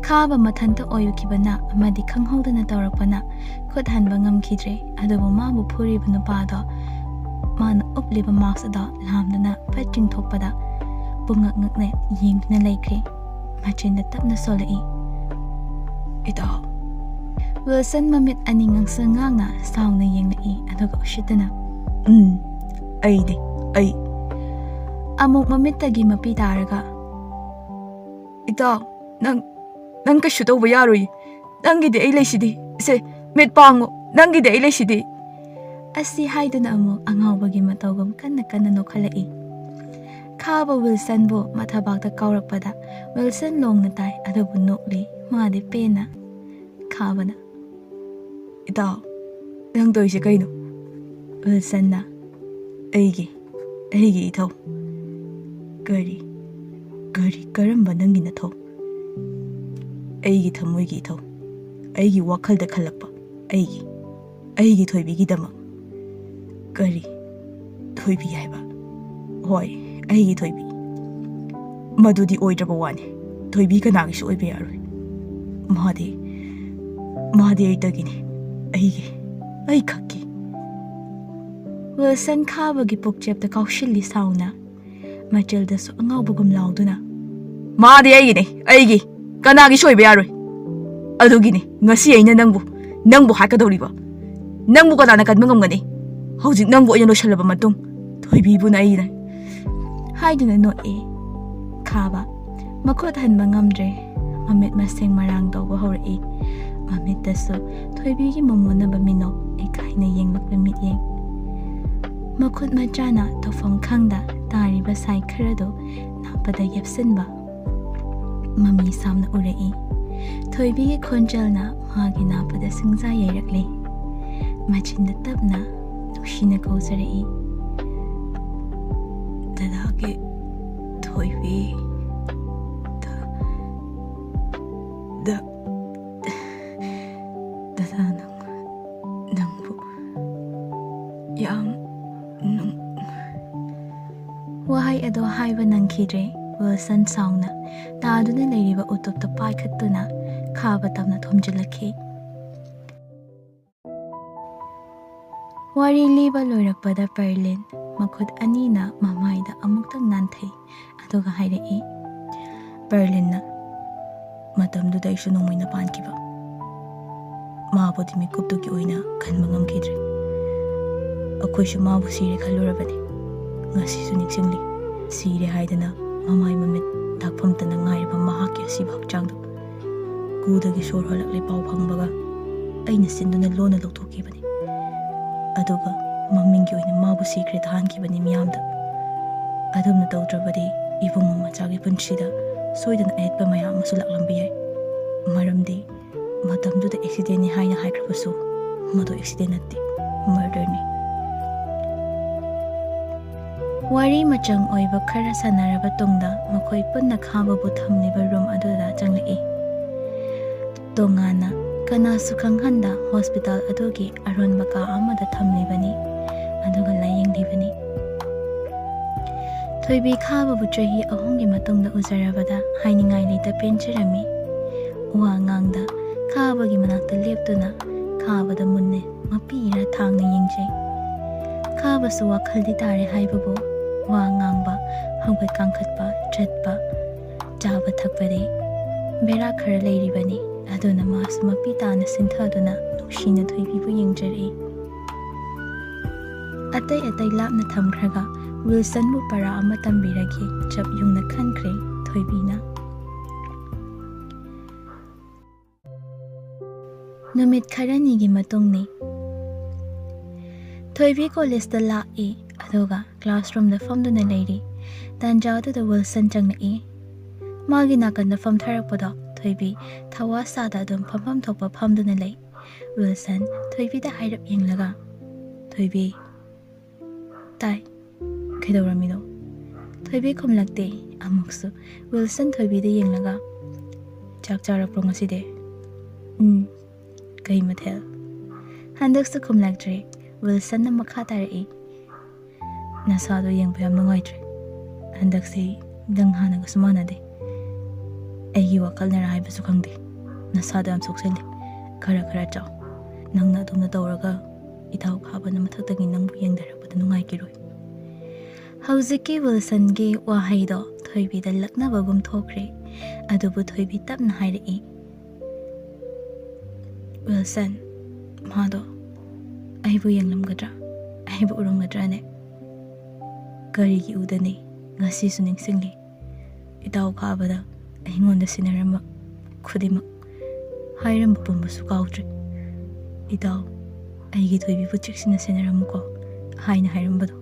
ꯈꯥꯕ ꯃꯊꯟꯇ ꯑꯣꯏꯈꯤꯕꯅ ꯑꯃꯗꯤ ꯈꯪꯍꯧꯗꯅ ꯇꯧꯔꯛꯄꯅ ꯈꯨꯠ ꯍꯟꯕ ꯉꯝꯈꯤꯗ꯭ꯔꯦ꯫ ꯑꯗꯨꯕꯨ ꯃꯥꯕꯨ ꯐꯨꯔꯤꯕ ꯅꯨꯄꯥꯗꯣ ꯃꯥꯅ ꯎꯞꯂꯤꯕ ꯃꯥꯛꯁ ꯑꯗꯣ ꯂꯥꯝꯗꯨꯅ ꯐꯠ ꯆꯤꯡꯊꯣꯛꯄꯗ ꯄꯨꯡꯉꯛ ꯉꯛꯅ ꯌꯦꯡꯗꯨꯅ ꯂꯩꯈ꯭ꯔꯦ꯫ ꯃꯆꯤꯟꯗ ꯇꯞꯅ ꯁꯣꯜꯂꯛꯏ, "ꯏꯇꯥꯎ, ꯋꯤꯜꯁꯟ ꯃꯃꯤꯠ ꯑꯅꯤ ꯉꯥꯡꯁꯪ ꯉꯥꯡꯅ ꯁꯥꯎꯅ ꯌꯦꯡꯂꯛꯏ, ꯑꯗꯨꯒ ꯎꯁꯤꯠꯇꯅ, "ꯎꯝ, ꯑꯩꯅꯦ, ꯑꯩ꯫" ꯑꯃꯨꯛ ꯃꯃꯤꯠꯇꯒꯤ ꯃꯄꯤ ꯇꯥꯔꯒ, "ꯏꯇꯥꯎ, ꯅꯪ, ꯅꯪ ꯀꯩꯁꯨ ꯇꯧꯕ ꯌꯥꯔꯣꯏ꯫ ꯅꯪꯒꯤꯗꯤ ꯑꯩ ꯂꯩꯁꯤꯗꯤ꯫ ꯁꯦ, ꯃꯤꯠ ꯄꯥꯡꯉꯨ, ꯅꯪꯒꯤꯗꯤ ꯑꯩ ꯂꯩꯁꯤꯗꯤ꯫" ꯑꯁꯤ ꯍꯥꯏꯗꯨꯅ ꯑꯃꯨꯛ ꯑꯉꯥꯎꯕꯒꯤ ꯃꯇꯧꯒꯨꯝ ꯀꯟꯅ ꯀꯟꯅ ꯅꯣꯛꯈꯠꯂꯛꯏ꯫ ꯈꯥꯕ ꯋꯤꯜꯁꯟꯕꯨ ꯃꯊꯕꯥꯛꯇ ꯀꯥꯎꯔꯛꯄꯗ ꯋꯤꯜꯁꯟ ꯂꯣꯡꯅ ꯇꯥꯏ, ꯑꯗꯨꯕꯨ ꯅꯣꯛꯂꯤ꯫ ꯃꯥꯗꯤ ꯄꯦꯟꯅ꯫ ꯈꯥꯕꯅ, "ꯏꯇꯥꯎ, ꯅꯪ ꯇꯧꯔꯤꯁꯦ ꯀꯩꯅꯣ?" ꯋꯤꯜꯁꯟꯅ, "ꯑꯩꯒꯤ, ꯑꯩꯒꯤ ꯏꯊꯧ꯫" "ꯀꯔꯤ, ꯀꯔꯤ, ꯀꯔꯝꯕ ꯅꯪꯒꯤ ꯅꯊꯧ?" "ꯑꯩꯒꯤ ꯊꯃꯣꯏꯒꯤ ꯏꯊꯧ, ꯑꯩꯒꯤ ꯋꯥꯈꯜꯗ ꯈꯜꯂꯛꯄ, ꯑꯩꯒꯤ, ꯑꯩꯒꯤ ꯊꯣꯏꯕꯤꯒꯤꯗꯃꯛ꯫" "ꯀꯔꯤ? ꯊꯣꯏꯕꯤ ꯍꯥꯏꯕ?" "ꯍꯣꯏ, ꯑꯩꯒꯤ ꯊꯣꯏꯕꯤ꯫ ꯃꯗꯨꯗꯤ ꯑꯣꯏꯗ꯭ꯔꯕ ꯋꯥꯅꯤ꯫ ꯊꯣꯏꯕꯤ ꯀꯅꯥꯒꯤꯁꯨ ꯑꯣꯏꯕ ꯌꯥꯔꯣꯏ꯫ ꯃꯥꯗꯤ, ꯃꯥꯗꯤ ꯑꯩꯇꯒꯤꯅꯤ꯫ ꯑꯩꯒꯤ, ꯑꯩ ꯈꯛꯀꯤ꯫" ꯋꯤꯜꯁꯟ ꯈꯥꯕꯒꯤ ꯄꯨꯛꯆꯦꯞꯇ ꯀꯥꯎꯁꯤꯜꯂꯤ ꯁꯥꯎꯅ꯫ ꯃꯆꯤꯜꯗꯁꯨ ꯑꯉꯥꯎꯕꯒꯨꯝ ꯂꯥꯎꯗꯨꯅ, "ꯃꯥꯗꯤ ꯑꯩꯒꯤꯅꯦ, ꯑꯩꯒꯤ꯫ ꯀꯅꯥꯒꯤꯁꯨ ꯑꯣꯏꯕ ꯌꯥꯔꯣꯏ꯫ ꯑꯗꯨꯒꯤꯅꯤ ꯉꯁꯤ ꯑꯩꯅ ꯅꯪꯕꯨ, ꯅꯪꯕꯨ ꯍꯥꯠꯀꯗꯧꯔꯤꯕ꯫ ꯅꯪꯕꯨ ꯀꯅꯥꯅ ꯀꯟꯕ ꯉꯝꯒꯅꯤ? ꯍꯧꯖꯤꯛ ꯅꯪꯕꯨ ꯑꯩꯅ ꯂꯣꯏꯁꯤꯜꯂꯕ ꯃꯇꯨꯡ, ꯊꯣꯏꯕꯤꯕꯨꯅ ꯑꯩꯅ꯫" ꯍꯥꯏꯗꯨꯅ ꯅꯣꯛꯑꯦ꯫ ꯈꯥꯕ ꯃꯈꯨꯠ ꯍꯟꯕ ꯉꯝꯗ꯭ꯔꯦ꯫ ꯃꯃꯤꯠ ꯃꯁꯦꯡ ꯃꯔꯥꯡ ꯇꯧꯕ ꯍꯧꯔꯛꯏ꯫ ꯃꯃꯤꯠꯇꯁꯨ ꯊꯣꯏꯕꯤꯒꯤ ꯃꯃꯣꯟꯅꯕ ꯃꯤꯅꯣꯛ, ꯏꯀꯥꯏꯅ ꯌꯦꯡꯂꯛꯄ ꯃꯤꯠꯌꯦꯡ꯫ ꯃꯈꯨꯠ ꯃꯆꯥꯅ ꯇꯧꯐꯝ ꯈꯪꯗ ꯇꯥꯔꯤꯕ ꯁꯥꯏ ꯈꯔꯗꯨ ꯅꯥꯞꯄꯗ ꯌꯦꯞꯁꯤꯟꯕ ꯃꯃꯤ ꯁꯥꯝꯅ ꯎꯔꯛꯏ꯫ ꯊꯣꯏꯕꯤꯒꯤ ꯈꯣꯟꯖꯦꯜꯅ ꯃꯥꯒꯤ ꯅꯥꯞꯄꯗ ꯁꯤꯡꯖꯥ ꯌꯩꯔꯛꯂꯤ꯫ ꯃꯆꯤꯟꯗ ꯇꯞꯅ, ꯅꯨꯡꯁꯤꯅ ꯀꯧꯖꯔꯛꯏ, "ꯗꯗꯥꯒꯤ ꯊꯣꯏꯕꯤ, ꯗ-, ꯗ-, ꯗꯗꯥ, ꯅꯪ, ꯅꯪꯕꯨ ꯌꯥꯝ ꯅꯨꯡ-" ꯋꯥꯍꯩ ꯑꯗꯣ ꯍꯥꯏꯕ ꯅꯪꯈꯤꯗ꯭ꯔꯦ꯫ ꯋꯤꯜꯁꯟ ꯁꯥꯎꯅ ꯇꯥꯗꯨꯅ ꯂꯩꯔꯤꯕ ꯎꯇꯨꯞꯇ ꯄꯥꯏꯈꯠꯇꯨꯅ ꯈꯥꯕ ꯇꯝꯅ ꯊꯣꯝꯖꯤꯜꯂꯛꯈꯤ꯫ ꯋꯥꯔꯤ ꯂꯤꯕ ꯂꯣꯏꯔꯛꯄꯗ ꯄꯔꯂꯤꯟ ꯃꯈꯨꯠ ꯑꯅꯤꯅ ꯃꯃꯥꯏꯗ ꯑꯃꯨꯛꯇꯪ ꯅꯥꯟꯊꯩ, ꯑꯗꯨꯒ ꯍꯥꯏꯔꯛꯏ, ꯄꯔꯂꯤꯟꯅ, "ꯃꯇꯝꯗꯨꯗ ꯑꯩꯁꯨ ꯅꯣꯡꯃꯩꯅ ꯄꯥꯟꯈꯤꯕ꯫" ꯃꯥꯕꯨꯗꯤ ꯃꯤꯀꯨꯞꯇꯨꯒꯤ ꯑꯣꯏꯅ ꯈꯟꯕ ꯉꯝꯈꯤꯗ꯭ꯔꯦ꯫ ꯑꯩꯈꯣꯏꯁꯨ ꯃꯥꯕꯨ ꯁꯤꯔꯦ ꯈꯜꯂꯨꯔꯕꯅꯤ꯫ ꯉꯁꯤꯁꯨ ꯅꯤꯡꯁꯤꯡꯂꯤ, ꯁꯤꯔꯦ ꯍꯥꯏꯗꯅ ꯃꯃꯥꯏ ꯃꯃꯤꯠ ꯗꯥꯛꯐꯝꯇꯅ ꯉꯥꯏꯔꯕ ꯃꯍꯥꯛꯀꯤ ꯑꯁꯤꯕ ꯍꯛꯆꯥꯡꯗꯨ꯫ ꯀꯨꯗꯒꯤ ꯁꯣꯔ ꯍꯣꯜꯂꯛꯂꯦ ꯄꯥꯎ ꯐꯪꯕꯒ ꯑꯩꯅ ꯆꯤꯟꯗꯨꯅ ꯂꯣꯟꯅ ꯂꯧꯊꯣꯛꯈꯤꯕꯅꯤ꯫ ꯑꯗꯨꯒ ꯃꯃꯤꯡꯒꯤ ꯑꯣꯏꯅ ꯃꯥꯕꯨ ꯁꯤꯈ꯭ꯔꯦ ꯊꯥꯍꯟꯈꯤꯕꯅꯤ ꯃꯤꯌꯥꯝꯗ꯫ ꯑꯗꯨꯝꯅ ꯇꯧꯗ꯭ꯔꯕꯗꯤ ꯏꯕꯨꯡꯉꯣ ꯃꯆꯥꯒꯤ ꯄꯨꯟꯁꯤꯗ ꯁꯣꯏꯗꯅ ꯑꯌꯦꯠꯄ ꯃꯌꯥꯝ ꯑꯃꯁꯨ ꯂꯥꯛꯂꯝꯕ ꯌꯥꯏ꯫ ꯃꯔꯝꯗꯤ ꯃꯇꯝꯗꯨꯗ ꯑꯦꯛꯁꯤꯗꯦꯟꯅꯤ ꯍꯥꯏꯅ ꯍꯥꯏꯈ꯭ꯔꯕꯁꯨ ꯃꯗꯨ ꯑꯦꯛꯁꯤꯗꯦꯟ ꯅꯠꯇꯦ, ꯃꯔꯗꯔꯅꯤ꯫ ꯋꯥꯔꯤ ꯃꯆꯪ ꯑꯣꯏꯕ ꯈꯔ ꯁꯥꯟꯅꯔꯕ ꯇꯨꯡꯗ ꯃꯈꯣꯏ ꯄꯨꯟꯅ ꯈꯥꯕꯕꯨ ꯊꯝꯂꯤꯕ ꯔꯨꯝ ꯑꯗꯨꯗ ꯆꯪꯂꯛꯏ꯫ ꯇꯣꯉꯥꯟꯅ ꯀꯅꯥꯁꯨ ꯈꯪꯍꯟꯗ ꯍꯣꯁꯄꯤꯇꯥꯜ ꯑꯗꯨꯒꯤ ꯑꯔꯣꯟꯕ ꯀꯥ ꯑꯃꯗ ꯊꯝꯂꯤꯕꯅꯤ, ꯑꯗꯨꯒ ꯂꯥꯌꯦꯡꯂꯤꯕꯅꯤ꯫ ꯊꯣꯏꯕꯤ ꯈꯥꯕꯕꯨ ꯆꯍꯤ ꯑꯍꯨꯝꯒꯤ ꯃꯇꯨꯡꯗ ꯎꯖꯔꯕꯗ ꯍꯥꯏꯅꯤꯡꯉꯥꯏ ꯂꯩꯇ ꯄꯦꯟꯖꯔꯝꯃꯤ꯫ ꯋꯥ ꯉꯥꯡꯗ ꯈꯥꯕꯒꯤ ꯃꯅꯥꯛꯇ ꯂꯦꯞꯇꯨꯅ ꯈꯥꯕꯗ ꯃꯨꯟꯅ ꯃꯄꯤꯔ ꯊꯥꯡꯅ ꯌꯦꯡꯖꯩ꯫ ꯈꯥꯕꯁꯨ ꯋꯥꯈꯜꯗꯤ ꯇꯥꯔꯦ ꯍꯥꯏꯕꯕꯨ ꯋꯥ ꯉꯥꯡꯕ, ꯍꯧꯒꯠ ꯀꯥꯡꯈꯠꯄ, ꯆꯠꯄ, ꯆꯥꯕ ꯊꯛꯄꯗꯤ ꯕꯦꯔꯥ ꯈꯔ ꯂꯩꯔꯤꯕꯅꯤ꯫ ꯑꯗꯨꯅ ꯃꯥꯁꯨ ꯃꯄꯤ ꯇꯥꯅ ꯁꯤꯟꯊꯗꯨꯅ ꯅꯨꯡꯁꯤꯅ ꯊꯣꯏꯕꯤꯕꯨ ꯌꯦꯡꯖꯔꯛꯏ꯫ ꯑꯇꯩ ꯑꯇꯩ ꯂꯥꯞꯅ ꯊꯝꯈ꯭ꯔꯒ ꯋꯤꯜꯁꯟꯕꯨ ꯄꯔꯥ ꯑꯃ ꯇꯝꯕꯤꯔꯒꯦ ꯆꯞ ꯌꯨꯡꯅ ꯈꯟꯈ꯭ꯔꯦ ꯊꯣꯏꯕꯤꯅ꯫ ꯅꯨꯃꯤꯠ ꯈꯔꯅꯤꯒꯤ ꯃꯇꯨꯡꯅꯤ꯫ ꯊꯣꯏꯕꯤ ꯀꯣꯂꯦꯖꯇ ꯂꯥꯛꯏ, ꯑꯗꯨꯒ ꯀ꯭ꯂꯥꯁꯔꯨꯝꯗ ꯐꯝꯗꯨꯅ ꯂꯩꯔꯤ꯫ ꯇꯥꯟꯖꯥꯗꯨꯗ ꯋꯤꯜꯁꯟ ꯆꯪꯂꯛꯏ꯫ ꯃꯥꯒꯤ ꯅꯥꯀꯟꯗ ꯐꯝꯊꯔꯛꯄꯗꯣ ꯊꯣꯏꯕꯤ ꯊꯋꯥ ꯁꯥꯗ ꯑꯗꯨꯝ ꯐꯝꯐꯝ ꯊꯣꯛꯄ ꯐꯝꯗꯨꯅ ꯂꯩ꯫ ꯋꯤꯜꯁꯟ ꯊꯣꯏꯕꯤꯗ ꯍꯥꯏꯔꯞ ꯌꯦꯡꯂꯒ, "ꯊꯣꯏꯕꯤ, ꯇꯥꯏ꯫ ꯀꯩꯗꯧꯔꯝꯃꯤꯅꯣ?" ꯊꯣꯏꯕꯤ ꯈꯨꯝꯂꯛꯇꯦ꯫ ꯑꯃꯨꯛꯁꯨ ꯋꯤꯜꯁꯟ ꯊꯣꯏꯕꯤꯗ ꯌꯦꯡꯂꯒ, "ꯆꯥꯛ ꯆꯥꯔꯛꯄ꯭ꯔꯣ ꯉꯁꯤꯗꯤ?" "ꯎꯝ꯫ ꯀꯩ ꯃꯊꯦꯜ?" ꯍꯟꯗꯛꯁꯨ ꯈꯨꯝꯂꯛꯇ꯭ꯔꯦ꯫ ꯋꯤꯜꯁꯟꯅ ꯃꯈꯥ ꯇꯥꯔꯛꯏ, "ꯅꯁꯥꯗꯣ ꯌꯦꯡꯕ ꯌꯥꯝ ꯅꯨꯡꯉꯥꯏꯇ꯭ꯔꯦ꯫ ꯍꯟꯗꯛꯁꯤ ꯅꯪ ꯍꯥꯟꯅꯒꯁꯨ ꯃꯥꯟꯅꯗꯦ꯫ ꯑꯩꯒꯤ ꯋꯥꯈꯜꯅꯔ ꯍꯥꯏꯕꯁꯨ ꯈꯪꯗꯦ꯫ ꯅꯁꯥꯗꯣ ꯌꯥꯝ ꯁꯣꯛꯆꯜꯂꯤ꯫ ꯈꯔ ꯈꯔ ꯆꯥꯎ꯫ ꯅꯪꯅ ꯑꯗꯨꯝꯅ ꯇꯧꯔꯒ ꯏꯇꯥꯎ ꯈꯥꯕꯅ ꯃꯊꯛꯇꯒꯤ ꯅꯪꯕꯨ ꯌꯦꯡꯊꯔꯛꯄꯗ ꯅꯨꯡꯉꯥꯏꯈꯤꯔꯣꯏ꯫" ꯍꯧꯖꯤꯛꯀꯤ ꯋꯤꯜꯁꯟꯒꯤ ꯋꯥꯍꯩꯗꯣ ꯊꯣꯏꯕꯤꯗ ꯂꯛꯅꯕꯒꯨꯝ ꯊꯣꯛꯈ꯭ꯔꯦ꯫ ꯑꯗꯨꯕꯨ ꯊꯣꯏꯕꯤ ꯇꯞꯅ ꯍꯥꯏꯔꯛꯏ, "ꯋꯤꯜꯁꯟ, ꯃꯥꯗꯣ ꯑꯩꯕꯨ ꯌꯦꯡꯂꯝꯒꯗ꯭ꯔꯥ? ꯑꯩꯕꯨ ꯎꯔꯝꯒꯗ꯭ꯔꯥꯅꯦ?" "ꯀꯔꯤꯒꯤ ꯎꯗꯅꯤ? ꯉꯁꯤꯁꯨ ꯅꯤꯡꯁꯤꯡꯂꯤ꯫ ꯏꯇꯥꯎ ꯈꯥꯕꯗ ꯑꯩꯉꯣꯟꯗ ꯁꯤꯟꯅꯔꯝꯕ ꯈꯨꯗꯤꯡꯃꯛ, ꯍꯥꯏꯔꯝꯕ ꯄꯨꯝꯕꯁꯨ ꯀꯥꯎꯗ꯭ꯔꯤ꯫ ꯏꯇꯥꯎ, ꯑꯩꯒꯤ ꯊꯣꯏꯕꯤꯕꯨ ꯆꯦꯛꯁꯤꯟꯅ ꯁꯦꯟꯅꯔꯝꯃꯨꯀꯣ" ꯍꯥꯏꯅ ꯍꯥꯏꯔꯝꯕꯗꯣ꯫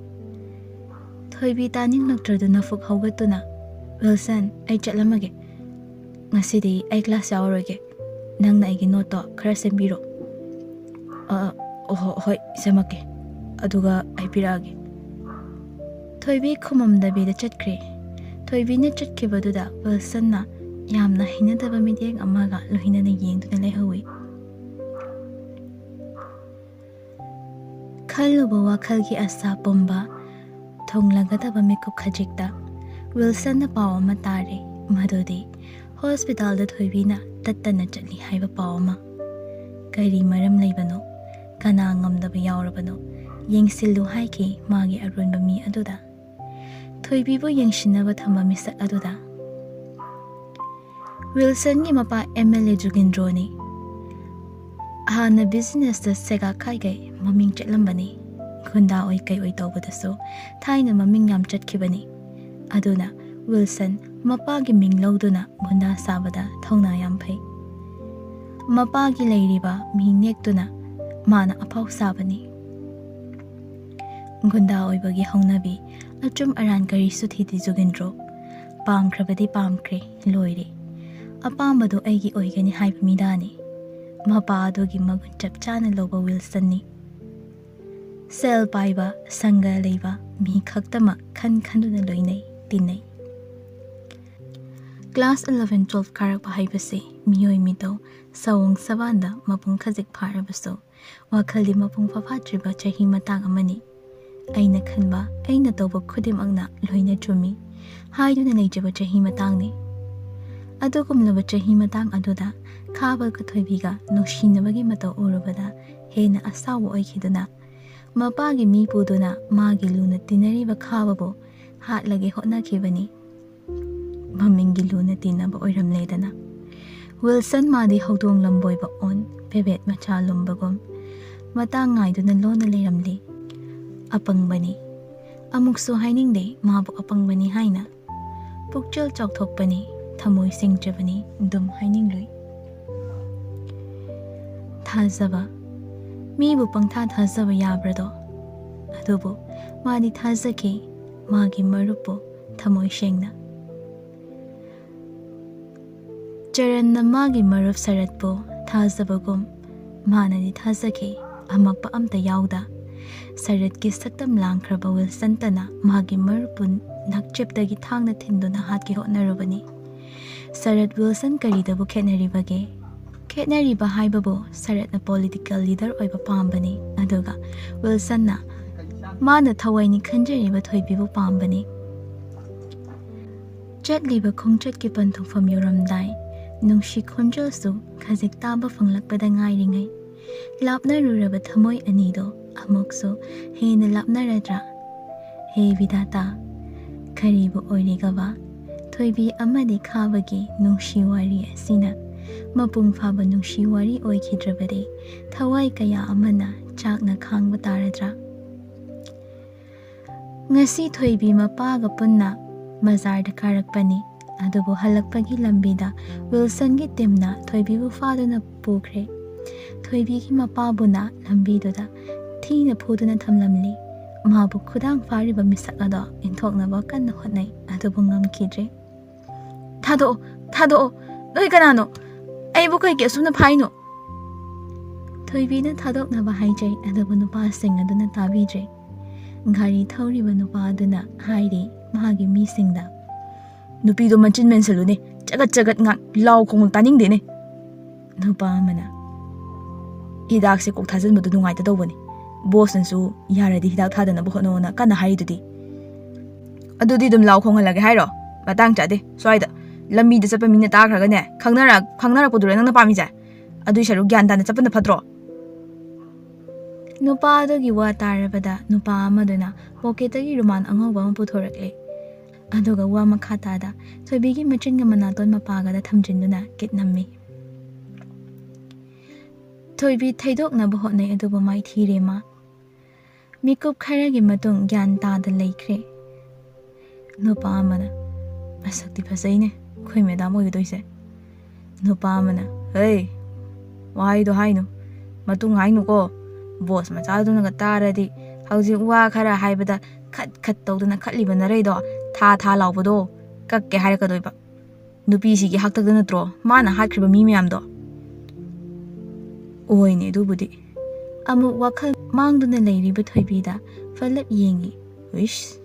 ꯊꯣꯏꯕꯤ ꯇꯥꯅꯤꯡꯂꯛꯇ꯭ꯔꯗꯨꯅ ꯐꯨꯛ ꯍꯧꯒꯠꯇꯨꯅ, "ꯋꯤꯜꯁꯟ, ꯑꯩ ꯆꯠꯂꯝꯃꯒꯦ꯫ ꯉꯁꯤꯗꯤ ꯑꯩ ꯀ꯭ꯂꯥꯁ ꯌꯥꯎꯔꯔꯣꯏꯒꯦ꯫ ꯅꯪꯅ ꯑꯩꯒꯤ ꯅꯣꯠꯇꯣ ꯈꯔ ꯁꯦꯝꯕꯤꯔꯣ꯫" "ꯑ, ꯑ, ꯍꯣ-, ꯍꯣꯏ, ꯁꯦꯝꯃꯛꯀꯦ꯫ ꯑꯗꯨꯒ ꯑꯩ ꯄꯤꯔꯛꯑꯒꯦ꯫" ꯊꯣꯏꯕꯤ ꯈꯨꯃꯝꯗꯕꯤꯗ ꯆꯠꯈ꯭ꯔꯦ꯫ ꯊꯣꯏꯕꯤꯅ ꯆꯠꯈꯤꯕꯗꯨꯗ ꯋꯤꯜꯁꯟꯅ ꯌꯥꯝꯅ ꯍꯩꯅꯗꯕ ꯃꯤꯠꯌꯦꯡ ꯑꯃꯒ ꯂꯣꯏꯅꯅ ꯌꯦꯡꯗꯨꯅ ꯂꯩꯍꯧꯏ꯫ ꯈꯜꯂꯨꯕ ꯋꯥꯈꯜꯒꯤ ꯑꯁꯥ ꯄꯨꯝꯕ ꯊꯨꯡꯂꯒꯗꯕ ꯃꯤꯀꯨꯞ ꯈꯖꯤꯛꯇ ꯋꯤꯜꯁꯟꯅ ꯄꯥꯎ ꯑꯃ ꯇꯥꯔꯦ, ꯃꯗꯨꯗꯤ ꯍꯣꯁꯄꯤꯇꯥꯜꯗ ꯊꯣꯏꯕꯤꯅ ꯇꯠꯇꯅ ꯆꯠꯂꯤ ꯍꯥꯏꯕ ꯄꯥꯎ ꯑꯃ꯫ ꯀꯔꯤ ꯃꯔꯝ ꯂꯩꯕꯅꯣ? ꯀꯅꯥ ꯉꯝꯗꯕ ꯌꯥꯎꯔꯕꯅꯣ? ꯌꯦꯡꯁꯤꯜꯂꯨ ꯍꯥꯏꯈꯤ ꯃꯥꯒꯤ ꯑꯔꯣꯟꯕ ꯃꯤ ꯑꯗꯨꯗ꯫ ꯊꯣꯏꯕꯤꯕꯨ ꯌꯦꯡꯁꯤꯟꯅꯕ ꯊꯝꯕ ꯃꯤꯁꯛ ꯑꯗꯨꯗ꯫ ꯋꯤꯜꯁꯟꯒꯤ ꯃꯄꯥ ꯑꯦꯝ ꯑꯦꯜ ꯑꯦ ꯖꯨꯒꯤꯟꯗ꯭ꯔꯣꯅꯤ꯫ ꯍꯥꯟꯅ ꯕꯤꯖꯤꯅꯦꯁꯇ ꯁꯦꯒꯥ ꯀꯥꯏꯒꯩ ꯃꯃꯤꯡ ꯆꯠꯂꯝꯕꯅꯤ꯫ ꯒꯨꯟꯗꯥ ꯑꯣꯏ ꯀꯩ ꯑꯣꯏ ꯇꯧꯕꯗꯁꯨ ꯊꯥꯏꯅ ꯃꯃꯤꯡ ꯌꯥꯝ ꯆꯠꯈꯤꯕꯅꯤ꯫ ꯑꯗꯨꯅ ꯋꯤꯜꯁꯟ ꯃꯄꯥꯒꯤ ꯃꯤꯡ ꯂꯧꯗꯨꯅ ꯒꯨꯟꯗꯥ ꯁꯥꯕꯗ ꯊꯧꯅꯥ ꯌꯥꯝ ꯐꯩ꯫ ꯃꯄꯥꯒꯤ ꯂꯩꯔꯤꯕ ꯃꯤ ꯅꯦꯛꯇꯨꯅ ꯃꯥꯅ ꯑꯐꯥꯎ ꯁꯥꯕꯅꯤ꯫ ꯒꯨꯟꯗꯥ ꯑꯣꯏꯕꯒꯤ ꯍꯧꯅꯕꯤ, ꯑꯆꯨꯝ ꯑꯔꯥꯟ ꯀꯔꯤꯁꯨ ꯊꯤꯗꯦ ꯖꯨꯒꯤꯟꯗ꯭ꯔꯣ꯫ ꯄꯥꯝꯈ꯭ꯔꯕꯗꯤ ꯄꯥꯝꯈ꯭ꯔꯦ, ꯂꯣꯏꯔꯦ꯫ ꯑꯄꯥꯝꯕꯗꯨ ꯑꯩꯒꯤ ꯑꯣꯏꯒꯅꯤ ꯍꯥꯏꯕ ꯃꯤꯗꯥꯅꯤ꯫ ꯃꯄꯥ ꯑꯗꯨꯒꯤ ꯃꯒꯨꯟ ꯆꯞ ꯆꯥꯅ ꯂꯧꯕ ꯋꯤꯜꯁꯟꯅꯤ꯫ ꯁꯦꯜ ꯄꯥꯏꯕ, ꯁꯪꯒ ꯂꯩꯕ ꯃꯤ ꯈꯛꯇꯃꯛ ꯈꯟ ꯈꯟꯗꯨꯅ ꯂꯣꯏꯅꯩ, ꯇꯤꯟꯅꯩ꯫ ꯀ꯭ꯂꯥꯁ eleven twelve ꯀꯥꯔꯛꯄ ꯍꯥꯏꯕꯁꯤ ꯃꯤꯑꯣꯏ ꯃꯤꯇꯧ, ꯁꯑꯣꯡ ꯁꯕꯥꯟꯗ ꯃꯄꯨꯡ ꯈꯖꯤꯛ ꯐꯥꯔꯕꯁꯨ, ꯋꯥꯈꯜꯗꯤ ꯃꯄꯨꯡ ꯐꯥꯐꯥꯠꯇ꯭ꯔꯤꯕ ꯆꯍꯤ ꯃꯇꯥꯡ ꯑꯃꯅꯤ꯫ ꯑꯩꯅ ꯈꯟꯕ, ꯑꯩꯅ ꯇꯧꯕ ꯈꯨꯗꯤꯡꯃꯛꯅ ꯂꯣꯏꯅ ꯆꯨꯝꯃꯤ ꯍꯥꯏꯗꯨꯅ ꯂꯩꯖꯕ ꯆꯍꯤ ꯃꯇꯥꯡꯅꯤ꯫ ꯑꯗꯨꯒꯨꯝꯂꯕ ꯆꯍꯤ ꯃꯇꯥꯡ ꯑꯗꯨꯗ ꯈꯥꯕꯒ ꯊꯣꯏꯕꯤꯒ ꯅꯨꯡꯁꯤꯅꯕꯒꯤ ꯃꯇꯧ ꯎꯔꯨꯕꯗ ꯍꯦꯟꯅ ꯑꯁꯥꯎꯕ ꯑꯣꯏꯈꯤꯗꯨꯅ, ꯃꯄꯥꯒꯤ ꯃꯤ ꯄꯨꯗꯨꯅ ꯃꯥꯒꯤ ꯂꯨꯅ ꯇꯤꯟꯅꯔꯤꯕ ꯈꯥꯕꯕꯨ ꯍꯥꯠꯂꯒꯦ ꯍꯣꯠꯅꯈꯤꯕꯅꯤ꯫ ꯃꯃꯤꯡꯒꯤ ꯂꯨꯅ ꯇꯤꯟꯅꯕ ꯑꯣꯏꯔꯝꯂꯦꯗꯅ꯫ ꯋꯤꯜꯁꯟ ꯃꯥꯗꯤ ꯍꯧꯗꯣꯡ ꯂꯝꯕꯣꯏꯕ ꯑꯣꯟ ꯄꯦꯕꯦꯠ ꯃꯆꯥ ꯂꯨꯝꯕꯒꯨꯝ ꯃꯇꯥꯡ ꯉꯥꯏꯗꯨꯅ ꯂꯣꯟꯅ ꯂꯩꯔꯝꯂꯤ꯫ ꯑꯄꯪꯕꯅꯤ꯫ ꯑꯃꯨꯛꯁꯨ ꯍꯥꯏꯅꯤꯡꯗꯦ ꯃꯥꯕꯨ ꯑꯄꯪꯕꯅꯤ ꯍꯥꯏꯅ꯫ ꯄꯨꯛꯆꯦꯜ ꯆꯥꯎꯊꯣꯛꯄꯅꯤ, ꯊꯃꯣꯏ ꯁꯦꯡꯖꯕꯅꯤ ꯑꯗꯨꯝ ꯍꯥꯏꯅꯤꯡꯂꯨꯏ꯫ ꯊꯥꯖꯕ꯫ ꯃꯤꯕꯨ ꯄꯪꯊꯥ ꯊꯥꯖꯕ ꯌꯥꯕ꯭ꯔꯗꯣ? ꯑꯗꯨꯕꯨ ꯃꯥꯗꯤ ꯊꯥꯖꯈꯤ, ꯃꯥꯒꯤ ꯃꯔꯨꯞꯄꯨ ꯊꯃꯣꯏ ꯁꯦꯡꯅ꯫ ꯆꯔꯟꯅ ꯃꯥꯒꯤ ꯃꯔꯨꯞ ꯁꯔꯠꯄꯨ ꯊꯥꯖꯕꯒꯨꯝ ꯃꯥꯅꯗꯤ ꯊꯥꯖꯈꯤ, ꯑꯃꯛꯄ ꯑꯝꯇ ꯌꯥꯎꯗ꯫ ꯁꯔꯠꯀꯤ ꯁꯛꯇꯝ ꯂꯥꯡꯈ꯭ꯔꯕ ꯋꯤꯜꯁꯟꯇꯅ ꯃꯥꯒꯤ ꯃꯔꯨꯞꯄꯨ ꯅꯛꯆꯦꯞꯇꯒꯤ ꯊꯥꯡꯅ ꯊꯤꯟꯗꯨꯅ ꯍꯥꯠꯀꯦ ꯍꯣꯠꯅꯔꯨꯕꯅꯤ꯫ ꯁꯔꯠ ꯋꯤꯜꯁꯟ ꯀꯔꯤꯗꯕꯨ ꯈꯦꯠꯅꯔꯤꯕꯒꯦ? ꯈꯦꯠꯅꯔꯤꯕ ꯍꯥꯏꯕꯕꯨ ꯁꯔꯠꯅ ꯄꯣꯂꯤꯇꯤꯀꯦꯜ ꯂꯤꯗꯔ ꯑꯣꯏꯕ ꯄꯥꯝꯕꯅꯤ, ꯑꯗꯨꯒ ꯋꯤꯜꯁꯟꯅ ꯃꯥꯅ ꯊꯋꯥꯏꯅꯤ ꯈꯟꯖꯔꯤꯕ ꯊꯣꯏꯕꯤꯕꯨ ꯄꯥꯝꯕꯅꯤ꯫ ꯆꯠꯂꯤꯕ ꯈꯣꯡꯆꯠꯀꯤ ꯄꯟꯊꯨꯡꯐꯝ ꯌꯧꯔꯝꯗꯥꯏ, ꯅꯨꯡꯁꯤ ꯈꯣꯟꯖꯦꯜꯁꯨ ꯈꯖꯤꯛ ꯇꯥꯕ ꯐꯪꯂꯛꯄꯗ ꯉꯥꯏꯔꯤꯉꯩ, ꯂꯥꯞꯅꯔꯨꯔꯕ ꯊꯃꯣꯏ ꯑꯅꯤꯗꯣ ꯑꯃꯨꯛꯁꯨ ꯍꯦꯟꯅ ꯂꯥꯞꯅꯔꯗ꯭ꯔꯥ? ꯍꯦ ꯕꯤꯙꯥꯇꯥ, ꯀꯔꯤꯕꯨ ꯑꯣꯏꯔꯤꯒꯕ? ꯊꯣꯏꯕꯤ ꯑꯃꯗꯤ ꯈꯥꯕꯒꯤ ꯅꯨꯡꯁꯤ ꯋꯥꯔꯤ ꯑꯁꯤꯅ ꯃꯄꯨꯡ ꯐꯥꯕ ꯅꯨꯡꯁꯤ ꯋꯥꯔꯤ ꯑꯣꯏꯈꯤꯗ꯭ꯔꯕꯗꯤ ꯊꯋꯥꯏ ꯀꯌꯥ ꯑꯃꯅ ꯆꯥꯛꯅ ꯈꯥꯡꯕ ꯇꯥꯔꯗ꯭ꯔꯥ? ꯉꯁꯤ ꯊꯣꯏꯕꯤ ꯃꯄꯥꯒ ꯄꯨꯟꯅ ꯕꯖꯥꯔꯗ ꯀꯥꯔꯛꯄꯅꯤ꯫ ꯑꯗꯨꯕꯨ ꯍꯜꯂꯛꯄꯒꯤ ꯂꯝꯕꯤꯗ ꯋꯤꯜꯁꯟꯒꯤ ꯇꯤꯝꯅ ꯊꯣꯏꯕꯤꯕꯨ ꯐꯥꯗꯨꯅ ꯄꯨꯈ꯭ꯔꯦ꯫ ꯊꯣꯏꯕꯤꯒꯤ ꯃꯄꯥꯕꯨꯅ ꯂꯝꯕꯤꯗꯨꯗ ꯊꯤꯅ ꯐꯨꯗꯨꯅ ꯊꯝꯂꯝꯂꯤ꯫ ꯃꯥꯕꯨ ꯈꯨꯗꯥꯡ ꯐꯥꯔꯤꯕ ꯃꯤꯁꯛ ꯑꯗꯣ ꯏꯟꯊꯣꯛꯅꯕ ꯀꯟꯅ ꯍꯣꯠꯅꯩ, ꯑꯗꯨꯕꯨ ꯉꯝꯈꯤꯗ꯭ꯔꯦ꯫ "ꯊꯥꯗꯣꯛꯑꯣ, ꯊꯥꯗꯣꯛꯑꯣ, ꯅꯣꯏ ꯀꯅꯥꯅꯣ? ꯑꯩꯕꯨ ꯀꯩꯒꯤ ꯑꯁꯨꯝꯅ ꯐꯥꯏꯅꯣ?" ꯊꯣꯏꯕꯤꯅ ꯊꯥꯗꯣꯛꯅꯕ ꯍꯥꯏꯖꯩ, ꯑꯗꯨꯕꯨ ꯅꯨꯄꯥꯁꯤꯡ ꯑꯗꯨꯅ ꯇꯥꯕꯤꯗ꯭ꯔꯦ꯫ ꯒꯥꯔꯤ ꯊꯧꯔꯤꯕ ꯅꯨꯄꯥ ꯑꯗꯨꯅ ꯍꯥꯏꯔꯤ ꯃꯥꯒꯤ ꯃꯤꯁꯤꯡꯗ, "ꯅꯨꯄꯤꯗꯣ ꯃꯆꯤꯟ ꯃꯦꯟꯁꯤꯜꯂꯨꯅꯦ, ꯆꯒꯠ ꯆꯒꯠ ꯉꯥꯡ, ꯂꯥꯎ ꯈꯣꯡ ꯇꯥꯅꯤꯡꯗꯦꯅꯦ"꯫ ꯅꯨꯄꯥ ꯑꯃꯅ, "ꯍꯤꯗꯥꯛꯁꯦ ꯀꯣꯛ ꯊꯥꯖꯤꯟꯕꯗꯣ ꯅꯨꯡꯉꯥꯏꯇ ꯇꯧꯕꯅꯤ꯫ ꯕꯣꯁꯅꯁꯨ ꯌꯥꯔꯗꯤ ꯍꯤꯗꯥꯛ ꯊꯥꯗꯅꯕ ꯍꯣꯠꯅꯧꯅ ꯀꯟꯅ ꯍꯥꯏꯔꯤꯗꯨꯗꯤ꯫ ꯑꯗꯨꯗꯤ ꯑꯗꯨꯝ ꯂꯥꯎ ꯈꯣꯡꯍꯜꯂꯒꯦ ꯍꯥꯏꯔꯣ? ꯃꯇꯥꯡ ꯆꯥꯗꯦ꯫ ꯁ꯭ꯋꯥꯏꯗ ꯂꯝꯕꯤꯗ ꯆꯠꯄ ꯃꯤꯅ ꯇꯥꯈ꯭ꯔꯒꯅꯦ, ꯈꯪꯅꯔ-, ꯈꯪꯅꯔꯛꯄꯗꯨꯔ ꯅꯪꯅ ꯄꯥꯝꯃꯤꯁꯦ? ꯑꯗꯨꯏ ꯁꯔꯨꯛ ꯒ꯭ꯌꯥꯟ ꯇꯥꯅ ꯆꯠꯄꯅ ꯐꯠꯇ꯭ꯔꯣ?" ꯅꯨꯄꯥ ꯑꯗꯨꯒꯤ ꯋꯥ ꯇꯥꯔꯕꯗ ꯅꯨꯄꯥ ꯑꯃꯗꯨꯅ ꯄꯣꯀꯦꯠꯇꯒꯤ ꯔꯨꯃꯥꯜ ꯑꯉꯧꯕ ꯑꯃ ꯄꯨꯊꯣꯔꯛꯂꯦ꯫ ꯑꯗꯨꯒ ꯋꯥ ꯃꯈꯥ ꯇꯥꯗ ꯊꯣꯏꯕꯤꯒꯤ ꯃꯆꯤꯟꯒ ꯃꯅꯥꯇꯣꯟ ꯃꯄꯥꯒꯗ ꯊꯝꯖꯤꯟꯗꯨꯅ ꯀꯤꯠ ꯅꯝꯃꯤ꯫ ꯊꯣꯏꯕꯤ ꯊꯩꯗꯣꯛꯅꯕ ꯍꯣꯠꯅꯩ, ꯑꯗꯨꯕꯨ ꯃꯥꯏꯊꯤꯔꯦ ꯃꯥ꯫ ꯃꯤꯀꯨꯞ ꯈꯔꯒꯤ ꯃꯇꯨꯡ ꯒ꯭ꯌꯥꯟ ꯇꯥꯗ ꯂꯩꯈ꯭ꯔꯦ꯫ ꯅꯨꯄꯥ ꯑꯃꯅ, "ꯃꯁꯛꯇꯤ ꯐꯖꯩꯅꯦ ꯑꯩꯈꯣꯏ ꯃꯦꯗꯥꯝ ꯑꯣꯏꯒꯗꯣꯏꯁꯦ"꯫ ꯅꯨꯄꯥ ꯑꯃꯅ, "ꯍꯩ, ꯋꯥꯍꯩꯗꯣ ꯍꯥꯏꯅꯨ, ꯃꯇꯨꯡ ꯍꯥꯏꯅꯨꯀꯣ꯫ ꯕꯣꯁ ꯃꯆꯥꯗꯨꯅꯒ ꯇꯥꯔꯗꯤ ꯍꯧꯖꯤꯛ ꯋꯥ ꯈꯔ ꯍꯥꯏꯕꯗ ꯈꯠ ꯈꯠ ꯇꯧꯗꯅ ꯈꯠꯂꯤꯕ ꯅꯔꯩꯗꯣ ꯊꯥ ꯊꯥ ꯂꯥꯎꯕꯗꯣ ꯀꯛꯀꯦ ꯍꯥꯏꯔꯛꯀꯗꯣꯏꯕ꯫ ꯅꯨꯄꯤꯁꯤꯒꯤ ꯍꯥꯛꯇꯛꯇ ꯅꯠꯇ꯭ꯔꯣ ꯃꯥꯅ ꯍꯥꯠꯈ꯭ꯔꯤꯕ ꯃꯤ ꯃꯌꯥꯝꯗꯣ?" ꯑꯣꯏꯅꯦ ꯑꯗꯨꯕꯨꯗꯤ꯫ ꯑꯃꯨꯛ ꯋꯥꯈꯜ ꯃꯥꯡꯗꯨꯅ ꯂꯩꯔꯤꯕ ꯊꯣꯏꯕꯤꯗ ꯐꯂꯞ ꯌꯦꯡꯉꯤ꯫ ꯏꯁ,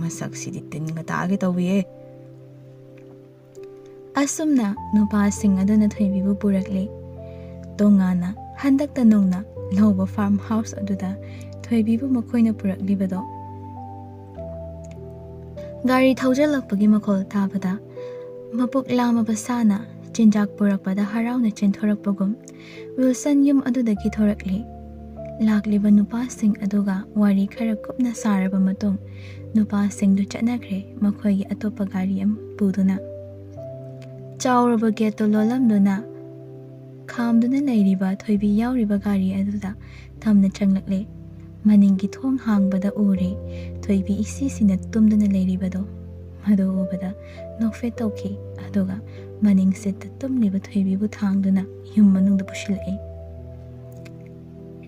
ꯃꯁꯛꯁꯤꯗꯤ ꯇꯤꯟꯒ ꯇꯥꯒꯦ ꯇꯧꯏꯌꯦ꯫ ꯑꯁꯨꯝꯅ ꯅꯨꯄꯥꯁꯤꯡ ꯑꯗꯨꯅ ꯊꯣꯏꯕꯤꯕꯨ ꯄꯨꯔꯛꯂꯦ꯫ ꯇꯣꯉꯥꯟꯅ ꯍꯟꯗꯛꯇ ꯅꯧꯅ ꯂꯧꯕ ꯐꯥꯔꯝ ꯍꯥꯎꯁ ꯑꯗꯨꯗ ꯊꯣꯏꯕꯤꯕꯨ ꯃꯈꯣꯏꯅ ꯄꯨꯔꯛꯂꯤꯕꯗꯣ꯫ ꯒꯥꯔꯤ ꯊꯧꯖꯤꯜꯂꯛꯄꯒꯤ ꯃꯈꯣꯜ ꯇꯥꯕꯗ ꯃꯄꯨꯛ ꯂꯥꯝꯃꯕ ꯁꯥꯅ ꯆꯤꯟꯖꯥꯛ ꯄꯨꯔꯛꯄꯗ ꯍꯔꯥꯎꯅ ꯆꯦꯟꯊꯣꯔꯛꯄꯒꯨꯝ ꯋꯤꯜꯁꯟ ꯌꯨꯝ ꯑꯗꯨꯗꯒꯤ ꯊꯣꯔꯛꯂꯤ꯫ ꯂꯥꯛꯂꯤꯕ ꯅꯨꯄꯥꯁꯤꯡ ꯑꯗꯨꯒ ꯋꯥꯔꯤ ꯈꯔ ꯀꯨꯞꯅ ꯁꯥꯔꯕ ꯃꯇꯨꯡ ꯅꯨꯄꯥꯁꯤꯡꯗꯨ ꯆꯠꯅꯈ꯭ꯔꯦ, ꯃꯈꯣꯏꯒꯤ ꯑꯇꯣꯞꯄ ꯒꯥꯔꯤ ꯑꯃ ꯄꯨꯗꯨꯅ꯫ ꯆꯥꯎꯔꯕ ꯒꯦꯠꯇꯨ ꯂꯣꯜꯂꯝꯗꯨꯅ ꯈꯥꯝꯗꯨꯅ ꯂꯩꯔꯤꯕ ꯊꯣꯏꯕꯤ ꯌꯥꯎꯔꯤꯕ ꯒꯥꯔꯤ ꯑꯗꯨꯗ ꯇꯞꯅ ꯆꯪꯂꯛꯂꯦ꯫ ꯃꯅꯤꯡꯒꯤ ꯊꯣꯡ ꯍꯥꯡꯕꯗ ꯎꯔꯦ ꯊꯣꯏꯕꯤ ꯏꯁꯤꯁꯤꯅ ꯇꯨꯝꯗꯨꯅ ꯂꯩꯔꯤꯕꯗꯣ꯫ ꯃꯗꯨ ꯎꯕꯗ ꯅꯣꯛꯐꯦꯠ ꯇꯧꯈꯤ, ꯑꯗꯨꯒ ꯃꯅꯤꯡ ꯁꯤꯠꯇ ꯇꯨꯝꯂꯤꯕ ꯊꯣꯏꯕꯤꯕꯨ ꯊꯥꯡꯗꯨꯅ ꯌꯨꯝ ꯃꯅꯨꯡꯗ ꯄꯨꯁꯤꯜꯂꯛꯏ꯫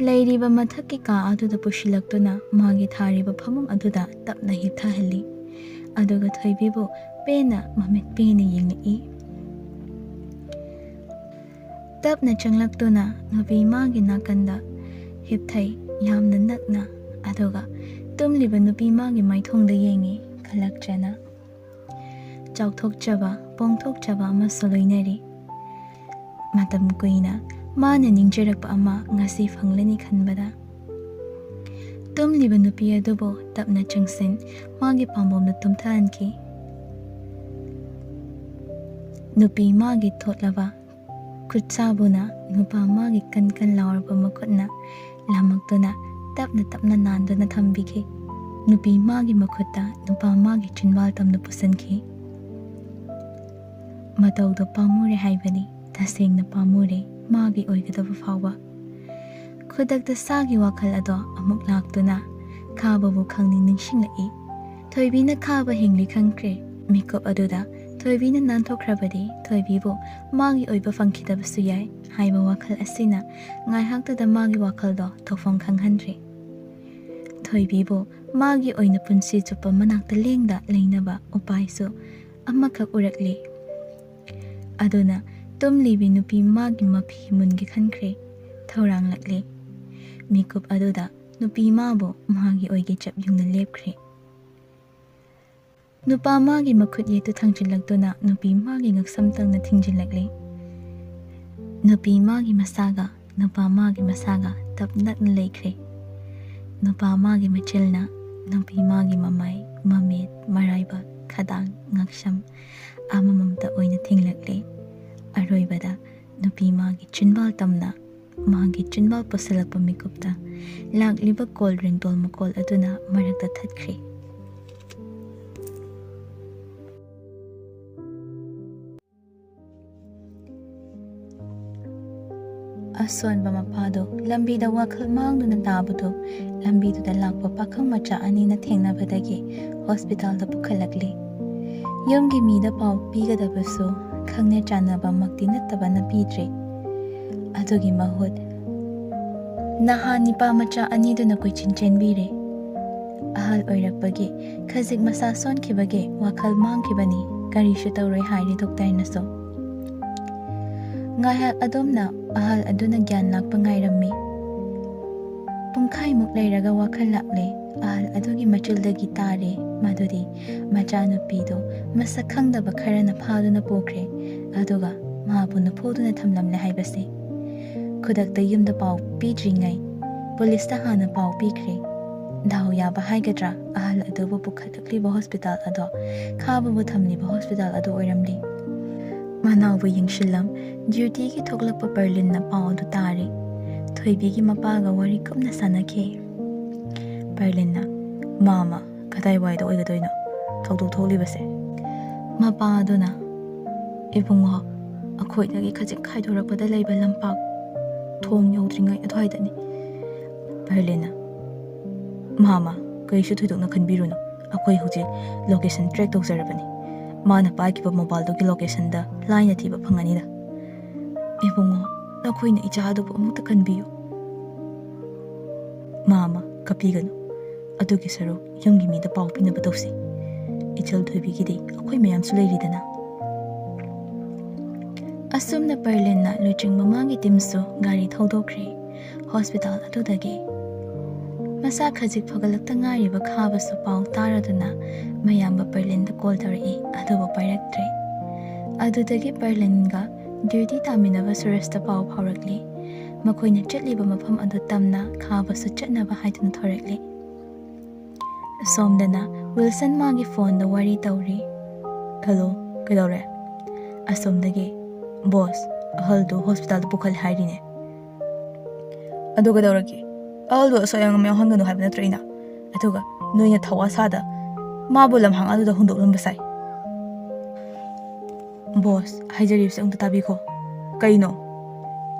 ꯂꯩꯔꯤꯕ ꯃꯊꯛꯀꯤ ꯀꯥ ꯑꯗꯨꯗ ꯄꯨꯁꯤꯜꯂꯛꯇꯨꯅ ꯃꯥꯒꯤ ꯊꯥꯔꯤꯕ ꯐꯃꯨꯡ ꯑꯗꯨꯗ ꯇꯞꯅ ꯍꯤꯞꯊꯍꯜꯂꯤ, ꯑꯗꯨꯒ ꯊꯣꯏꯕꯤꯕꯨ ꯄꯦꯟꯅ ꯃꯃꯤꯠ ꯄꯦꯟꯅ ꯌꯦꯡꯂꯛꯏ꯫ ꯇꯞꯅ ꯆꯪꯂꯛꯇꯨꯅ ꯅꯨꯄꯤ ꯃꯥꯒꯤ ꯅꯥꯀꯟꯗ ꯍꯤꯞꯊꯩ, ꯌꯥꯝꯅ ꯅꯛꯅ, ꯑꯗꯨꯒ ꯇꯨꯝꯂꯤꯕ ꯅꯨꯄꯤ ꯃꯥꯒꯤ ꯃꯥꯏꯊꯣꯡꯗ ꯌꯦꯡꯉꯤ, ꯈꯜꯂꯛꯇ꯭ꯔꯦꯅ꯫ ꯆꯥꯎꯊꯣꯛꯆꯕ, ꯄꯣꯡꯊꯣꯛꯆꯕ ꯑꯃꯁꯨ ꯂꯣꯏꯅꯔꯤ꯫ ꯃꯇꯝ ꯀꯨꯏꯅ ꯃꯥꯅ ꯅꯤꯡꯖꯔꯛꯄ ꯑꯃ ꯉꯁꯤ ꯐꯪꯂꯅꯤ ꯈꯟꯕꯗ꯫ ꯇꯨꯝꯂꯤꯕ ꯅꯨꯄꯤ ꯑꯗꯨꯕꯨ ꯇꯞꯅ ꯆꯪꯁꯤꯟ ꯃꯥꯒꯤ ꯄꯥꯝꯕꯣꯝꯗ ꯇꯨꯝꯊꯍꯟꯈꯤ꯫ ꯅꯨꯄꯤ ꯃꯥꯒꯤ ꯊꯣꯠꯂꯕ ꯈꯨꯠꯁꯥꯕꯨꯅ ꯅꯨꯄꯥ ꯃꯥꯒꯤ ꯀꯟ ꯀꯟ ꯂꯥꯎꯔꯕ ꯃꯈꯨꯠꯅ ꯂꯥꯃꯛꯇꯨꯅ ꯇꯞꯅ ꯇꯞꯅ ꯅꯥꯟꯗꯨꯅ ꯊꯝꯕꯤꯈꯤ꯫ ꯅꯨꯄꯤ ꯃꯥꯒꯤ ꯃꯈꯨꯠꯇ ꯅꯨꯄꯥ ꯃꯥꯒꯤ ꯆꯤꯟꯕꯥꯜ ꯇꯝꯅ ꯄꯨꯁꯤꯟꯈꯤ꯫ ꯃꯇꯧꯗꯣ ꯄꯥꯝꯃꯨꯔꯦ ꯍꯥꯏꯕꯅꯤ, ꯇꯁꯦꯡꯅ ꯄꯥꯝꯃꯨꯔꯦ, ꯃꯥꯒꯤ ꯑꯣꯏꯒꯗꯕ ꯐꯥꯎꯕ꯫ ꯈꯨꯗꯛꯇ ꯁꯥꯒꯤ ꯋꯥꯈꯜ ꯑꯗꯣ ꯑꯃꯨꯛ ꯂꯥꯛꯇꯨꯅ ꯈꯥꯕꯕꯨ ꯈꯪꯅꯤꯡ ꯅꯤꯡꯁꯤꯡꯂꯛꯏ꯫ ꯊꯣꯏꯕꯤꯅ ꯈꯥꯕ ꯍꯤꯡꯂꯤ ꯈꯪꯈ꯭ꯔꯦ꯫ ꯃꯤꯀꯨꯞ ꯑꯗꯨꯗ ꯊꯣꯏꯕꯤꯅ ꯅꯥꯟꯊꯣꯛꯈ꯭ꯔꯕꯗꯤ ꯊꯣꯏꯕꯤꯕꯨ ꯃꯥꯒꯤ ꯑꯣꯏꯕ ꯐꯪꯈꯤꯗꯕꯁꯨ ꯌꯥꯏ ꯍꯥꯏꯕ ꯋꯥꯈꯜ ꯑꯁꯤꯅ ꯉꯥꯏꯍꯥꯛꯇꯗ ꯃꯥꯒꯤ ꯋꯥꯈꯜꯗꯣ ꯊꯣꯛꯐꯝ ꯈꯪꯍꯟꯗ꯭ꯔꯦ꯫ ꯊꯣꯏꯕꯤꯕꯨ ꯃꯥꯒꯤ ꯑꯣꯏꯅ ꯄꯨꯟꯁꯤ ꯆꯨꯞꯄ ꯃꯅꯥꯛꯇ ꯂꯦꯡꯗ ꯂꯩꯅꯕ ꯎꯄꯥꯏꯁꯨ ꯑꯃꯈꯛ ꯎꯔꯛꯂꯤ꯫ ꯑꯗꯨꯅ ꯇꯨꯝꯂꯤꯕꯤ ꯅꯨꯄꯤ ꯃꯥꯒꯤ ꯃꯐꯤ ꯃꯨꯟꯒꯦ ꯈꯟꯈ꯭ꯔꯦ꯫ ꯊꯧꯔꯥꯡꯂꯛꯂꯤ꯫ ꯃꯤꯀꯨꯞ ꯑꯗꯨꯗ ꯅꯨꯄꯤ ꯃꯥꯕꯨ ꯃꯥꯒꯤ ꯑꯣꯏꯒꯦ ꯆꯞ ꯌꯨꯡꯅ ꯂꯦꯞꯈ꯭ꯔꯦ꯫ ꯅꯨꯄꯥ ꯃꯥꯒꯤ ꯃꯈꯨꯠ ꯌꯦꯠꯇꯨ ꯊꯥꯡꯖꯤꯜꯂꯛꯇꯨꯅ ꯅꯨꯄꯤ ꯃꯥꯒꯤ ꯉꯛꯁꯝ ꯇꯪꯅ ꯊꯤꯡꯖꯤꯜꯂꯛꯂꯤ꯫ ꯅꯨꯄꯤ ꯃꯥꯒꯤ ꯃꯁꯥꯒ ꯅꯨꯄꯥ ꯃꯥꯒꯤ ꯃꯁꯥꯒ ꯇꯞ ꯅꯛꯅ ꯂꯩꯈ꯭ꯔꯦ꯫ ꯅꯨꯄꯥ ꯃꯥꯒꯤ ꯃꯆꯤꯜꯅ ꯅꯨꯄꯤ ꯃꯥꯒꯤ ꯃꯃꯥꯏ, ꯃꯃꯤꯠ, ꯃꯔꯥꯏꯕꯛ, ꯈꯗꯥꯡ, ꯉꯛꯁꯝ ꯑꯃꯃꯝꯇ ꯑꯣꯏꯅ ꯊꯤꯡꯂꯛꯂꯦ꯫ ꯑꯔꯣꯏꯕꯗ ꯅꯨꯄꯤ ꯃꯥꯒꯤ ꯆꯤꯟꯕꯥꯜ ꯇꯝꯅ ꯃꯥꯒꯤ ꯆꯤꯟꯕꯥꯜ ꯄꯨꯁꯤꯜꯂꯛꯄ ꯃꯤꯀꯨꯞꯇ ꯂꯥꯛꯂꯤꯕ ꯀꯣꯜ ꯔꯤꯡꯇꯣꯜ ꯃꯈꯣꯜ ꯑꯗꯨꯅ ꯃꯔꯛꯇ ꯊꯠꯈ꯭ꯔꯦ꯫ ꯑꯁꯣꯟꯕ ꯃꯄꯥꯗꯨ ꯂꯝꯕꯤꯗ ꯋꯥꯈꯜ ꯃꯥꯡꯗꯨꯅ ꯇꯥꯕꯗꯨ ꯂꯝꯕꯤꯗꯨꯗ ꯂꯥꯛꯄ ꯄꯥꯈꯪ ꯃꯆꯥ ꯑꯅꯤꯅ ꯊꯦꯡꯅꯕꯗꯒꯤ ꯍꯣꯁꯄꯤꯇꯥꯜꯗ ꯄꯨꯈꯠꯂꯛꯂꯤ꯫ ꯌꯨꯝꯒꯤ ꯃꯤꯗ ꯄꯥꯎ ꯄꯤꯒꯗꯕꯁꯨ ꯈꯪꯅ ꯆꯥꯟꯅꯕꯃꯛꯇꯤ ꯅꯠꯇꯕꯅ ꯄꯤꯗ꯭ꯔꯦ꯫ ꯑꯗꯨꯒꯤ ꯃꯍꯨꯠ ꯅꯍꯥ ꯅꯤꯄꯥ ꯃꯆꯥ ꯑꯅꯤꯗꯨꯅ ꯀꯣꯏꯆꯦꯟ ꯆꯦꯟꯕꯤꯔꯦ꯫ ꯑꯍꯜ ꯑꯣꯏꯔꯛꯄꯒꯤ ꯈꯖꯤꯛ ꯃꯁꯥ ꯁꯣꯟꯈꯤꯕꯒꯤ ꯋꯥꯈꯜ ꯃꯥꯡꯈꯤꯕꯅꯤ, ꯀꯔꯤꯁꯨ ꯇꯧꯔꯣꯏ ꯍꯥꯏꯔꯦ ꯗꯣꯛꯇꯔꯅꯁꯨ꯫ ꯉꯥꯏꯍꯥꯛ ꯑꯗꯨꯝꯅ ꯑꯍꯜ ꯑꯗꯨꯅ ꯒ꯭ꯌꯥꯟ ꯂꯥꯛꯄ ꯉꯥꯏꯔꯝꯃꯤ꯫ ꯄꯨꯡꯈꯥꯏꯃꯨꯛ ꯂꯩꯔꯒ ꯋꯥꯈꯜ ꯂꯥꯛꯂꯦ꯫ ꯑꯍꯜ ꯑꯗꯨꯒꯤ ꯃꯆꯤꯜꯗꯒꯤ ꯇꯥꯔꯦ ꯃꯗꯨꯗꯤ ꯃꯆꯥꯅꯨꯄꯤꯗꯨ ꯃꯁꯛ ꯈꯪꯗꯕ ꯈꯔꯅ ꯐꯥꯗꯨꯅ ꯄꯨꯈ꯭ꯔꯦ, ꯑꯗꯨꯒ ꯃꯥꯕꯨ ꯅꯐꯨꯗꯨꯅ ꯊꯝꯂꯝꯂꯦ ꯍꯥꯏꯕꯁꯤ꯫ ꯈꯨꯗꯛꯇ ꯌꯨꯝꯗ ꯄꯥꯎ ꯄꯤꯗ꯭ꯔꯤꯉꯩ ꯄꯨꯂꯤꯁꯇ ꯍꯥꯟꯅ ꯄꯥꯎ ꯄꯤꯈ꯭ꯔꯦ꯫ ꯗꯥꯎ ꯌꯥꯕ ꯍꯥꯏꯒꯗ꯭ꯔꯥ, ꯑꯍꯜ ꯑꯗꯨꯕꯨ ꯄꯨꯈꯠꯂꯛꯂꯤꯕ ꯍꯣꯁꯄꯤꯇꯥꯜ ꯑꯗꯣ ꯈꯥꯕꯕꯨ ꯊꯝꯂꯤꯕ ꯍꯣꯁꯄꯤꯇꯥꯜ ꯑꯗꯨ ꯑꯣꯏꯔꯝꯂꯤ꯫ ꯃꯅꯥꯎꯕꯨ ꯌꯦꯡꯁꯤꯜꯂꯝ ꯗ꯭ꯌꯨꯇꯤꯒꯤ ꯊꯣꯛꯂꯛꯄ ꯄꯔꯂꯤꯟꯅ ꯄꯥꯎ ꯑꯗꯨ ꯇꯥꯔꯦ꯫ ꯊꯣꯏꯕꯤꯒꯤ ꯃꯄꯥꯒ ꯋꯥꯔꯤ ꯀꯨꯞꯅ ꯁꯥꯟꯅꯈꯤ꯫ ꯄꯔꯂꯤꯟꯅ, "ꯃꯥꯃ, ꯀꯗꯥꯏꯋꯥꯏꯗ ꯑꯣꯏꯒꯗꯣꯏꯅꯣ ꯊꯧꯗꯣꯛ ꯊꯣꯛꯂꯤꯕꯁꯦ?" ꯃꯄꯥ ꯑꯗꯨꯅ, "ꯏꯕꯨꯡꯉꯣ, ꯑꯩꯈꯣꯏꯗꯒꯤ ꯈꯖꯤꯛ ꯈꯥꯏꯗꯣꯔꯛꯄꯗ ꯂꯩꯕ ꯂꯝꯄꯥꯛ ꯊꯣꯡ ꯌꯧꯗ꯭ꯔꯤꯉꯩ ꯑꯗꯨꯋꯥꯏꯗꯅꯤ꯫" ꯄꯔꯂꯤꯟꯅ, "ꯃꯥꯃ, ꯀꯩꯁꯨ ꯊꯣꯏꯗꯣꯛꯅ ꯈꯟꯕꯤꯔꯨꯅꯨ, ꯑꯩꯈꯣꯏ ꯍꯧꯖꯤꯛ location track ꯇꯧꯖꯔꯕꯅꯤ꯫ ꯃꯥꯅ ꯄꯥꯏꯈꯤꯕ mobileꯗꯨꯒꯤ locationꯗ ꯂꯥꯏꯅ ꯊꯤꯕ ꯐꯪꯒꯅꯤꯗ꯫ ꯏꯕꯨꯡꯉꯣ, ꯅꯈꯣꯏꯅ ꯏꯆꯥ ꯑꯗꯨꯕꯨ ꯑꯃꯨꯛꯇ ꯈꯟꯕꯤꯌꯨ꯫" "ꯃꯥꯃ, ꯀꯞꯄꯤꯒꯅꯨ꯫ ꯑꯗꯨꯒꯤ ꯁꯔꯨꯛ ꯌꯨꯝꯒꯤ ꯃꯤꯗ ꯄꯥꯎ ꯄꯤꯅꯕ ꯇꯧꯁꯤ꯫ ꯏꯆꯜ ꯊꯣꯏꯕꯤꯒꯤꯗꯤ ꯑꯩꯈꯣꯏ ꯃꯌꯥꯝꯁꯨ ꯂꯩꯔꯤꯗꯅ꯫" ꯑꯁꯨꯝꯅ ꯄꯔꯂꯤꯟꯅ ꯂꯨꯆꯤꯡꯕ ꯃꯥꯒꯤ teamꯁꯨ ꯒꯥꯔꯤ ꯊꯧꯗꯣꯛꯈ꯭ꯔꯦ꯫ Hospital ꯑꯗꯨꯗꯒꯤ ꯃꯁꯥ ꯈꯖꯤꯛ ꯐꯒꯠꯂꯛꯇ ꯉꯥꯏꯔꯤꯕ ꯈꯥꯕꯁꯨ ꯄꯥꯎ ꯇꯥꯔꯗꯨꯅ ꯃꯌꯥꯝꯕ ꯄꯔꯂꯤꯟꯗ call ꯇꯧꯔꯛꯏ, ꯑꯗꯨꯕꯨ ꯄꯥꯏꯔꯛꯇ꯭ꯔꯦ꯫ ꯑꯗꯨꯗꯒꯤ ꯄꯔꯂꯤꯟꯒ duty ꯇꯥꯃꯤꯟꯅꯕ ꯁꯨꯔꯦꯁꯇ ꯄꯥꯎ ꯐꯥꯎꯔꯛꯂꯤ꯫ ꯃꯈꯣꯏꯅ ꯆꯠꯂꯤꯕ ꯃꯐꯝ ꯑꯗꯨ ꯇꯝꯅ ꯈꯥꯕꯁꯨ ꯆꯠꯅꯕ ꯍꯥꯏꯗꯨꯅ ꯊꯣꯔꯛꯂꯤ꯫ ꯑꯁꯣꯝꯗꯅ ꯋꯤꯜꯁꯟ ꯃꯥꯒꯤ phoneꯗ ꯋꯥꯔꯤ ꯇꯧꯔꯤ꯫ "Hello, ꯀꯩꯗꯧꯔꯦ?" ꯑꯁꯣꯝꯗꯒꯤ, "Boss, ꯑꯍꯜꯗꯨ hospitalꯗ ꯄꯨꯈꯠꯂꯦ ꯍꯥꯏꯔꯤꯅꯦ꯫" "ꯑꯗꯨ ꯀꯩꯗꯧꯔꯒꯦ? ꯑꯍꯜꯗꯨ ꯑꯁꯣꯏ ꯑꯉꯥꯝ ꯌꯥꯎꯍꯟꯒꯅꯨ ꯍꯥꯏꯕ ꯅꯠꯇ꯭ꯔꯣ ꯑꯩꯅ? ꯑꯗꯨꯒ ꯅꯣꯏꯅ ꯊꯧꯋꯥ ꯁꯥꯗ ꯃꯥꯕꯨ ꯂꯝꯍꯥꯡ ꯑꯗꯨꯗ ꯍꯨꯟꯗꯣꯛꯂꯝꯕ ꯁꯥꯏ꯫" "Boss, ꯍꯥꯏꯖꯔꯤꯕꯁꯦ ꯑꯃꯨꯛꯇ ꯇꯥꯕꯤꯈꯣ꯫" "ꯀꯩꯅꯣ?"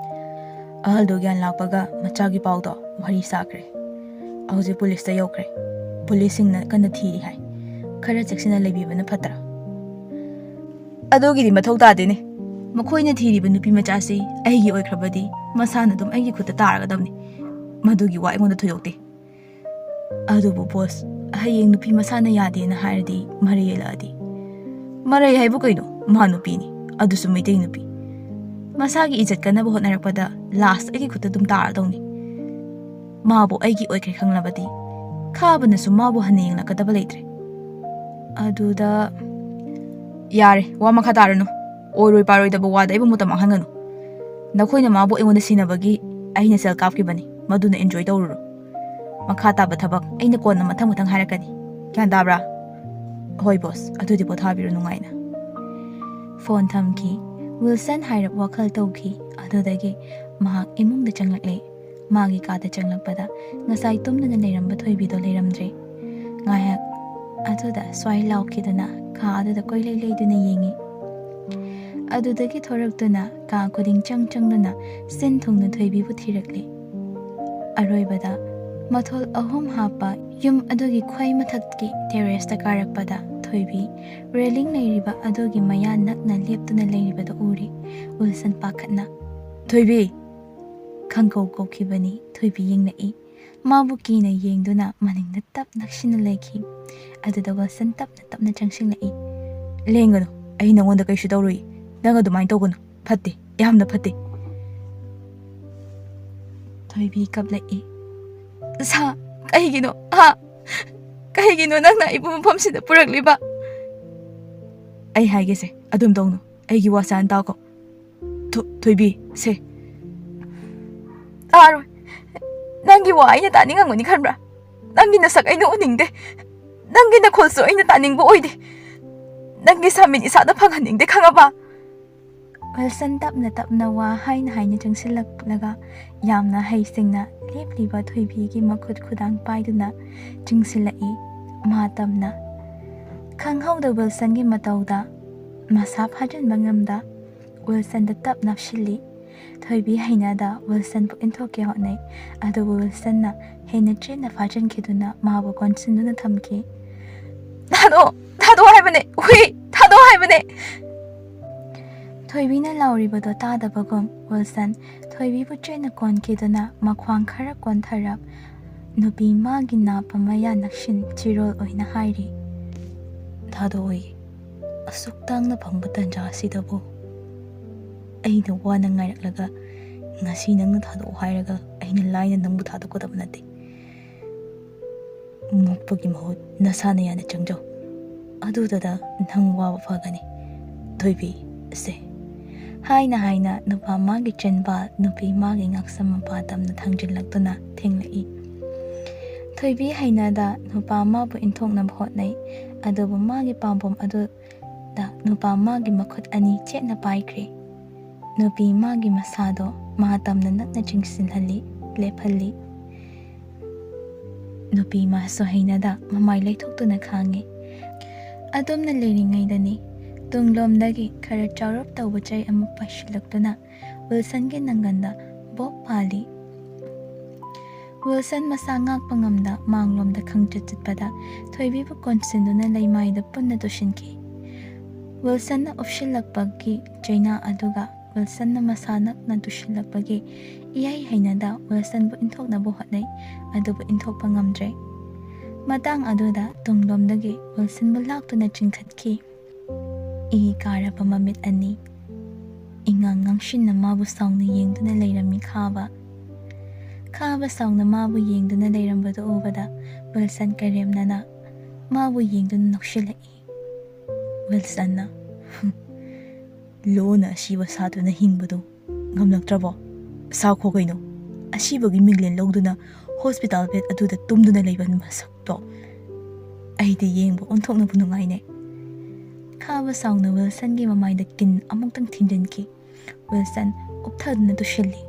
"ꯑꯍꯜꯗꯣ ꯒ꯭ꯌꯥꯟ ꯂꯥꯛꯄꯒ ꯃꯆꯥꯒꯤ ꯄꯥꯎꯗꯣ ꯋꯥꯔꯤ ꯁꯥꯈ꯭ꯔꯦ꯫ ꯍꯧꯖꯤꯛ ꯄꯨꯂꯤꯁꯇ ꯌꯧꯈ꯭ꯔꯦ꯫ ꯄꯨꯂꯤꯁꯁꯤꯡꯅ ꯀꯟꯅ ꯊꯤꯔꯤ ꯍꯥꯏ꯫ ꯈꯔ ꯆꯦꯛꯁꯤꯟꯅ ꯂꯩꯕꯤꯕꯅ ꯐꯠꯇ꯭ꯔꯥ?" "ꯑꯗꯨꯒꯤꯗꯤ ꯃꯊꯧ ꯇꯥꯗꯦꯅꯦ꯫ ꯃꯈꯣꯏꯅ ꯊꯤꯔꯤꯕ ꯅꯨꯄꯤ ꯃꯆꯥꯁꯤ ꯑꯩꯒꯤ ꯑꯣꯏꯈ꯭ꯔꯕꯗꯤ ꯃꯁꯥꯅ ꯑꯗꯨꯝ ꯑꯩꯒꯤ ꯈꯨꯠꯇ ꯇꯥꯔꯒꯗꯕꯅꯤ꯫ ꯃꯗꯨꯒꯤ ꯋꯥ ꯑꯩꯉꯣꯟꯗ ꯊꯣꯏꯗꯣꯛꯇꯦ꯫ ꯑꯗꯨꯕꯨ boss, ꯍꯌꯦꯡ ꯅꯨꯄꯤ ꯃꯁꯥꯅ ꯌꯥꯗꯦꯅ ꯍꯥꯏꯔꯗꯤ ꯃꯔꯩ ꯌꯦꯜꯂꯛꯑꯗꯤ?" "ꯃꯔꯩ ꯍꯥꯏꯕꯨ ꯀꯩꯅꯣ? ꯃꯥ ꯅꯨꯄꯤꯅꯤ, ꯑꯗꯨꯁꯨ ꯃꯩꯇꯩ ꯅꯨꯄꯤ꯫ ꯃꯁꯥꯒꯤ ꯏꯖꯠ ꯀꯟꯅꯕ ꯍꯣꯠꯅꯔꯛꯄꯗ last ꯑꯩꯒꯤ ꯈꯨꯠꯇ ꯑꯗꯨꯝ ꯇꯥꯔꯗꯧꯅꯤ꯫ ꯃꯥꯕꯨ ꯑꯩꯒꯤ ꯑꯣꯏꯈ꯭ꯔꯦ ꯈꯪꯂꯕꯗꯤ ꯈꯥꯕꯅꯁꯨ ꯃꯥꯕꯨ ꯍꯟꯅ ꯌꯦꯡꯂꯛꯀꯗꯕ ꯂꯩꯇ꯭ꯔꯦ꯫" ꯑꯗꯨꯗ, "ꯌꯥꯔꯦ, ꯋꯥ ꯃꯈꯥ ꯇꯥꯔꯅꯨ꯫ ꯑꯣꯏꯔꯣꯏ ꯄꯥꯔꯣꯏꯗꯕ ꯋꯥꯗ ꯑꯩꯕꯨ ꯃꯇꯝ ꯃꯥꯡꯍꯟꯒꯅꯨ꯫ ꯅꯈꯣꯏꯅ ꯃꯥꯕꯨ ꯑꯩꯉꯣꯟꯗ ꯁꯤꯟꯅꯕꯒꯤ ꯑꯩꯅ ꯁꯦꯜ ꯀꯥꯞꯈꯤꯕꯅꯤ, ꯃꯗꯨꯅ enjoy ꯇꯧꯔꯨꯔꯣ꯫ ꯃꯈꯥ ꯇꯥꯕ ꯊꯕꯛ ꯑꯩꯅ ꯀꯣꯟꯅ ꯃꯊꯪ ꯃꯊꯪ ꯍꯥꯏꯔꯛꯀꯅꯤ꯫ ꯒ꯭ꯌꯥꯟ ꯇꯥꯕ꯭ꯔꯥ?" "ꯍꯣꯏ boss, ꯑꯗꯨꯗꯤ ꯄꯣꯊꯥꯕꯤꯔꯣ ꯅꯨꯡꯉꯥꯏꯅ꯫" Phone ꯊꯝꯈꯤ꯫ ꯋꯤꯜꯁꯟ ꯍꯥꯏꯔꯞ ꯋꯥꯈꯜ ꯇꯧꯈꯤ꯫ ꯑꯗꯨꯗꯒꯤ ꯃꯍꯥꯛ ꯏꯃꯨꯡꯗ ꯆꯪꯂꯛꯂꯦ꯫ ꯃꯥꯒꯤ ꯀꯥꯗ ꯆꯪꯂꯛꯄꯗ ꯉꯁꯥꯏ ꯇꯨꯝꯗꯅ ꯂꯩꯔꯝꯕ ꯊꯣꯏꯕꯤꯗꯣ ꯂꯩꯔꯝꯗ꯭ꯔꯦ꯫ ꯉꯥꯏꯍꯥꯛ ꯑꯗꯨꯗ ꯁ꯭ꯋꯥꯏ ꯂꯥꯎꯈꯤꯗꯨꯅ ꯀꯥ ꯑꯗꯨꯗ ꯀꯣꯏꯂꯩ ꯂꯩꯗꯨꯅ ꯌꯦꯡꯉꯤ꯫ ꯑꯗꯨꯗꯒꯤ ꯊꯣꯔꯛꯇꯨꯅ ꯀꯥ ꯈꯨꯗꯤꯡ ꯆꯪ ꯆꯪꯗꯨꯅ ꯁꯤꯟ ꯊꯨꯡꯅ ꯊꯣꯏꯕꯤꯕꯨ ꯊꯤꯔꯛꯂꯤ꯫ ꯑꯔꯣꯏꯕꯗ ꯃꯊꯣꯜ ꯑꯍꯨꯝ ꯍꯥꯞꯄ ꯌꯨꯝ ꯑꯗꯨꯒꯤ ꯈ꯭ꯋꯥꯏ ꯃꯊꯛꯀꯤ terraceꯇ ꯀꯥꯔꯛꯄꯗ ꯊꯣꯏꯕꯤ railing ꯂꯩꯔꯤꯕ ꯑꯗꯨꯒꯤ ꯃꯌꯥ ꯅꯛꯅ ꯂꯦꯞꯇꯨꯅ ꯂꯩꯔꯤꯕꯗꯨ ꯎꯔꯤ꯫ ꯋꯤꯜꯁꯟ ꯄꯥꯈꯠꯅ, "ꯊꯣꯏꯕꯤ!" ꯈꯪꯀꯧ ꯀꯧꯈꯤꯕꯅꯤ꯫ ꯊꯣꯏꯕꯤ ꯌꯦꯡꯂꯛꯏ꯫ ꯃꯥꯕꯨ ꯀꯤꯅ ꯌꯦꯡꯗꯨꯅ ꯃꯅꯤꯡꯗ ꯇꯞ ꯅꯛꯁꯤꯟꯅ ꯂꯩꯈꯤ꯫ ꯑꯗꯨꯗ ꯋꯤꯜꯁꯟ ꯇꯞꯅ ꯇꯞꯅ ꯆꯪꯁꯤꯜꯂꯛꯏ꯫ "ꯂꯦꯡꯒꯅꯨ, ꯑꯩ ꯅꯉꯣꯟꯗ ꯀꯩꯁꯨ ꯇꯧꯔꯨꯏ꯫ ꯅꯪ ꯑꯗꯨꯃꯥꯏꯅ ꯇꯧꯒꯅꯨ, ꯐꯠꯇꯦ, ꯌꯥꯝꯅ ꯐꯠꯇꯦ꯫" ꯊꯣꯏꯕꯤ ꯀꯞꯂꯛꯏ꯫ "ꯁꯥ, ꯀꯩꯒꯤꯅꯣ? ꯍꯥ? ꯀꯩꯒꯤꯅꯣ ꯅꯪꯅ ꯑꯩꯕꯨ ꯃꯐꯝꯁꯤꯗ ꯄꯨꯔꯛꯂꯤꯕ?" "ꯑꯩ ꯍꯥꯏꯒꯦꯁꯦ, ꯑꯗꯨꯝ ꯇꯧꯅꯨ꯫ ꯑꯩꯒꯤ ꯋꯥꯁꯦ ꯍꯥꯟꯅ ꯇꯥꯎꯀꯣ꯫ ꯊꯣ-, ꯊꯣꯏꯕꯤ, ꯁꯦ꯫" "ꯇꯥꯔꯣꯏ꯫ ꯅꯪꯒꯤ ꯋꯥ ꯑꯩꯅ ꯇꯥꯅꯤꯡꯉꯝꯒꯅꯤ ꯈꯟꯕ꯭ꯔꯥ? ꯅꯪꯒꯤ ꯅꯁꯛ ꯑꯩꯅ ꯎꯅꯤꯡꯗꯦ꯫ ꯅꯪꯒꯤ ꯅꯈꯣꯜꯁꯨ ꯑꯩꯅ ꯇꯥꯅꯤꯡꯕ ꯑꯣꯏꯗꯦ꯫ ꯅꯪꯒꯤ ꯁꯥꯃꯤꯟ ꯏꯁꯥꯗ ꯐꯪꯍꯟꯅꯤꯡꯗꯦ, ꯈꯪꯉꯕ?" ꯋꯤꯜꯁꯟ ꯇꯞꯅ ꯇꯞꯅ ꯋꯥ ꯍꯥꯏꯅ ꯍꯥꯏꯅ ꯆꯪꯁꯤꯜꯂꯛꯂꯒ ꯌꯥꯝꯅ ꯍꯩꯁꯤꯡꯅ ꯂꯦꯞꯂꯤꯕ ꯊꯣꯏꯕꯤꯒꯤ ꯃꯈꯨꯠ ꯈꯨꯗꯥꯡ ꯄꯥꯏꯗꯨꯅ ꯆꯤꯡꯁꯤꯜꯂꯛꯏ꯫ ꯃꯥ ꯇꯞꯅ, ꯈꯪꯍꯧꯗ ꯋꯤꯜꯁꯟꯒꯤ ꯃꯇꯧꯗ ꯃꯁꯥ ꯐꯥꯖꯤꯟꯕ ꯉꯝꯗ ꯋꯤꯜꯁꯟꯗ ꯇꯞ ꯅꯞꯁꯤꯜꯂꯤ꯫ ꯊꯣꯏꯕꯤ ꯍꯩꯅꯗ ꯋꯤꯜꯁꯟꯕꯨ ꯏꯟꯊꯣꯛꯀꯦ ꯍꯣꯠꯅꯩ, ꯑꯗꯨꯕꯨ ꯋꯤꯜꯁꯟꯅ ꯍꯦꯟꯅ ꯆꯦꯠꯅ ꯐꯥꯖꯤꯟꯈꯤꯗꯨꯅ ꯃꯥꯕꯨ ꯀꯣꯟꯁꯤꯟꯗꯨꯅ ꯊꯝꯈꯤ꯫ "ꯊꯥꯗꯣꯛꯑꯣ! ꯊꯥꯗꯣꯛꯑꯣ ꯍꯥꯏꯕꯅꯦ! ꯍꯨꯏ! ꯊꯥꯗꯣꯛꯑꯣ ꯍꯥꯏꯕꯅꯦ!" ꯊꯣꯏꯕꯤꯅ ꯂꯥꯎꯔꯤꯕꯗꯣ ꯇꯥꯗꯕꯒꯨꯝ ꯋꯤꯜꯁꯟ ꯊꯣꯏꯕꯤꯕꯨ ꯆꯦꯠꯅ ꯀꯣꯟꯈꯤꯗꯨꯅ ꯃꯈ꯭ꯋꯥꯡ ꯈꯔ ꯀꯣꯟꯊꯔꯞ ꯅꯨꯄꯤ ꯃꯥꯒꯤ ꯅꯥꯞ ꯑꯃ ꯌꯥ ꯅꯛꯁꯤꯟ ꯆꯤꯔꯣꯜ ꯑꯣꯏꯅ ꯍꯥꯏꯔꯤ꯫ "ꯊꯥꯗꯣꯛꯑꯣꯏ꯫ ꯑꯁꯨꯛ ꯇꯥꯡꯅ ꯐꯪꯕ ꯇꯟꯖꯥ ꯑꯁꯤꯗꯕꯨ ꯑꯩꯅ ꯋꯥꯅ ꯉꯥꯏꯔꯛꯂꯒ ꯉꯁꯤ ꯅꯪꯅ ꯊꯥꯗꯣꯛꯑꯣ ꯍꯥꯏꯔꯒ ꯑꯩꯅ ꯂꯥꯏꯅ ꯅꯪꯕꯨ ꯊꯥꯗꯣꯛꯀꯗꯕ ꯅꯠꯇꯦ꯫ ꯃꯨꯛꯄꯒꯤ ꯃꯍꯨꯠ ꯅꯁꯥꯅ ꯌꯥꯅ ꯆꯪꯖꯧ꯫ ꯑꯗꯨꯗꯗ ꯅꯪ ꯋꯥꯕ ꯐꯒꯅꯤ꯫ ꯊꯣꯏꯕꯤ, ꯁꯦ꯫" ꯍꯥꯏꯅ ꯍꯥꯏꯅ ꯅꯨꯄꯥ ꯃꯥꯒꯤ ꯆꯤꯟꯕꯥꯜ, ꯅꯨꯄꯤ ꯃꯥꯒꯤ ꯉꯛꯁꯝ ꯃꯄꯥ ꯇꯝꯅ ꯊꯥꯡꯖꯤꯜꯂꯛꯇꯨꯅ ꯊꯦꯡꯂꯛꯏ꯫ ꯊꯣꯏꯕꯤ ꯍꯩꯅꯗ ꯅꯨꯄꯥ ꯃꯥꯕꯨ ꯏꯟꯊꯣꯛꯅꯕ ꯍꯣꯠꯅꯩ, ꯑꯗꯨꯕꯨ ꯃꯥꯒꯤ ꯄꯥꯝꯕꯣꯝ ꯑꯗꯨꯗ ꯅꯨꯄꯥ ꯃꯥꯒꯤ ꯃꯈꯨꯠ ꯑꯅꯤ ꯆꯦꯠꯅ ꯄꯥꯏꯈ꯭ꯔꯦ꯫ ꯅꯨꯄꯤ ꯃꯥꯒꯤ ꯃꯁꯥꯗꯣ ꯃꯥ ꯇꯝꯅ ꯅꯛꯅ ꯆꯤꯡꯁꯤꯜꯍꯜꯂꯤ, ꯂꯦꯞꯍꯜꯂꯤ꯫ ꯅꯨꯄꯤ ꯃꯥꯁꯨ ꯍꯩꯅꯗ ꯃꯃꯥꯏ ꯂꯩꯊꯣꯛꯇꯨꯅ ꯈꯥꯡꯉꯤ꯫ ꯑꯗꯨꯝꯅ ꯂꯩꯔꯤꯉꯩꯗꯅꯤ ꯇꯨꯡꯂꯣꯝꯗꯒꯤ ꯈꯔ ꯆꯥꯎꯔꯞ ꯇꯧꯕ ꯆꯩ ꯑꯃ ꯄꯥꯏꯁꯤꯜꯂꯛꯇꯨꯅ ꯋꯤꯜꯁꯟꯒꯤ ꯅꯪꯒꯟꯗ ꯕꯣꯞ ꯄꯥꯜꯂꯤ꯫ ꯋꯤꯜꯁꯟ ꯃꯁꯥ ꯉꯥꯛꯄ ꯉꯝꯗ ꯃꯥꯡꯂꯣꯝꯗ ꯈꯪꯆꯠ ꯆꯠꯄꯗ ꯊꯣꯏꯕꯤꯕꯨ ꯀꯣꯟꯁꯤꯟꯗꯨꯅ ꯂꯩꯃꯥꯏꯗ ꯄꯨꯟꯅ ꯇꯨꯁꯤꯟꯈꯤ꯫ ꯋꯤꯜꯁꯟꯅ ꯎꯞꯁꯤꯜꯂꯛꯄꯒꯤ ꯆꯩꯅꯥ ꯑꯗꯨꯒ ꯋꯤꯜꯁꯟꯅ ꯃꯁꯥ ꯅꯛꯅ ꯇꯨꯁꯤꯜꯂꯛꯄꯒꯤ ꯏꯍꯩ ꯍꯩꯅꯗ ꯋꯤꯜꯁꯟꯕꯨ ꯏꯟꯊꯣꯛꯅꯕ ꯍꯣꯠꯅꯩ, ꯑꯗꯨꯕꯨ ꯏꯟꯊꯣꯛꯄ ꯉꯝꯗ꯭ꯔꯦ꯫ ꯃꯇꯥꯡ ꯑꯗꯨꯗ ꯇꯨꯡꯂꯣꯝꯗꯒꯤ ꯋꯤꯜꯁꯟꯕꯨ ꯂꯥꯛꯇꯨꯅ ꯆꯤꯡꯈꯠꯈꯤ꯫ ꯏ ꯀꯥꯔꯕ ꯃꯃꯤꯠ ꯑꯅꯤ ꯏꯉꯥꯡ ꯉꯥꯡꯁꯤꯟꯅ ꯃꯥꯕꯨ ꯁꯥꯎꯅ ꯌꯦꯡꯗꯨꯅ ꯂꯩꯔꯝꯃꯤ ꯈꯥꯕ꯫ ꯈꯥꯕ ꯁꯥꯎꯅ ꯃꯥꯕꯨ ꯌꯦꯡꯗꯨꯅ ꯂꯩꯔꯝꯕꯗꯨ ꯎꯕꯗ ꯋꯤꯜꯁꯟ ꯀꯔꯦꯝꯅꯅ ꯃꯥꯕꯨ ꯌꯦꯡꯗꯨꯅ ꯅꯣꯛꯁꯤꯜꯂꯛꯏ꯫ ꯋꯤꯜꯁꯟꯅ, "ꯍꯨꯝ, ꯂꯣꯅ ꯑꯁꯤꯕ ꯁꯥꯗꯨꯅ ꯍꯤꯡꯕꯗꯨ ꯉꯝꯂꯛꯇ꯭ꯔꯕꯣ? ꯁꯥꯎꯈꯣ ꯀꯩꯅꯣ꯫ ꯑꯁꯤꯕꯒꯤ ꯃꯤꯡꯂꯦꯟ ꯂꯧꯗꯨꯅ ꯍꯣꯁꯄꯤꯇꯥꯜ ꯕꯦꯗ ꯑꯗꯨꯗ ꯇꯨꯝꯗꯨꯅ ꯂꯩꯕ ꯃꯁꯛꯇꯣ ꯑꯩꯗꯤ ꯌꯦꯡꯕ ꯑꯣꯟꯊꯣꯛꯅꯕꯨ ꯅꯨꯡꯉꯥꯏꯅꯦ꯫" ꯈꯥꯕ ꯁꯥꯎꯅ ꯋꯤꯜꯁꯟꯒꯤ ꯃꯃꯥꯏꯗ ꯀꯤꯟ ꯑꯃꯨꯛꯇꯪ ꯊꯤꯟꯖꯤꯟꯈꯤ꯫ ꯋꯤꯜꯁꯟ ꯎꯞꯊꯗꯨꯅ ꯇꯨꯁꯤꯜꯂꯤ꯫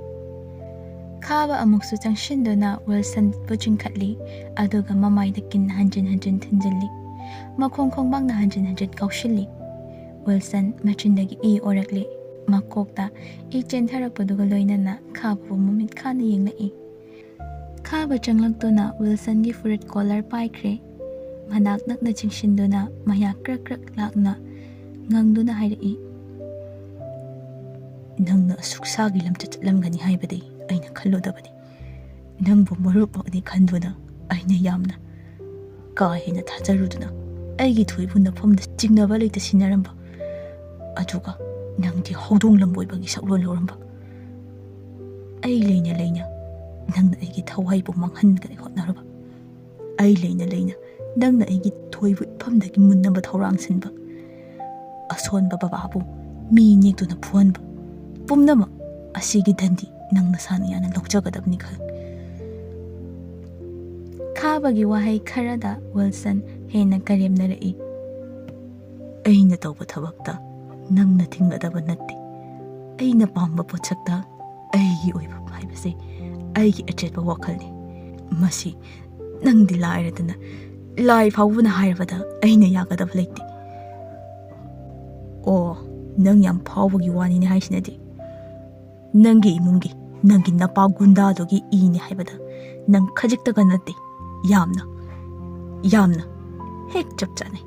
ꯈꯥꯕ ꯑꯃꯨꯛꯁꯨ ꯆꯪꯁꯤꯟꯗꯨꯅ ꯋꯤꯜꯁꯟꯕꯨ ꯆꯤꯡꯈꯠꯂꯤ, ꯑꯗꯨꯒ ꯃꯃꯥꯏꯗ ꯀꯤꯟ ꯍꯟꯖꯤꯟ ꯍꯟꯖꯤꯟ ꯊꯤꯟꯖꯤꯜꯂꯤ꯫ ꯃꯈꯣꯡ ꯈꯣꯡꯕꯥꯡꯅ ꯍꯟꯖꯤꯟ ꯍꯟꯖꯤꯟ ꯀꯥꯎꯁꯤꯜꯂꯤ꯫ Wilson ꯃꯆꯤꯟꯗꯒꯤ E ꯑꯣꯔꯛꯂꯤ꯫ ꯃꯀꯣꯛꯇ ꯏ ꯆꯦꯟꯊꯔꯛꯄꯗꯨꯒ ꯂꯣꯏꯅꯅ ꯈꯥꯕꯕꯨ ꯃꯃꯤꯠ ꯈꯥꯅ ꯌꯦꯡꯂꯛꯏ꯫ ꯈꯥꯕ ꯆꯪꯂꯛꯇꯨꯅ ꯋꯤꯜꯁꯟꯒꯤ ꯐꯨꯔꯤꯠ ꯀꯣꯂꯔ ꯄꯥꯏꯈ꯭ꯔꯦ꯫ ꯃꯅꯥꯛ ꯅꯛꯅ ꯆꯤꯡꯁꯤꯟꯗꯨꯅ ꯃꯌꯥ ꯀ꯭ꯔꯛ ꯀ꯭ꯔꯛ ꯂꯥꯛꯅ ꯉꯪꯗꯨꯅ ꯍꯥꯏꯔꯛꯏ, "ꯅꯪꯅ ꯑꯁꯨꯛ ꯁꯥꯒꯤ ꯂꯝꯆꯠ ꯆꯠꯂꯝꯒꯅꯤ ꯍꯥꯏꯕꯗꯤ ꯑꯩꯅ ꯈꯜꯂꯨꯗꯕꯅꯤ꯫ ꯅꯪꯕꯨ ꯃꯔꯨꯞꯃꯛꯅꯤ ꯈꯟꯗꯨꯅ ꯑꯩꯅ ꯌꯥꯝꯅ ꯀꯥ ꯍꯦꯟꯅ ꯊꯥꯖꯔꯨꯗꯨꯅ ꯑꯩꯒꯤ ꯊꯣꯏꯕꯨ ꯅꯐꯝꯗ ꯆꯤꯡꯅꯕ ꯂꯩꯇ ꯁꯤꯟꯅꯔꯝꯕ, ꯑꯗꯨꯒ ꯅꯪꯗꯤ ꯍꯧꯗꯣꯡ ꯂꯝꯕꯣꯏꯕꯒꯤ ꯁꯛꯂꯣꯟ ꯂꯧꯔꯝꯕ꯫ ꯑꯩ ꯂꯩꯅ ꯂꯩꯅ ꯅꯪꯅ ꯑꯩꯒꯤ ꯊꯋꯥꯏꯕꯨ ꯃꯥꯡꯍꯟꯒꯅꯤ ꯍꯣꯠꯅꯔꯕ꯫ ꯑꯩ ꯂꯩꯅ ꯂꯩꯅ ꯅꯪꯅ ꯑꯩꯒꯤ ꯊꯣꯏꯕꯨ ꯏꯐꯝꯗꯒꯤ ꯃꯨꯟꯅꯕ ꯊꯧꯔꯥꯡ ꯁꯤꯟꯕ꯫ ꯑꯁꯣꯟꯕ ꯕꯕꯥꯕꯨ ꯃꯤ ꯅꯦꯛꯇꯨꯅ ꯐꯨꯍꯟꯕ꯫ ꯄꯨꯝꯅꯃꯛ ꯑꯁꯤꯒꯤ ꯗꯟꯗꯤ ꯅꯪ ꯅꯁꯥꯅ ꯌꯥꯅ ꯂꯧꯖꯒꯗꯕꯅꯤ" ꯈꯜ꯫ ꯈꯥꯕꯒꯤ ꯋꯥꯍꯩ ꯈꯔꯗ ꯋꯤꯜꯁꯟ ꯍꯦꯟꯅ ꯀꯔꯦꯝꯅꯔꯛꯏ꯫ "ꯑꯩꯅ ꯇꯧꯕ ꯊꯕꯛꯇ ꯅꯪꯅ ꯊꯤꯡꯒꯗꯕ ꯅꯠꯇꯦ꯫ ꯑꯩꯅ ꯄꯥꯝꯕ ꯄꯣꯠꯁꯛꯇ ꯑꯩꯒꯤ ꯑꯣꯏꯕ ꯍꯥꯏꯕꯁꯦ ꯑꯩꯒꯤ ꯑꯆꯦꯠꯄ ꯋꯥꯈꯜꯅꯤ꯫ ꯃꯁꯤ ꯅꯪꯗꯤ ꯂꯥꯏꯔꯗꯅ ꯂꯥꯏ ꯐꯥꯎꯕꯅ ꯍꯥꯏꯔꯕꯗ ꯑꯩꯅ ꯌꯥꯒꯗꯕ ꯂꯩꯇꯦ꯫ ꯑꯣ, ꯅꯪ ꯌꯥꯝ ꯐꯥꯎꯕꯒꯤ ꯋꯥꯅꯤꯅꯦ ꯍꯥꯏꯁꯤꯅꯗꯤ꯫ ꯅꯪꯒꯤ ꯏꯃꯨꯡꯒꯤ, ꯅꯪꯒꯤ ꯅꯄꯥ ꯒꯨꯟꯗꯥꯗꯨꯒꯤ ꯏꯅꯤ ꯍꯥꯏꯕꯗ ꯅꯪ ꯈꯖꯤꯛꯇꯒ ꯅꯠꯇꯦ, ꯌꯥꯝꯅ, ꯌꯥꯝꯅ ꯍꯦꯛ ꯆꯞ ꯆꯥꯅꯩ꯫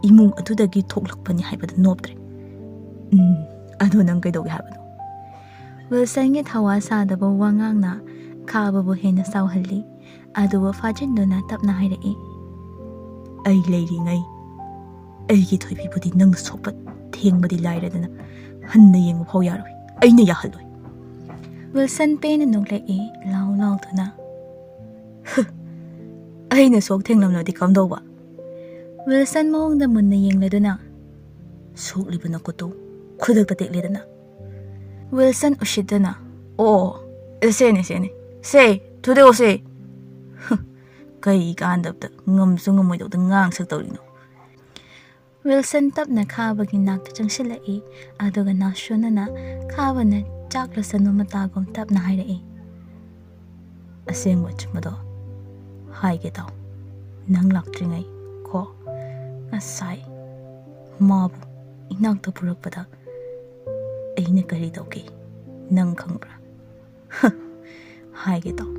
ꯏꯃꯨꯡ ꯑꯗꯨꯗꯒꯤ ꯊꯣꯛꯂꯛꯄꯅꯤ ꯍꯥꯏꯕꯗ ꯅꯣꯞꯇ꯭ꯔꯦ꯫ ꯎꯝ, ꯑꯗꯨ ꯅꯪ ꯀꯩꯗꯧꯒꯦ ꯍꯥꯏꯕꯅꯣ? ꯋꯤꯜꯁꯟꯒꯤ ꯊꯋꯥ ꯁꯥꯗꯕ ꯋꯥꯉꯥꯡꯅ ꯈꯥꯕꯕꯨ ꯍꯦꯟꯅ ꯁꯥꯎꯍꯜꯂꯤ꯫ ꯑꯗꯨꯕꯨ ꯐꯥꯖꯤꯟꯗꯨꯅ ꯇꯞꯅ ꯍꯥꯏꯔꯛꯏ, ꯑꯩ ꯂꯩꯔꯤꯉꯩ ꯑꯩꯒꯤ ꯊꯣꯏꯕꯤꯕꯨꯗꯤ ꯅꯪꯅ ꯁꯣꯛꯄ ꯊꯦꯡꯕꯗꯤ ꯂꯥꯏꯔꯗꯅ ꯍꯟꯅ ꯌꯦꯡꯕ ꯐꯥꯎ ꯌꯥꯔꯣꯏ꯫ ꯑꯩꯅ ꯌꯥꯍꯜꯂꯣꯏ꯫ ꯋꯤꯜꯁꯟ ꯄꯦꯟꯅ ꯅꯣꯛꯂꯛꯏ, ꯂꯥꯎ ꯂꯥꯎꯗꯨꯅ꯫ "ꯍꯨ, ꯑꯩꯅ ꯁꯣꯛ ꯊꯦꯡꯂꯝꯂꯗꯤ ꯀꯝꯗꯧꯕ?" ꯋꯤꯜꯁꯟ ꯃꯑꯣꯡꯗ ꯃꯨꯟꯅ ꯌꯦꯡꯂꯗꯨꯅ, "ꯁꯣꯛꯂꯤꯕ ꯅꯈꯨꯠꯇꯨ ꯈꯨꯗꯛꯇ ꯇꯦꯛꯂꯦꯗꯅ?" ꯋꯤꯜꯁꯟ ꯎꯁꯤꯠꯇꯅ, "ꯑꯣ, ꯁꯦꯅꯦ, ꯁꯦꯅꯦ, ꯁꯦ, ꯊꯨꯗꯦꯛꯑꯣ ꯁꯦ꯫" ꯍꯨ, ꯀꯩ ꯀꯥꯟꯗꯕꯗ ꯉꯝꯁꯨ ꯉꯝꯃꯣꯏꯗꯧꯗ ꯉꯥꯡꯁꯛ ꯇꯧꯔꯤꯅꯣ? ꯋꯤꯜꯁꯟ ꯇꯞꯅ ꯈꯥꯕꯒꯤ ꯅꯥꯛꯇ ꯆꯪꯁꯤꯜꯂꯛꯏ, ꯑꯗꯨꯒ ꯅꯥꯁꯣꯟꯅꯅ ꯈꯥꯕꯅ ꯆꯥꯛ ꯂꯣꯏꯁꯟꯕ ꯃꯇꯥꯒꯨꯝ ꯇꯞꯅ ꯍꯥꯏꯔꯛꯏ, "ꯑꯁꯦꯡꯕ ꯑꯆꯨꯝꯕꯗꯣ ꯍꯥꯏꯒꯦ ꯇꯥꯎ꯫ ꯅꯪ ꯂꯥꯛꯇ꯭ꯔꯤꯉꯩ ꯀꯣ, ꯉꯁꯥꯏ ꯃꯥꯕꯨ ꯏꯅꯥꯛꯇ ꯄꯨꯔꯛꯄꯗ ꯑꯩꯅ ꯀꯔꯤ ꯇꯧꯈꯤ ꯅꯪ ꯈꯪꯕ꯭ꯔꯥ?" "ꯍꯥꯏꯒꯦ ꯇꯥꯎ,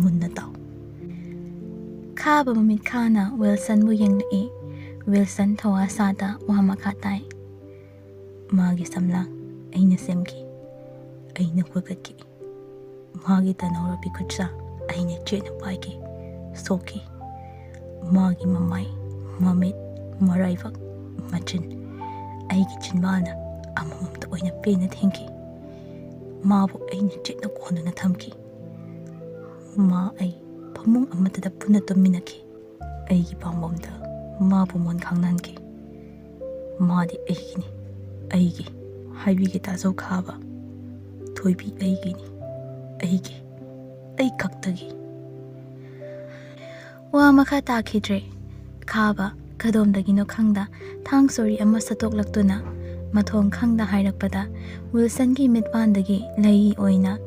ꯃꯨꯟꯅ ꯇꯥꯎ꯫" ꯈꯥꯕ ꯃꯃꯤꯠ ꯈꯥꯅ ꯋꯤꯜꯁꯟꯕꯨ ꯌꯦꯡꯂꯛꯏ꯫ ꯋꯤꯜꯁꯟ ꯊꯋꯥ ꯁꯥꯗ ꯋꯥ ꯃꯈꯥ ꯇꯥꯏ, "ꯃꯥꯒꯤ ꯁꯝꯂꯥꯡ ꯑꯩꯅ ꯁꯦꯝꯈꯤ, ꯑꯩꯅ ꯍꯣꯏꯒꯠꯈꯤ꯫ ꯃꯥꯒꯤ ꯇꯅꯧꯔꯕꯤ ꯈꯨꯠꯁꯥ ꯑꯩꯅ ꯆꯦꯠꯅ ꯄꯥꯏꯈꯤ, ꯁꯣꯛꯈꯤ꯫ ꯃꯥꯒꯤ ꯃꯃꯥꯏ, ꯃꯃꯤꯠ, ꯃꯔꯥꯏꯕꯛ, ꯃꯆꯤꯟ, ꯑꯩꯒꯤ ꯆꯤꯟꯕꯥꯜꯅ ꯑꯃꯃꯝꯇ ꯑꯣꯏꯅ ꯄꯦꯟꯅ ꯊꯦꯡꯈꯤ꯫ ꯃꯥꯕꯨ ꯑꯩꯅ ꯆꯦꯠꯅ ꯀꯣꯟꯗꯨꯅ ꯊꯝꯈꯤ꯫ ꯃꯥ ꯑꯩ ꯐꯃꯨꯡ ꯑꯃꯠꯇꯗ ꯄꯨꯟꯅ ꯇꯨꯝꯃꯤꯟꯅꯈꯤ꯫ ꯑꯩꯒꯤ ꯄꯥꯝꯕꯣꯝꯗ ꯃꯥꯕꯨ ꯃꯣꯟ ꯈꯥꯡꯅꯍꯟꯈꯤ꯫ ꯃꯥꯗꯤ ꯑꯩꯒꯤꯅꯤ, ꯑꯩꯒꯤ꯫ ꯍꯥꯏꯕꯤꯒꯦ ꯇꯥꯖꯧ ꯈꯥꯕ, ꯊꯣꯏꯕꯤ ꯑꯩꯒꯤꯅꯤ, ꯑꯩꯒꯤ, ꯑꯩ ꯈꯛꯇꯒꯤ꯫" ꯋꯥ ꯃꯈꯥ ꯇꯥꯈꯤꯗ꯭ꯔꯦ꯫ ꯈꯥꯕ ꯀꯗꯣꯝꯗꯒꯤꯅꯣ ꯈꯪꯗ ꯊꯥꯡ ꯁꯣꯔꯤ ꯑꯃ ꯁꯠꯇꯣꯛꯂꯛꯇꯨꯅ ꯃꯊꯣꯡ ꯈꯪꯗ ꯍꯥꯏꯔꯛꯄꯗ, ꯋꯤꯜꯁꯟꯒꯤ ꯃꯤꯠꯄꯥꯟꯗꯒꯤ ꯂꯩ ꯑꯣꯏꯅ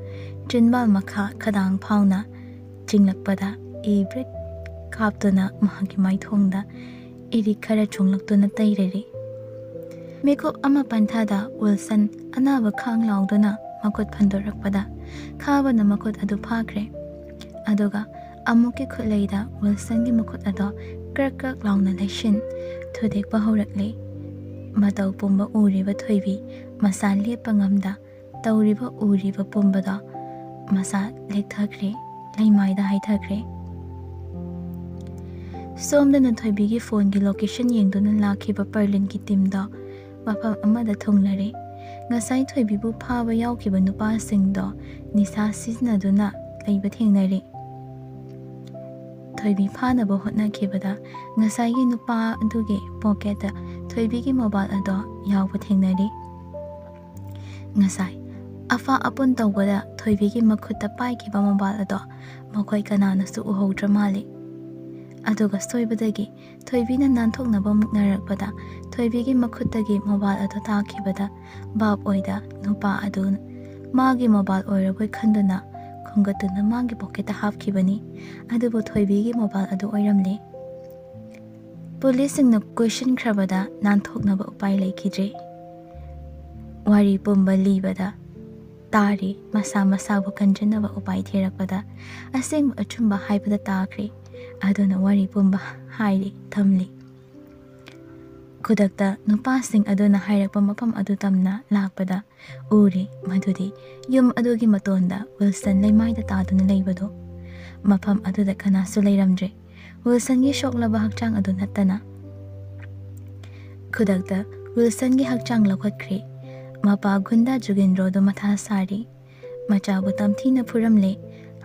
ꯆꯤꯟꯕꯥꯜ ꯃꯈꯥ ꯈꯗꯥꯡ ꯐꯥꯎꯅ ꯆꯤꯡꯂꯛꯄꯗ ꯏꯕ꯭ꯔꯤꯠ ꯀꯥꯞꯇꯨꯅ ꯃꯍꯥꯛꯀꯤ ꯃꯥꯏꯊꯣꯡꯗ ꯏꯔꯤꯛ ꯈꯔ ꯆꯣꯡꯂꯛꯇꯨꯅ ꯇꯩꯔꯔꯤ꯫ ꯃꯤꯀꯨꯞ ꯑꯃ ꯄꯟꯊꯥꯗ ꯋꯤꯜꯁꯟ ꯑꯅꯥꯕ ꯈꯥꯡ ꯂꯥꯎꯗꯨꯅ ꯃꯈꯨꯠ ꯐꯟꯗꯣꯔꯛꯄꯗ ꯈꯥꯕꯅ ꯃꯈꯨꯠ ꯑꯗꯨ ꯐꯥꯈ꯭ꯔꯦ꯫ ꯑꯗꯨꯒ ꯑꯃꯨꯛꯀꯤ ꯈꯨꯠꯂꯩꯗ ꯋꯤꯜꯁꯟꯒꯤ ꯃꯈꯨꯠ ꯑꯗꯣ ꯀ꯭ꯔꯛ ꯀ꯭ꯔꯛ ꯂꯥꯎꯅ ꯂꯩꯁꯤꯟ ꯊꯨꯗꯦꯛꯄ ꯍꯧꯔꯛꯂꯦ꯫ ꯃꯇꯧ ꯄꯨꯝꯕ ꯎꯔꯤꯕ ꯊꯣꯏꯕꯤ ꯃꯁꯥ ꯂꯦꯞꯄ ꯉꯝꯗ ꯇꯧꯔꯤꯕ ꯎꯔꯤꯕ ꯄꯨꯝꯕꯗꯣ ꯃꯁꯥ ꯂꯦꯛꯊꯈ꯭ꯔꯦ, ꯂꯩꯃꯥꯏꯗ ꯍꯥꯏꯊꯈ꯭ꯔꯦ꯫ ꯁꯣꯝꯗꯅ ꯊꯣꯏꯕꯤꯒꯤ ꯐꯣꯟꯒꯤ ꯂꯣꯀꯦꯁꯟ ꯌꯦꯡꯗꯨꯅ ꯂꯥꯛꯈꯤꯕ ꯄꯔꯂꯤꯟꯒꯤ ꯇꯤꯝꯗꯣ ꯃꯐꯝ ꯑꯃꯗ ꯊꯨꯡꯂꯔꯦ꯫ ꯉꯁꯥꯏ ꯊꯣꯏꯕꯤꯕꯨ ꯐꯥꯕ ꯌꯥꯎꯈꯤꯕ ꯅꯨꯄꯥꯁꯤꯡꯗꯣ ꯅꯤꯁꯥ ꯁꯤꯖꯤꯟꯅꯗꯨꯅ ꯂꯩꯕ ꯊꯦꯡꯅꯔꯦ꯫ ꯊꯣꯏꯕꯤ ꯐꯥꯅꯕ ꯍꯣꯠꯅꯈꯤꯕꯗ ꯉꯁꯥꯏꯒꯤ ꯅꯨꯄꯥ ꯑꯗꯨꯒꯤ ꯄꯣꯀꯦꯠꯇ ꯊꯣꯏꯕꯤꯒꯤ ꯃꯣꯕꯥꯏꯜ ꯑꯗꯣ ꯌꯥꯎꯕ ꯊꯦꯡꯅꯔꯦ꯫ ꯉꯁꯥꯏ ꯑꯐꯥ ꯑꯄꯨꯟ ꯇꯧꯕꯗ ꯊꯣꯏꯕꯤꯒꯤ ꯃꯈꯨꯠꯇ ꯄꯥꯏꯈꯤꯕ ꯃꯣꯕꯥꯏꯜ ꯑꯗꯣ ꯃꯈꯣꯏ ꯀꯅꯥꯅꯁꯨ ꯎꯍꯧꯗ꯭ꯔ ꯃꯥꯜꯂꯤ꯫ ꯑꯗꯨꯒ ꯁꯣꯏꯕꯗꯒꯤ ꯊꯣꯏꯕꯤꯅ ꯅꯥꯟꯊꯣꯛꯅꯕ ꯃꯨꯛꯅꯔꯛꯄꯗ ꯊꯣꯏꯕꯤꯒꯤ ꯃꯈꯨꯠꯇꯒꯤ ꯃꯣꯕꯥꯏꯜ ꯑꯗꯨ ꯇꯥꯈꯤꯕꯗ ꯚꯥꯞ ꯑꯣꯏꯗ ꯅꯨꯄꯥ ꯑꯗꯨꯅ ꯃꯥꯒꯤ ꯃꯣꯕꯥꯏꯜ ꯑꯣꯏꯔꯕꯣꯏ ꯈꯟꯗꯨꯅ ꯈꯣꯝꯒꯠꯇꯨꯅ ꯃꯥꯒꯤ ꯄꯣꯀꯦꯠꯇ ꯍꯥꯞꯈꯤꯕꯅꯤ꯫ ꯑꯗꯨꯕꯨ ꯊꯣꯏꯕꯤꯒꯤ ꯃꯣꯕꯥꯏꯜ ꯑꯗꯨ ꯑꯣꯏꯔꯝꯂꯦ꯫ ꯄꯨꯂꯤꯁꯁꯤꯡꯅ ꯀꯣꯏꯁꯤꯟꯈ꯭ꯔꯕꯗ ꯅꯥꯟꯊꯣꯛꯅꯕ ꯎꯄꯥꯏ ꯂꯩꯈꯤꯗ꯭ꯔꯦ꯫ ꯋꯥꯔꯤ ꯄꯨꯝꯕ ꯂꯤꯕꯗ ꯇꯥꯔꯤ, ꯃꯁꯥ ꯃꯁꯥꯕꯨ ꯀꯟꯖꯅꯕ ꯎꯄꯥꯏ ꯊꯤꯔꯛꯄꯗ ꯑꯁꯦꯡꯕ ꯑꯆꯨꯝꯕ ꯍꯥꯏꯕꯗ ꯇꯥꯈ꯭ꯔꯦ꯫ ꯑꯗꯨꯅ ꯋꯥꯔꯤ ꯄꯨꯝꯕ ꯍꯥꯏꯔꯤ, ꯊꯝꯂꯤ꯫ ꯈꯨꯗꯛꯇ ꯅꯨꯄꯥꯁꯤꯡ ꯑꯗꯨꯅ ꯍꯥꯏꯔꯛꯄ ꯃꯐꯝ ꯑꯗꯨ ꯇꯝꯅ ꯂꯥꯛꯄꯗ ꯎꯔꯦ ꯃꯗꯨꯗꯤ ꯌꯨꯝ ꯑꯗꯨꯒꯤ ꯃꯇꯣꯟꯗ ꯋꯤꯜꯁꯟ ꯂꯩꯃꯥꯏꯗ ꯇꯥꯗꯨꯅ ꯂꯩꯕꯗꯨ꯫ ꯃꯐꯝ ꯑꯗꯨꯗ ꯀꯅꯥꯁꯨ ꯂꯩꯔꯝꯗ꯭ꯔꯦ, ꯋꯤꯜꯁꯟꯒꯤ ꯁꯣꯛꯂꯕ ꯍꯛꯆꯥꯡ ꯑꯗꯨ ꯅꯠꯇꯅ꯫ ꯈꯨꯗꯛꯇ ꯋꯤꯜꯁꯟꯒꯤ ꯍꯛꯆꯥꯡ ꯂꯧꯈꯠꯈ꯭ꯔꯦ꯫ ꯃꯄꯥ ꯒꯨꯟꯗꯥ ꯖꯨꯒꯦꯟꯗ꯭ꯔꯣꯗꯨ ꯃꯊꯥ ꯁꯥꯔꯤ꯫ ꯃꯆꯥꯕꯨ ꯇꯝꯊꯤꯅ ꯐꯨꯔꯝꯂꯦ,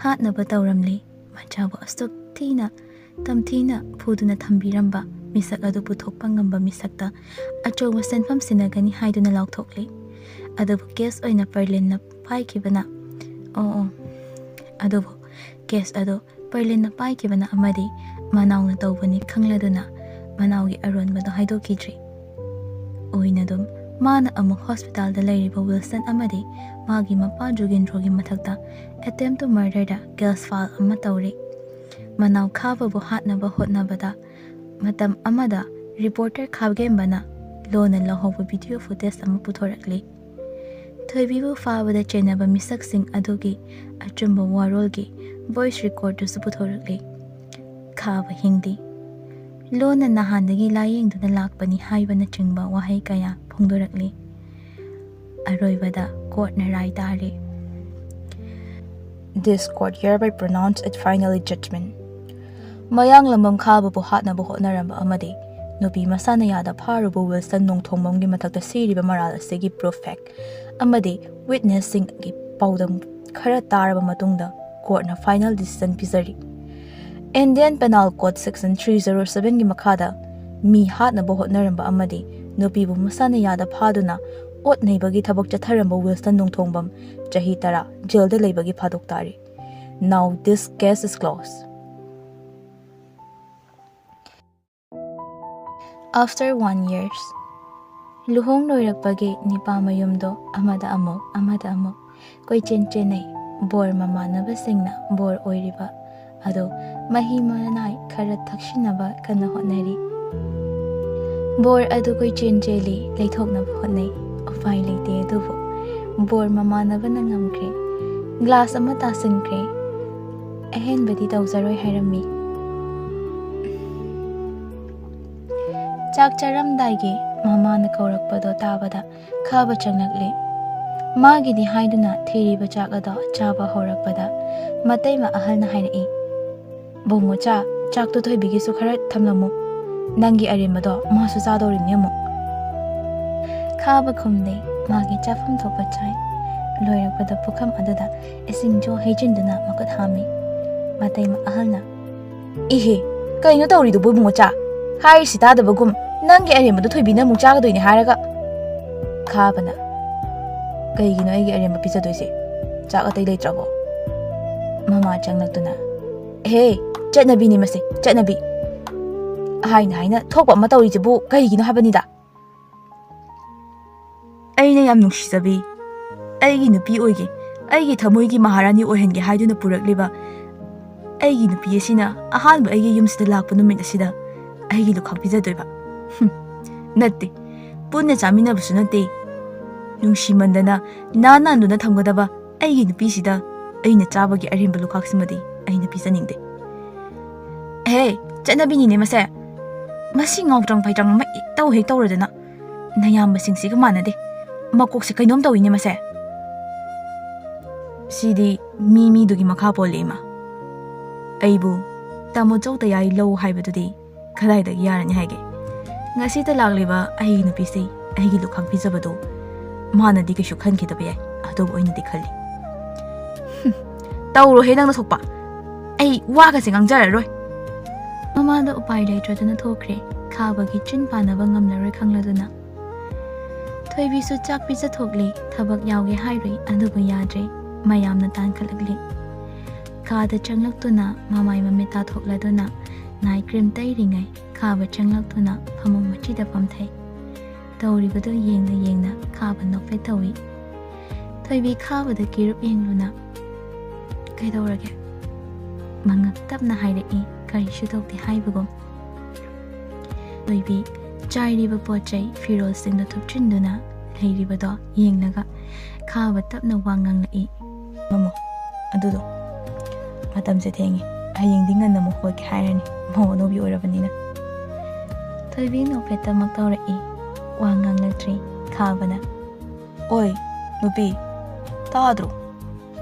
ꯍꯥꯠꯅꯕ ꯇꯧꯔꯝꯂꯦ꯫ ꯃꯆꯥꯕꯨ ꯑꯁꯨꯛ ꯊꯤꯅ ꯇꯝꯊꯤꯅ ꯐꯨꯗꯨꯅ ꯊꯝꯕꯤꯔꯝꯕ ꯃꯤꯁꯛ ꯑꯗꯨ ꯄꯨꯊꯣꯛꯄ ꯉꯝꯕ ꯃꯤꯁꯛꯇ ꯑꯆꯧꯕ ꯁꯦꯟꯐꯝ ꯁꯤꯟꯅꯒꯅꯤ ꯍꯥꯏꯗꯨꯅ ꯂꯥꯎꯊꯣꯛꯂꯤ꯫ ꯑꯗꯨꯕꯨ ꯀꯦꯁ ꯑꯣꯏꯅ ꯄꯔꯂꯤꯟꯅ ꯄꯥꯏꯈꯤꯕꯅ, ꯑꯣ, ꯑꯣ꯫ ꯑꯗꯨꯕꯨ ꯀꯦꯁ ꯑꯗꯨ ꯄꯔꯂꯤꯟꯅ ꯄꯥꯏꯈꯤꯕꯅ ꯑꯃꯗꯤ ꯃꯅꯥꯎꯅ ꯇꯧꯕꯅꯤ ꯈꯪꯂꯗꯨꯅ ꯃꯅꯥꯎꯒꯤ ꯑꯔꯣꯟꯕꯗꯨ ꯍꯥꯏꯗꯣꯛꯈꯤꯗ꯭ꯔꯤ꯫ ꯑꯣꯏꯅꯗꯨꯝ ꯃꯥꯅ ꯑꯃꯨꯛ ꯍꯣꯁꯄꯤꯇꯥꯜꯗ ꯂꯩꯔꯤꯕ ꯋꯤꯜꯁꯟ ꯑꯃꯗꯤ ꯃꯥꯒꯤ ꯃꯄꯥ ꯖꯨꯒꯦꯟꯗ꯭ꯔꯣꯒꯤ ꯃꯊꯛꯇ attempt to murderꯗ ꯀꯦꯁ ꯐꯥꯏꯜ ꯑꯃ ꯇꯧꯔꯤ꯫ ꯃꯅꯥꯎ ꯈꯥꯕꯕꯨ ꯍꯥꯠꯅꯕ ꯍꯣꯠꯅꯕꯗ ꯃꯇꯝ ꯑꯃꯗ ꯔꯤꯄꯣꯔꯇꯔ ꯈꯥꯒꯦꯝꯕꯅ ꯂꯣꯟꯅ ꯂꯧꯍꯧꯕ ꯚꯤꯗꯤꯑꯣ ꯐꯨꯇꯦꯖ ꯑꯃ ꯄꯨꯊꯣꯔꯛꯂꯤ꯫ ꯊꯣꯏꯕꯤꯕꯨ ꯐꯥꯕꯗ ꯆꯦꯟꯅꯕ ꯃꯤꯁꯛꯁꯤꯡ ꯑꯗꯨꯒꯤ ꯑꯆꯨꯝꯕ ꯋꯥꯔꯣꯜꯒꯤ ꯚꯣꯏꯁ ꯔꯦꯀꯣꯔꯗꯇꯨꯁꯨ ꯄꯨꯊꯣꯔꯛꯂꯤ꯫ ꯈꯥꯕ ꯍꯤꯡꯗꯦ꯫ ꯂꯣꯟꯅ ꯅꯍꯥꯟꯗꯒꯤ ꯂꯥꯌꯦꯡꯗꯨꯅ ꯂꯥꯛꯄꯅꯤ ꯍꯥꯏꯕꯅꯆꯤꯡꯕ ꯋꯥꯍꯩ ꯀꯌꯥ ꯐꯣꯡꯗꯣꯔꯛꯂꯤ꯫ ꯑꯔꯣꯏꯕꯗ ꯀꯣꯔꯠꯅ ꯔꯥꯏ ꯇꯥꯔꯤ꯫ This court hereby pronounce its final judgment. ꯃꯌꯥꯡꯂꯝꯕꯝ ꯈꯥꯕꯕꯨ ꯍꯥꯠꯅꯕ ꯍꯣꯠꯅꯔꯝꯕ ꯑꯃꯗꯤ ꯅꯨꯄꯤ ꯃꯁꯥꯅ ꯌꯥꯗ ꯐꯥꯔꯨꯕ ꯋꯤꯜꯁꯟ ꯅꯣꯡꯊꯣꯡꯕꯝꯒꯤ ꯃꯊꯛꯇ ꯁꯤꯔꯤꯕ ꯃꯔꯥꯜ ꯑꯁꯤꯒꯤ ꯄ꯭ꯔꯨꯐ ꯐꯦꯛ ꯑꯃꯗꯤ ꯋꯤꯠꯅꯦꯁꯁꯤꯡꯒꯤ ꯄꯥꯎꯗꯝ ꯈꯔ ꯇꯥꯔꯕ ꯃꯇꯨꯡꯗ ꯀꯣꯔꯠꯅ ꯐꯥꯏꯅꯦꯜ ꯗꯤꯁꯤꯖꯟ ꯄꯤꯖꯔꯤ꯫ Indian penal code section three zero ꯁꯕꯦꯟꯒꯤ ꯃꯈꯥꯗ ꯃꯤ ꯍꯥꯠꯅꯕ ꯍꯣꯠꯅꯔꯝꯕ ꯑꯃꯗꯤ ꯅꯨꯄꯤꯕꯨ ꯃꯁꯥꯅ ꯌꯥꯗ ꯐꯥꯗꯨꯅ ꯑꯣꯠ ꯅꯩꯕꯒꯤ ꯊꯕꯛ ꯆꯠꯊꯔꯝꯕ ꯋꯤꯜꯁꯟ ꯅꯣꯡꯊꯣꯡꯕꯝ ꯆꯍꯤ ꯇꯔꯥ ꯖꯦꯜꯗ ꯂꯩꯕꯒꯤ ꯐꯥꯗꯣꯛ ꯇꯥꯔꯤ꯫ Now this case is closed. After one years, ꯂꯨꯍꯣꯡ ꯂꯣꯏꯔꯛꯄꯒꯤ ꯅꯤꯄꯥ ꯃꯌꯨꯝꯗꯣ ꯑꯃꯗ ꯑꯃꯨꯛ ꯑꯃꯗ ꯑꯃꯨꯛ ꯀꯣꯏꯆꯦꯟ ꯆꯦꯟꯅꯩ꯫ ꯕꯣꯔ ꯃꯃꯥꯟꯅꯕꯁꯤꯡꯅ ꯕꯣꯔ ꯑꯣꯏꯔꯤꯕ ꯑꯗꯨ ꯃꯍꯤ ꯃꯅꯥꯏ ꯈꯔ ꯊꯛꯁꯤꯟꯅꯕ ꯀꯟꯅ ꯍꯣꯠꯅꯔꯤ꯫ ꯕꯣꯔ ꯑꯗꯨ ꯀꯣꯏꯆꯦꯟ ꯆꯦꯜꯂꯤ, ꯂꯩꯊꯣꯛꯅꯕ ꯍꯣꯠꯅꯩ꯫ ꯎꯄꯥꯏ ꯂꯩꯇꯦ ꯑꯗꯨꯕꯨ ꯕꯣꯔ ꯃꯃꯥꯟꯅꯕꯅ ꯉꯝꯈ꯭ꯔꯦ꯫ ꯒ꯭ꯂꯥꯁ ꯑꯃ ꯇꯥꯁꯤꯟꯈ꯭ꯔꯦ꯫ ꯑꯍꯦꯟꯕꯗꯤ ꯇꯧꯖꯔꯣꯏ ꯍꯥꯏꯔꯝꯃꯤ꯫ ꯆꯥꯛ ꯆꯥꯔꯝꯗꯥꯏꯒꯤ ꯃꯃꯥꯅ ꯀꯧꯔꯛꯄꯗꯣ ꯇꯥꯕꯗ ꯈꯥꯕ ꯆꯪꯂꯛꯂꯦ꯫ ꯃꯥꯒꯤꯗꯤ ꯍꯥꯏꯗꯨꯅ ꯊꯤꯔꯤꯕ ꯆꯥꯛ ꯑꯗꯣ ꯆꯥꯕ ꯍꯧꯔꯛꯄꯗ ꯃꯇꯩꯃ ꯑꯍꯜꯅ ꯍꯥꯏꯔꯛꯏ, "ꯕꯨꯡꯉꯣꯆꯥ, ꯆꯥꯛꯇꯣ ꯊꯣꯏꯕꯤꯒꯤꯁꯨ ꯈꯔ ꯊꯝꯂꯝꯃꯨ꯫ ꯅꯪꯒꯤ ꯑꯔꯦꯝꯕꯗꯣ ꯃꯥꯁꯨ ꯆꯥꯗꯧꯔꯤꯕꯅꯤ ꯑꯃꯨꯛ꯫" ꯈꯥꯕ ꯈꯨꯝꯗꯦ, ꯃꯥꯒꯤ ꯆꯥꯐꯝ ꯊꯣꯛꯄ ꯆꯥꯏ꯫ ꯂꯣꯏꯔꯛꯄꯗ ꯄꯨꯈꯝ ꯑꯗꯨꯗ ꯏꯁꯤꯡꯁꯨ ꯍꯩꯖꯤꯟꯗꯨꯅ ꯃꯈꯨꯠ ꯍꯥꯝꯃꯤ꯫ ꯃꯇꯩꯃ ꯑꯍꯜꯅ, "ꯏꯍꯦ, ꯀꯩꯅꯣ ꯇꯧꯔꯤꯗꯨꯕꯨ ꯏꯕꯨꯡꯉꯣꯆꯥ? ꯍꯥꯏꯔꯤꯁꯤ ꯇꯥꯗꯕꯒꯨꯝ, ꯅꯪꯒꯤ ꯑꯔꯦꯝꯕꯗꯣ ꯊꯣꯏꯕꯤꯅ ꯑꯃꯨꯛ ꯆꯥꯒꯗꯣꯏꯅꯦ ꯍꯥꯏꯔꯒ꯫" ꯈꯥꯕꯅ, "ꯀꯩꯒꯤꯅꯣ ꯑꯩꯒꯤ ꯑꯔꯦꯝꯕ ꯄꯤꯖꯗꯣꯏꯁꯦ? ꯆꯥꯛ ꯑꯇꯩ ꯂꯩꯇ꯭ꯔꯕꯣ?" ꯃꯃꯥ ꯆꯪꯂꯛꯇꯨꯅ, "ꯍꯦ, ꯆꯠꯅꯕꯤꯅꯤ ꯃꯁꯤ, ꯆꯠꯅꯕꯤ꯫ ꯍꯥꯏꯅ ꯍꯥꯏꯅ ꯊꯣꯛꯄ ꯑꯃ ꯇꯧꯔꯤꯁꯤꯕꯨ ꯀꯩꯒꯤꯅꯣ ꯍꯥꯏꯕꯅꯤꯗ?" ꯑꯩꯅ ꯌꯥꯝ ꯅꯨꯡꯁꯤꯖꯕꯤ, ꯑꯩꯒꯤ ꯅꯨꯄꯤ ꯑꯣꯏꯒꯦ, ꯑꯩꯒꯤ ꯊꯃꯣꯏꯒꯤ ꯃꯍꯥꯔꯥꯅꯤ ꯑꯣꯏꯍꯟꯒꯦ ꯍꯥꯏꯗꯨꯅ ꯄꯨꯔꯛꯂꯤꯕ ꯑꯩꯒꯤ ꯅꯨꯄꯤ ꯑꯁꯤꯅ ꯑꯍꯥꯟꯕ ꯑꯩꯒꯤ ꯌꯨꯝꯁꯤꯗ ꯂꯥꯛꯄ ꯅꯨꯃꯤꯠ ꯑꯁꯤꯗ ꯑꯩꯒꯤ ꯂꯨꯈꯥꯛ ꯄꯤꯖꯗꯣꯏꯕ? ꯍꯨꯝ, ꯅꯠꯇꯦ, ꯄꯨꯟꯅ ꯆꯥꯃꯤꯟꯅꯕꯁꯨ ꯅꯠꯇꯦ꯫ ꯅꯨꯡꯁꯤꯃꯟꯗꯅ ꯅꯥꯟ ꯅꯥꯟꯗꯨꯅ ꯊꯝꯒꯗꯕ ꯑꯩꯒꯤ ꯅꯨꯄꯤꯁꯤꯗ ꯑꯩꯅ ꯆꯥꯕꯒꯤ ꯑꯔꯦꯝꯕ ꯂꯨꯈꯥꯛꯁꯤꯃꯗꯤ ꯑꯩꯅ ꯄꯤꯖꯅꯤꯡꯗꯦ꯫ ꯍꯦ, ꯆꯠꯅꯕꯤꯅꯤꯅꯦ ꯃꯁꯦ꯫ ꯃꯁꯤ ꯉꯥꯎꯇ꯭ꯔꯪ ꯐꯩꯇ꯭ꯔꯪ ꯑꯃ ꯍꯦꯛ ꯇꯧ ꯍꯦꯛ ꯇꯧꯔꯗꯅ꯫ ꯅꯌꯥꯝꯕꯁꯤꯡꯁꯤꯒ ꯃꯥꯟꯅꯗꯦ꯫ ꯃꯀꯣꯛꯁꯦ ꯀꯩꯅꯣꯝ ꯇꯧꯏꯅꯦ ꯃꯁꯦ꯫ ꯁꯤꯗꯤ ꯃꯤ ꯃꯤꯗꯨꯒꯤ ꯃꯈꯥ ꯄꯣꯜꯂꯦ ꯏꯃꯥ꯫ ꯑꯩꯕꯨ ꯇꯥꯃꯣ ꯆꯧ ꯇꯌꯥꯏ ꯂꯧ ꯍꯥꯏꯕꯗꯨꯗꯤ ꯀꯗꯥꯏꯗꯒꯤ ꯌꯥꯔꯅꯤ ꯍꯥꯏꯒꯦ? ꯉꯁꯤꯗ ꯂꯥꯛꯂꯤꯕ ꯑꯩꯒꯤ ꯅꯨꯄꯤꯁꯤ ꯑꯩꯒꯤ ꯂꯨꯈꯥꯛ ꯄꯤꯖꯕꯗꯨ ꯃꯥꯅꯗꯤ ꯀꯩꯁꯨ ꯈꯟꯈꯤꯗꯕ ꯌꯥꯏ, ꯑꯗꯨꯕꯨ ꯑꯩꯅꯗꯤ ꯈꯜꯂꯤ꯫ ꯍꯨꯝ, ꯇꯧꯔꯣꯍꯦ ꯅꯪꯅ ꯊꯣꯛꯄ꯫ ꯑꯩ ꯋꯥꯒꯁꯦ ꯉꯥꯡꯖꯔꯔꯣꯏ꯫ ꯃꯃꯥꯗ ꯎꯄꯥꯏ ꯂꯩꯇ꯭ꯔꯗꯨꯅ ꯊꯣꯛꯈ꯭ꯔꯦ꯫ ꯈꯥꯕꯒꯤ ꯆꯤꯟ ꯄꯥꯟꯅꯕ ꯉꯝꯂꯔꯣꯏ ꯈꯪꯂꯗꯨꯅ꯫ ꯊꯣꯏꯕꯤꯁꯨ ꯆꯥꯛ ꯄꯤꯖꯊꯣꯛꯂꯦ꯫ ꯊꯕꯛ ꯌꯥꯎꯒꯦ ꯍꯥꯏꯔꯨꯏ, ꯑꯗꯨꯕꯨ ꯌꯥꯗ꯭ꯔꯦ꯫ ꯃꯌꯥꯝꯅ ꯇꯥꯟꯈꯠꯂꯛꯂꯦ꯫ ꯀꯥꯗ ꯆꯪꯂꯛꯇꯨꯅ ꯃꯃꯥꯏ ꯃꯃꯤꯠ ꯇꯥꯊꯣꯛꯂꯗꯨꯅ ꯅꯥꯏꯠ ꯀ꯭ꯔꯤꯝ ꯇꯩꯔꯤꯉꯩ ꯈꯥꯕ ꯆꯪꯂꯛꯇꯨꯅ ꯐꯃꯨꯡ ꯃꯆꯤꯗ ꯐꯝꯊꯩ꯫ ꯇꯧꯔꯤꯕꯗꯨ ꯌꯦꯡꯅ ꯌꯦꯡꯅ ꯈꯥꯕ ꯅꯣꯛꯐꯦꯠ ꯇꯧꯏ꯫ ꯊꯣꯏꯕꯤ ꯈꯥꯕꯗ ꯀꯤꯔꯨꯞ ꯌꯦꯡꯂꯨꯅ, "ꯀꯩꯗꯧꯔꯒꯦ?" ꯃꯉꯛ ꯇꯞꯅ ꯍꯥꯏꯔꯛꯏ, ꯀꯔꯤꯁꯨ ꯇꯧꯗꯦ ꯍꯥꯏꯕꯒꯨꯝ꯫ ꯊꯣꯏꯕꯤ ꯆꯥꯏꯔꯤꯕ ꯄꯣꯠ ꯆꯩ ꯐꯤꯔꯣꯜꯁꯤꯡꯗꯣ ꯊꯨꯞꯆꯤꯟꯗꯨꯅ ꯂꯩꯔꯤꯕꯗꯣ ꯌꯦꯡꯂꯒ ꯈꯥꯕ ꯇꯞꯅ ꯋꯥ ꯉꯥꯡꯂꯛꯏ꯫ "ꯃꯃꯣ, ꯑꯗꯨꯗꯣ ꯃꯇꯝꯁꯦ ꯊꯦꯡꯉꯦ, ꯍꯌꯦꯡꯗꯤ ꯉꯟꯅ ꯑꯃꯨꯛ ꯍꯧꯒꯠꯀꯦ ꯍꯥꯏꯔꯅꯤ, ꯃꯧ ꯑꯅꯧꯕꯤ ꯑꯣꯏꯔꯕꯅꯤꯅ"꯫ ꯊꯣꯏꯕꯤ ꯅꯣꯛꯐꯦꯠꯇꯃꯛ ꯇꯧꯔꯛꯏ꯫ ꯋꯥ ꯉꯥꯡꯂꯛꯇ꯭ꯔꯤ ꯈꯥꯕꯅ꯫ "ꯑꯣꯏ ꯅꯨꯄꯤ, ꯇꯥꯗ꯭ꯔꯣ?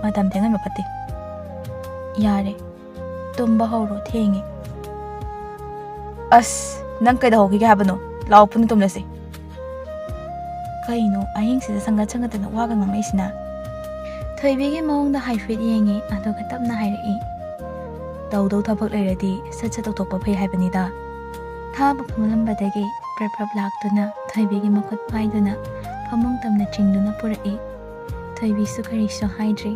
ꯃꯇꯝ ꯊꯦꯡꯍꯟꯕ ꯐꯠꯇꯦ꯫ ꯌꯥꯔꯦ, ꯇꯨꯝꯕ ꯍꯧꯔꯣ, ꯊꯦꯡꯉꯦ"꯫ "ꯑꯁ, ꯅꯪ ꯀꯩꯗꯧꯍꯧꯈꯤꯒꯦ ꯍꯥꯏꯕꯅꯣ? ꯂꯥꯛꯑꯣ, ꯄꯨꯟꯅ ꯇꯨꯝꯂꯁꯤ"꯫ ꯀꯩꯅꯣ ꯑꯍꯤꯡꯁꯤꯗ ꯁꯪꯒꯠ ꯁꯪꯒꯠꯇꯅ ꯋꯥꯒ ꯉꯥꯡꯂꯛꯏꯁꯤꯅ? ꯊꯣꯏꯕꯤꯒꯤ ꯃꯑꯣꯡꯗ ꯍꯥꯏꯐꯦꯠ ꯌꯦꯡꯉꯤ, ꯑꯗꯨꯒ ꯇꯞꯅ ꯍꯥꯏꯔꯛꯏ꯫ "ꯇꯧꯗꯧ ꯊꯕꯛ ꯂꯩꯔꯗꯤ ꯁꯠ ꯁꯠ ꯇꯧꯊꯣꯛꯄ ꯐꯩ ꯍꯥꯏꯕꯅꯤꯗ"꯫ ꯊꯥꯕ ꯐꯝꯂꯝꯕꯗꯒꯤ ꯄ꯭ꯔꯞ ꯄ꯭ꯔꯞ ꯂꯥꯛꯇꯨꯅ ꯊꯣꯏꯕꯤꯒꯤ ꯃꯈꯨꯠ ꯄꯥꯏꯗꯨꯅ ꯐꯃꯨꯡ ꯇꯝꯅ ꯆꯤꯡꯗꯨꯅ ꯄꯨꯔꯛꯏ꯫ ꯊꯣꯏꯕꯤꯁꯨ ꯀꯔꯤꯁꯨ ꯍꯥꯏꯗ꯭ꯔꯤ꯫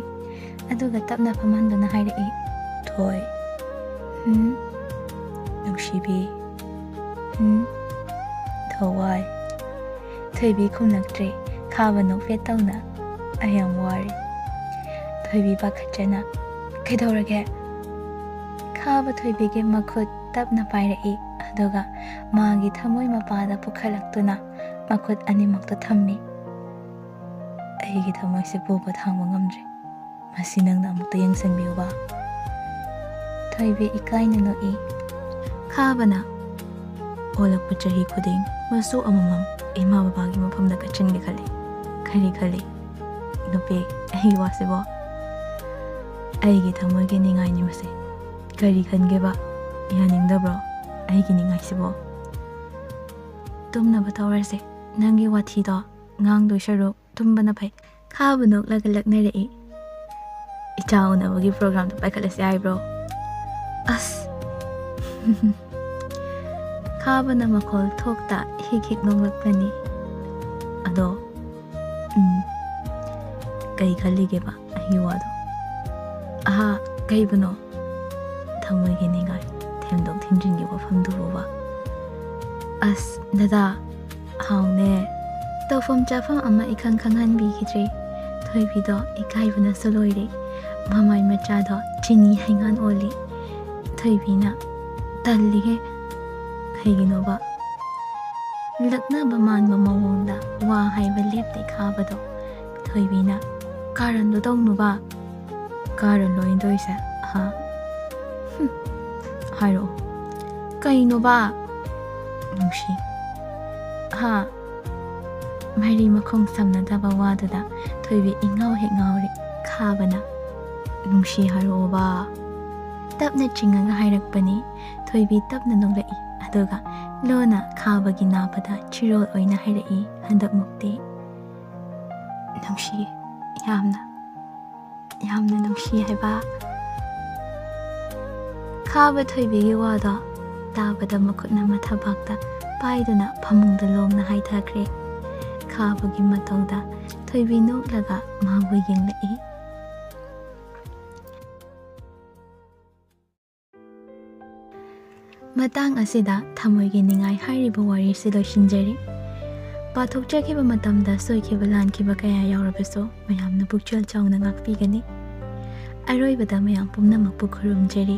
ꯑꯗꯨꯒ ꯇꯞꯅ ꯐꯝꯍꯟꯗꯨꯅ ꯍꯥꯏꯔꯛꯏ, "ꯊꯣꯏ"꯫ "ꯍꯨꯝ?" "ꯅꯨꯡꯁꯤꯕꯤ"꯫ "ꯍꯨꯝ?" "ꯊꯋꯥꯏ"꯫ ꯊꯣꯏꯕꯤ ꯈꯨꯝꯂꯛꯇ꯭ꯔꯦ꯫ ꯈꯥꯕ ꯅꯣꯛꯐꯦꯠ ꯇꯧꯅ, "ꯑꯩ ꯌꯥꯝ ꯋꯥꯔꯦ"꯫ ꯊꯣꯏꯕꯤ ꯄꯥꯈꯠꯆꯅ, "ꯀꯩꯗꯧꯔꯒꯦ?" ꯈꯥꯕ ꯊꯣꯏꯕꯤꯒꯤ ꯃꯈꯨꯠ ꯇꯞꯅ ꯄꯥꯏꯔꯛꯏ, ꯑꯗꯨꯒ ꯃꯥꯒꯤ ꯊꯃꯣꯏ ꯃꯄꯥꯗ ꯄꯨꯈꯠꯂꯛꯇꯨꯅ ꯃꯈꯨꯠ ꯑꯅꯤꯃꯛꯇ ꯊꯝꯃꯤ꯫ "ꯑꯩꯒꯤ ꯊꯃꯣꯏꯁꯦ ꯄꯨꯕ ꯊꯥꯡꯕ ꯉꯝꯗ꯭ꯔꯦ꯫ ꯃꯁꯤ ꯅꯪꯅ ꯑꯃꯨꯛꯇ ꯌꯦꯡꯁꯤꯟꯕꯤꯌꯨꯕ꯫" ꯊꯣꯏꯕꯤ ꯏꯀꯥꯏꯅ ꯅꯣꯛꯏ꯫ ꯈꯥꯕꯅ, "ꯑꯣꯜꯂꯛꯄ ꯆꯍꯤ ꯈꯨꯗꯤꯡ ꯃꯆꯨ ꯑꯃꯃꯝ ꯏꯃꯥ ꯕꯕꯥꯒꯤ ꯃꯐꯝꯗ ꯀꯠꯁꯤꯟꯒꯦ ꯈꯜꯂꯤ꯫ ꯀꯔꯤ ꯈꯜꯂꯤ? ꯅꯨꯄꯤ, ꯑꯩꯒꯤ ꯋꯥꯁꯤꯕꯣ? ꯑꯩꯒꯤ ꯊꯃꯣꯏꯒꯤ ꯅꯤꯡꯉꯥꯏꯅꯤ ꯃꯁꯦ꯫ ꯀꯔꯤ ꯈꯟꯒꯦꯕ? ꯌꯥꯅꯤꯡꯗꯕ꯭ꯔꯣ ꯑꯩꯒꯤ ꯅꯤꯡꯉꯥꯏꯁꯤꯕꯣ?" "ꯇꯨꯝꯅꯕ ꯇꯧꯔꯁꯦ꯫ ꯅꯪꯒꯤ ꯋꯥꯊꯤꯗꯣ ꯉꯥꯡꯗꯣꯏ ꯁꯔꯨꯛ ꯇꯨꯝꯕꯅ ꯐꯩ꯫" ꯈꯥꯕ ꯅꯣꯛꯂꯒ ꯂꯛꯅꯔꯛꯏ꯫ "ꯏꯆꯥ ꯎꯅꯕꯒꯤ ꯄ꯭ꯔꯣꯒ꯭ꯔꯥꯝꯗꯣ ꯄꯥꯏꯈꯠꯂꯁꯤ ꯍꯥꯏꯕ꯭ꯔꯣ?" ꯑꯁ! ꯈꯥꯕꯅ ꯃꯈꯣꯜ ꯊꯣꯛꯇ ꯍꯤꯛ ꯍꯤꯛ ꯅꯣꯛꯂꯛꯄꯅꯤ꯫ "ꯑꯗꯣ, ꯎꯝ, ꯀꯩ ꯈꯜꯂꯤꯒꯦꯕ ꯑꯩꯒꯤ ꯋꯥꯗꯣ?" "ꯑꯍꯥ, ꯀꯩꯕꯨꯅꯣ?" ꯊꯃꯣꯏꯒꯤ ꯅꯤꯡꯉꯥꯏ ꯊꯦꯝꯗꯣꯛ ꯊꯤꯟꯖꯤꯟꯒꯤ ꯋꯥꯐꯝꯗꯨꯕꯨꯕ꯫ "ꯑꯁ, ꯗꯗꯥ, ꯍꯥꯎꯅꯦ꯫ ꯇꯧꯐꯝ ꯆꯥꯐꯝ ꯑꯃ ꯏꯈꯪ ꯈꯪꯍꯟꯕꯤꯈꯤꯗ꯭ꯔꯦ꯫" ꯊꯣꯏꯕꯤꯗꯣ ꯏꯀꯥꯏꯕꯅꯁꯨ ꯂꯣꯏꯔꯦ꯫ ꯃꯃꯥꯏ ꯃꯆꯥꯗꯣ ꯆꯤꯅꯤ ꯍꯩꯉꯥꯟ ꯑꯣꯜꯂꯤ꯫ ꯊꯣꯏꯕꯤꯅ, "ꯇꯜꯂꯤꯍꯦ꯫ ꯀꯩꯒꯤꯅꯣꯕ?" ꯂꯛꯅꯕ ꯃꯥꯟꯕ ꯃꯑꯣꯡꯗ ꯋꯥ ꯍꯥꯏꯕ ꯂꯦꯞꯇꯦ ꯈꯥꯕꯗꯣ꯫ ꯊꯣꯏꯕꯤꯅ, "ꯀꯥꯔꯟꯗꯣ ꯇꯧꯅꯨꯕ꯫" "ꯀꯥꯔꯟ ꯂꯣꯏꯗꯣꯏꯁꯦ, ꯍꯥ?" "ꯍꯨꯝ, ꯍꯥꯏꯔꯛꯑꯣ꯫" "ꯀꯩꯅꯣꯕ?" "ꯅꯨꯡꯁꯤ, ꯍꯥ?" ꯃꯔꯤ ꯃꯈꯣꯡ ꯁꯝꯅꯗꯕ ꯋꯥꯗꯨꯗ ꯊꯣꯏꯕꯤ ꯏꯉꯥꯎ ꯍꯦꯛ ꯉꯥꯎꯔꯤ꯫ ꯈꯥꯕꯅ, "ꯅꯨꯡꯁꯤ ꯍꯥꯏꯔꯛꯑꯣꯕ꯫" ꯇꯞꯅ ꯆꯤꯡꯉꯒ ꯍꯥꯏꯔꯛꯄꯅꯤ꯫ ꯊꯣꯏꯕꯤ ꯇꯞꯅ ꯅꯣꯛꯂꯛꯏ, ꯑꯗꯨꯒ ꯂꯣꯟꯅ ꯈꯥꯕꯒꯤ ꯅꯥꯕꯗ ꯆꯤꯔꯣꯜ ꯑꯣꯏꯅ ꯍꯥꯏꯔꯛꯏ꯫ ꯍꯟꯗꯛꯃꯨꯛꯇꯤ, "ꯅꯨꯡꯁꯤ, ꯌꯥꯝꯅ, ꯌꯥꯝꯅ ꯅꯨꯡꯁꯤ ꯍꯥꯏꯕ꯫" ꯈꯥꯕ ꯊꯣꯏꯕꯤꯒꯤ ꯋꯥꯗꯣ ꯇꯥꯕꯗ ꯃꯈꯨꯠꯅ ꯃꯊꯕꯥꯛꯇ ꯄꯥꯏꯗꯨꯅ ꯐꯃꯨꯡꯗ ꯂꯣꯡꯅ ꯍꯥꯏꯊꯈ꯭ꯔꯦ꯫ ꯈꯥꯕꯒꯤ ꯃꯇꯧꯗ ꯊꯣꯏꯕꯤ ꯅꯣꯛꯂꯒ ꯃꯥꯕꯨ ꯌꯦꯡꯂꯛꯏ꯫ ꯃꯇꯥꯡ ꯑꯁꯤꯗ ꯊꯃꯣꯏꯒꯤ ꯅꯤꯡꯉꯥꯏ ꯍꯥꯏꯔꯤꯕ ꯋꯥꯔꯤꯁꯤ ꯂꯣꯏꯁꯤꯟꯖꯔꯤ꯫ ꯄꯥꯊꯣꯛꯆꯈꯤꯕ ꯃꯇꯝꯗ ꯁꯣꯏꯈꯤꯕ ꯂꯥꯟꯈꯤꯕ ꯀꯌꯥ ꯌꯥꯎꯔꯕꯁꯨ ꯃꯌꯥꯝꯅ ꯄꯨꯛꯆꯦꯜ ꯆꯥꯎꯅ ꯉꯥꯛꯄꯤꯒꯅꯤ꯫ ꯑꯔꯣꯏꯕꯗ ꯃꯌꯥꯝ ꯄꯨꯝꯅꯃꯛꯄꯨ ꯈꯨꯔꯨꯝꯖꯔꯤ꯫